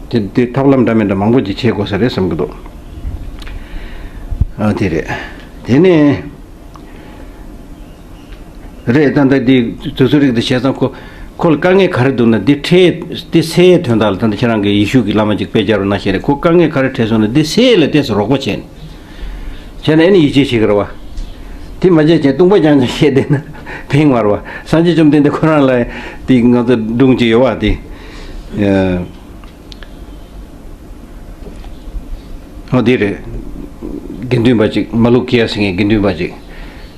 དེ་དེ་ཐབས་ལམ་འདྲ་མི་འདྲ་མང་པོ་ཅིག་བྱེད་དགོས་ས་རེད་བསམ་གྱི་འདུག་ཨ་དེ་རེད། དེ་ནས། རེད། ད་ལྟ་འདི་དུས་ཚོད་རིགས་འདི་བྱས་ཙང་ཁོ། ཁོ་ལ་དཀའ་ངལ་ག་རེ་འདུག་ན། འདི་འཕྲལ་འདི་སེལ་ཡའི་དོན་དག་ལ། ད་ལྟ་ཁྱེད་རང་གི་ཡེ་ཤུ་གི་བླ་མ་ཅིག་དཔེ་སྦྱར་བ་ནང་བཞིན་རེད། ཁོ་དཀའ་ངལ་ག་རེ་འཕྲད་སོང་ན་འདི་སེལ་ཡས་ལ་ཏོག་ཙམ་རོགས་པ་བྱས་ནས། བྱས་ན་ཨེ་ནི་ཡིད་ཆེས་བྱེད་ཀྱི་རེད་བ། དེ་མ་བྱས་བྱས་སྟོང་པ་རྐྱང་རྐྱང་བཤད་བསྡད་ན་ཕན་མ་རེད་བ། སངས་རྒྱས་བཅོམ་ལྡན་འདས་ཁོ་རང་ལ་དེ་ང་ཚོ་སྒྲུང་ཅིག་ཡོད་བ་དེ། ཨོ་དེ་རེད། དགེ་འདུན་པ་ཅིག་མ་ལུ་ཀི་ཡ་ཟེར་མཁན་དགེ་འདུན་པ་ཅིག་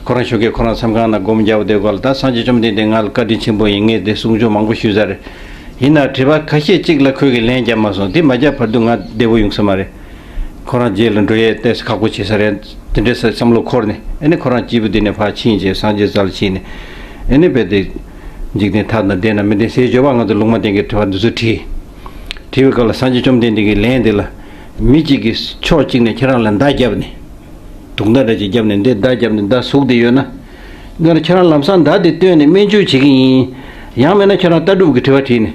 ཁོ་རང་ཞོགས་ཀས་ཁོ་རང་མཚམས་ཁང་ནང་སྒོམ་རྒྱག་པ་དེ་སྐོར་ལ། ད་སངས་རྒྱས་བཅོམ་ལྡན་འདས་ང་ལ་བཀའ་དྲིན་ཆེན་པོ་ཡིན། ངས་དེ་གསུང་ཆོས་མང་པོ་ཞུས་ཚར་རེད། ཡིན་ན་དྲི་བ་ཁ་ཤས་གཅིག་ལ་ཁོས་ཀྱི་ལན་བརྒྱབ་མ་སོང་། དེ་མ་བརྒྱབ་བར་དུ་ང་བདེ་པོ་ཡོང་ས་མ་རེད། ཁོ་རང་རྗེས་ལ་འགྲོ་ཡས་ཏོག་ཙམ་ཁག་པོ་བྱེད་ས་རེད། དེ་འདྲའི་བསམ་བློ་འཁོར་ནས། ཨ་ནི་ཁོ་རང་སྐྱིད་པོ་དེ་ནས་ཕར་ཕྱིན་བྱས་སངས་རྒྱས་རྩ་ལ་ཕྱིན་ནས། ཨ་ནི་རྦད་དེ་འཇིག་རྟེན་མཐའ་དང་ལྡན་ན་མི་ལྡན་ཟེར་བརྗོད་པ། ང་ཚོ་ལུང་མ་བསྟན་གྱི་དྲི་བ་འདི་ཚོ་དྲིས། དྲི་བའི་སྐབས་ལ་སངས་རྒྱས་བཅོམ་ལྡན་འདས་ཀྱི་ལན་འདི་ལ། མི་གཅིག་གིས་ཕྱོགས་གཅིག་ནས་ཁྱེད་རང་ལ་མདའ་བརྒྱབ་ནས། དུག་མདའ་འདྲ་ཅིག་བརྒྱབ་ནས། འདི་མདའ་བརྒྱབ་ནས་མདའ་ཟུག་བསྡད་ཡོད་ན། ང་ཁྱེད་རང་ལམ་སང་མདའ་དེ་བཏོན་ནས་སྨན་བཅོས་བྱེད་ཀྱི་ཡིན། ཡང་མིན་ན་ཁྱེད་རང་ལྟ་གྲུབ་ཀྱི་དྲི་བ་དྲིས་ནས།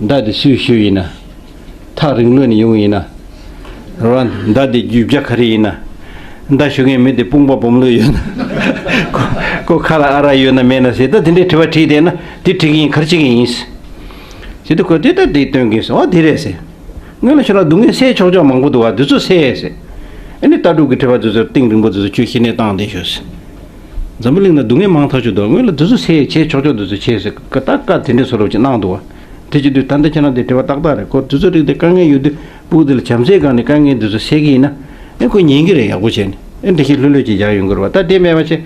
མདའ་དེ་སུས་གཞུས་ཡིན་ན། ཐག་རིང་ལོས་ནས་ཡོང་ཡིན་ན། རོ། མདའ་དེ་རྒྱུས་ཆ་ག་རེ་ཡིན་ན། མདའ་གཞུ་མཁན་མི་དེ་དཔུང་པ་སྦོམ་ལོས་ཡོད་ན། ཁོ་ཁོ་ཁ་ལ་ཨ་རག་ཡོད་ན་མེད་ན་ཟེར། ད་དེ་འདྲའི་དྲི་བ་དྲིས་བསྡད་ན་དེ་དྲི་གི་ཡིན། ག་རེ་བྱེད་ཀྱི་ཡིན། ཟེར་དུས་ཁོས་དེ་ལྟ་དེ་སྟོན་གྱིན་སོང་། ཨོ་དེ་རེད་ཟེར། སྔོན་ལ་ཁྱོད་རང་སྡུག་བསྔལ་སེལ་ཆོག་ཆོག་མང་པོ་འདུག་བ། དེ་ཚོ་སེལ་ཟེར། ཨ་ནི་ལྟ་གྲུབ་ཀྱི་དྲི་བ་དེ་ཚོ་གཏིང་རིང་པོ་དེ་ཚོ་ཁྱོད་ཤི་ནས་བཏང་བསྡད་ཤོག་ཟེར། འཛམ་བུ་གླིང་ན་སྡུག་བསྔལ་མང་ཐག་ཆོད་འདུག་སྔོན་ལ་དེ་ཚོ་སེལ་བྱེད་ཆོག་ཆོག་དེ་ཚོ་བྱེད་ཟེར། ཀ་ཏག་ཀ་དེ་འདྲའི་བཟོ་འདྲ་ཅིག་གནང་འདུག་བ། དེ་བྱེད་དུས་ད་ལྟ་ཁྱེད་རང་དེ་དྲི་བ་ཏག་ཏག་རེད། ཁོ་དེ་ཚོ་རིགས་དེ་དཀའ་ངལ་ཡོད་དུས་སྤུ་གུ་དེ་ལ་བྱམས་བརྩེའི་སྒང་ནས་དཀའ་ངལ་དེ་ཚོ་སེལ་གྱི་ཡིན་ན། ཨེ་ཁོ་ཉན་གྱི་རེད། ཡག་པོ་བྱས་ནས་ཨེ་འདི་ཤེས་ལྷོད་ལྷོད་ཅིག་རྒྱག་ཡོང་གི་རེད་བ། ད་དེ་མེད་པ་བྱས།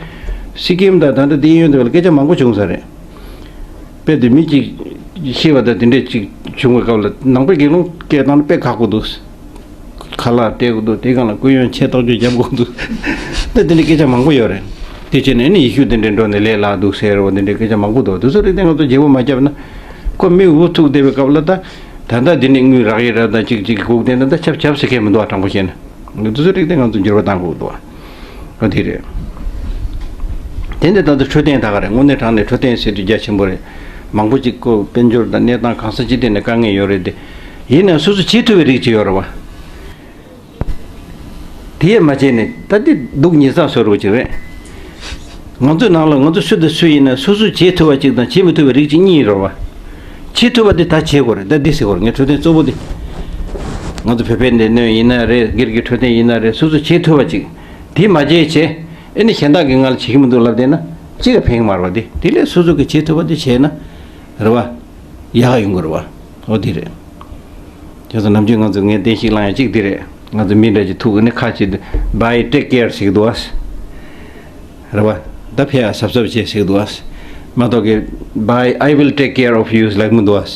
སི་ཀིམ་དང་ད་ལྟ་དེའི་གཡོན་དེ་བ་ལ་སྐད་ཆ་མང་པོ་བྱུང་ས་རེད། དཔེ་དེ་མི་གཅིག་ཤི་བ་དང་དེ་འདྲས་ཅིག་བྱུང་བའི་སྐབས་ལ་ནང་པའི་དགེ་སློང་སྐད་བཏང་ན་དཔེ་ཁག་པོ་འདུག་ཁ་ལག་སྤྲད་དགོས་འདུག་དེ་སྒང་ལ་སྐུ་ཡོན་ཆེ་ཐག་ཆོད་རྒྱབ་དགོས་འདུག་ད་དེ་འདྲའི་སྐད་ཆ་མང་པོ་ཡོད་རེད། དེ་བྱས་ནས་ནི་ཡེ་ཤུ་དེ་འདྲའི་འགྲོ་ནས་ལས་སླ་འདུག་ཟེར་བ། དེ་འདྲའི་སྐད་ཆ་མང་པོ་འདུག་དེ་ཚོ་རིགས་དེ་ང་ཚོ་བརྗེ་པོ་མ་བརྒྱབ་ན། ཁོ་མི་འུ་ཐུག་བསྡད་པའི་སྐབས་ལ་ད། ད་ལྟ་འདི་ནས་དངུལ་རག་ཡས་རེད། ད་ཅིག་ཅིག་སྒུག་བསྡད་ན་ད་ཆབ་ཆབ་ཟེར་མཁན་མི་འདུག་ཨ། དྲང་པོ་བཤད་ན། དེ་ཚོ་རིགས་དེ་ང་ཚོ་འགྱུར་བ་གཏང་དགོས་འདུག་ཨ། འོ་དེ་རེད། དེ་འདི་ད་ལྟ་འཕྲོད་བསྟེན་ད་ག་རེད། དངོས་གནས་དྲང་གནས་འཕྲོད་བསྟེན་ཟེར་དུས་རྒྱ་ཆེན་པོ་རེད། མང་པོ་ཅིག་ཁོ་དཔལ་འབྱོར་དང་གནས་སྟངས་གང་ས་ཅི་ཐད་ནས་དཀའ་ངལ་ཡོད་རེད་དེ། ཡིན་ནའང་སོ་སོ་བྱེད་ཐུབ་པའི་རིགས་ཅིག་ཡོད་རེད་བ། དེ་ཡས་མ་བྱས་ནས་ད་དེ་སྡུག་ཉེས་བསགས་བཟོ་འདྲ་ཅིག་རེད། ང་ཚོའི་ནང་ལ་ང་ཚོ་སུ་དང་སུ་ཡིན་ན་སོ་སོས་བྱེད་ཐུབ་པ་གཅིག་དང་བྱེད་མི་ཐུབ་པའི་རིགས་གཅིག་གཉིས་རེད་བ། བྱེད་ཐུབ་པ་དེ་ད་བྱེད་དགོས་རེད། ད་འདི་ཟེར་དགོས་རེད། ངས་འཕྲོད་བསྟེན་གཙོ་བོ་དེ། ང་ཚོ་བོད་པའི་སྡེ་སྣོད་ཡིན་ན་རེད། སྒེར་གྱི་འཕྲོད་བསྟེན་ཡིན་ན་རེད། སོ་སོས་བྱེད་ཐུབ་པ་གཅིག་དེ་མ་བྱས་བྱས། ཨེ་ནི་གཞན་དག་གིས་ང་ལ་བྱེད་ཀྱི་མི་འདུག་ལབ་བསྡད་ན་གཅིག་ལ་ཕན་གྱི་མ་རེད་བ། དེ་དེ་ལས་སོ་སོ་གིས་བྱེད་ཐུབ་པ་དེ་བྱས་ན་རེད་བ། ཡག་ག་ཡོང་གི་རེད་བ། འོ་དེ་རེད། ཁྱེད་ཚོ་ནམ་རྒྱུན་ང་ཚོ་ངས་བསྟན་བཤིག་བསླང་ཡ་གཅིག་འདི་རེད། ང་ཚོ་མི་འདྲ་ཅིག་ཐུག་གི་ནི་ཁ་ཅིག་ཏུ་buy take care ཟེར་གི་འདུག་ཨ། རེད་བ། ད་ཕེ་ཡ་གཟབ་གཟབ་བྱེད་ཟེར་གི་འདུག་ཨ། མ་གཏོགས་གི་buy I will take care of you ཟེར་ལབ་མི་འདུག་ཨ།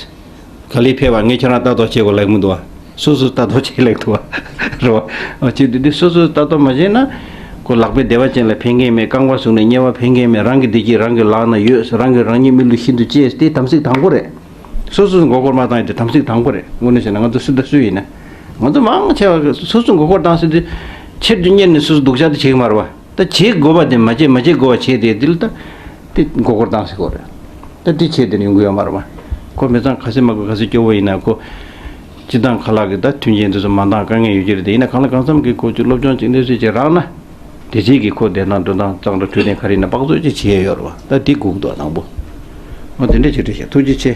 ག་ལེ་ཕེ་བ་ངས་ཁྱེད་རང་ལྟ་རྟོག་བྱེད་དགོས་ལབ་མི་འདུག་ཨ། སོ་སོ་ལྟ་རྟོག་བྱེད་ལབ་འདུག་ཨ། རེད་བ། ཨ་ཅིག་དུས་དུས་སོ་སོ་ལྟ་རྟོག་མ་བྱས་ན། ཁོ་ལག་པའི་བདེ་བ་ཅན་ལ་ཕན་གི་མེད། རྐང་པ་ཟུག་ནས་དམྱལ་བ་ཕན་གི་མེད། རང་གི་བདེ་སྐྱིད་རང་གི་ལག་ན་ཡོད། རང་གིས་རང་ཉིད་མི་ལུས་ཤིན་ཏུ་གཅེས། དེ་དམ་ཚིག་དང་པོ་རེད། སོ་སོས་མགོ་སྐོར་མ་བཏང་ཡ་དེ་དམ་ཚིག་དང་པོ་རེད། དངོས་གནས་བྱས་ན་ང་ཚོ་སུ་དང་སུ་ཡིན་ན། ང་ཚོ་མང་ཆེ་བ་སོ་སོས་མགོ་སྐོར་བཏང་ཟེར་དུས། ཕྱིར་དུ་གཉེར་ནས་སོ་སོ་སྡུག་ཅག་དེ་བྱེད་ཀྱི་མ་རེད་བ། ད་བྱེད་དགོས་པ་དེ་མ་བྱེད་མ་བྱེད་དགོས་པ་བྱེད་དེ་དེ་ལ་ད་དེ་མགོ་སྐོར་བཏང་ཟེར་གོ་རེད། ད་དེ་བྱེད་དེ་ནི་ཡོང་གི་ཡོད་མ་རེད་བ། ཁོ་མི་ཚང་ག་ཚོད་མ་གོ་ག་ཚོད་སྐྱོ་བོ་ཡིན་ན་ཁོ། སྤྱི་བཏང་ཁ་ལག་གི་ད་མཐུན་རྐྱེན་དེ་ཚོ་མ་འདང་དཀའ་ངལ་ཡོད་ཀྱི་རེད་དེ་ཡིན་ན་གང་ལ་གང་འཚམ་གྱི་ཁོ་ཚོས་སློབ་སྦྱོང་ཅིག་འདེབས་གསོས་ཅིག་རག་ན། དེ་རྗེས་ཀྱི་ཁོ་བསྡད་སྟངས་འགྲོ་སྟངས་གཙང་སྦྲ་འཕྲོད་བསྟེན་ག་རེ་ཡིན་ན་དཔག་ཚོད་ཅིག་བྱེད་ཡ་ཡོད་རེད་བ། ད་དེ་སྒུག་འདུག་དང་པོ། འོ་དེ་འདྲ་ཅིག་རེད་ཤག་ཐུགས་རྗེ་ཆེ།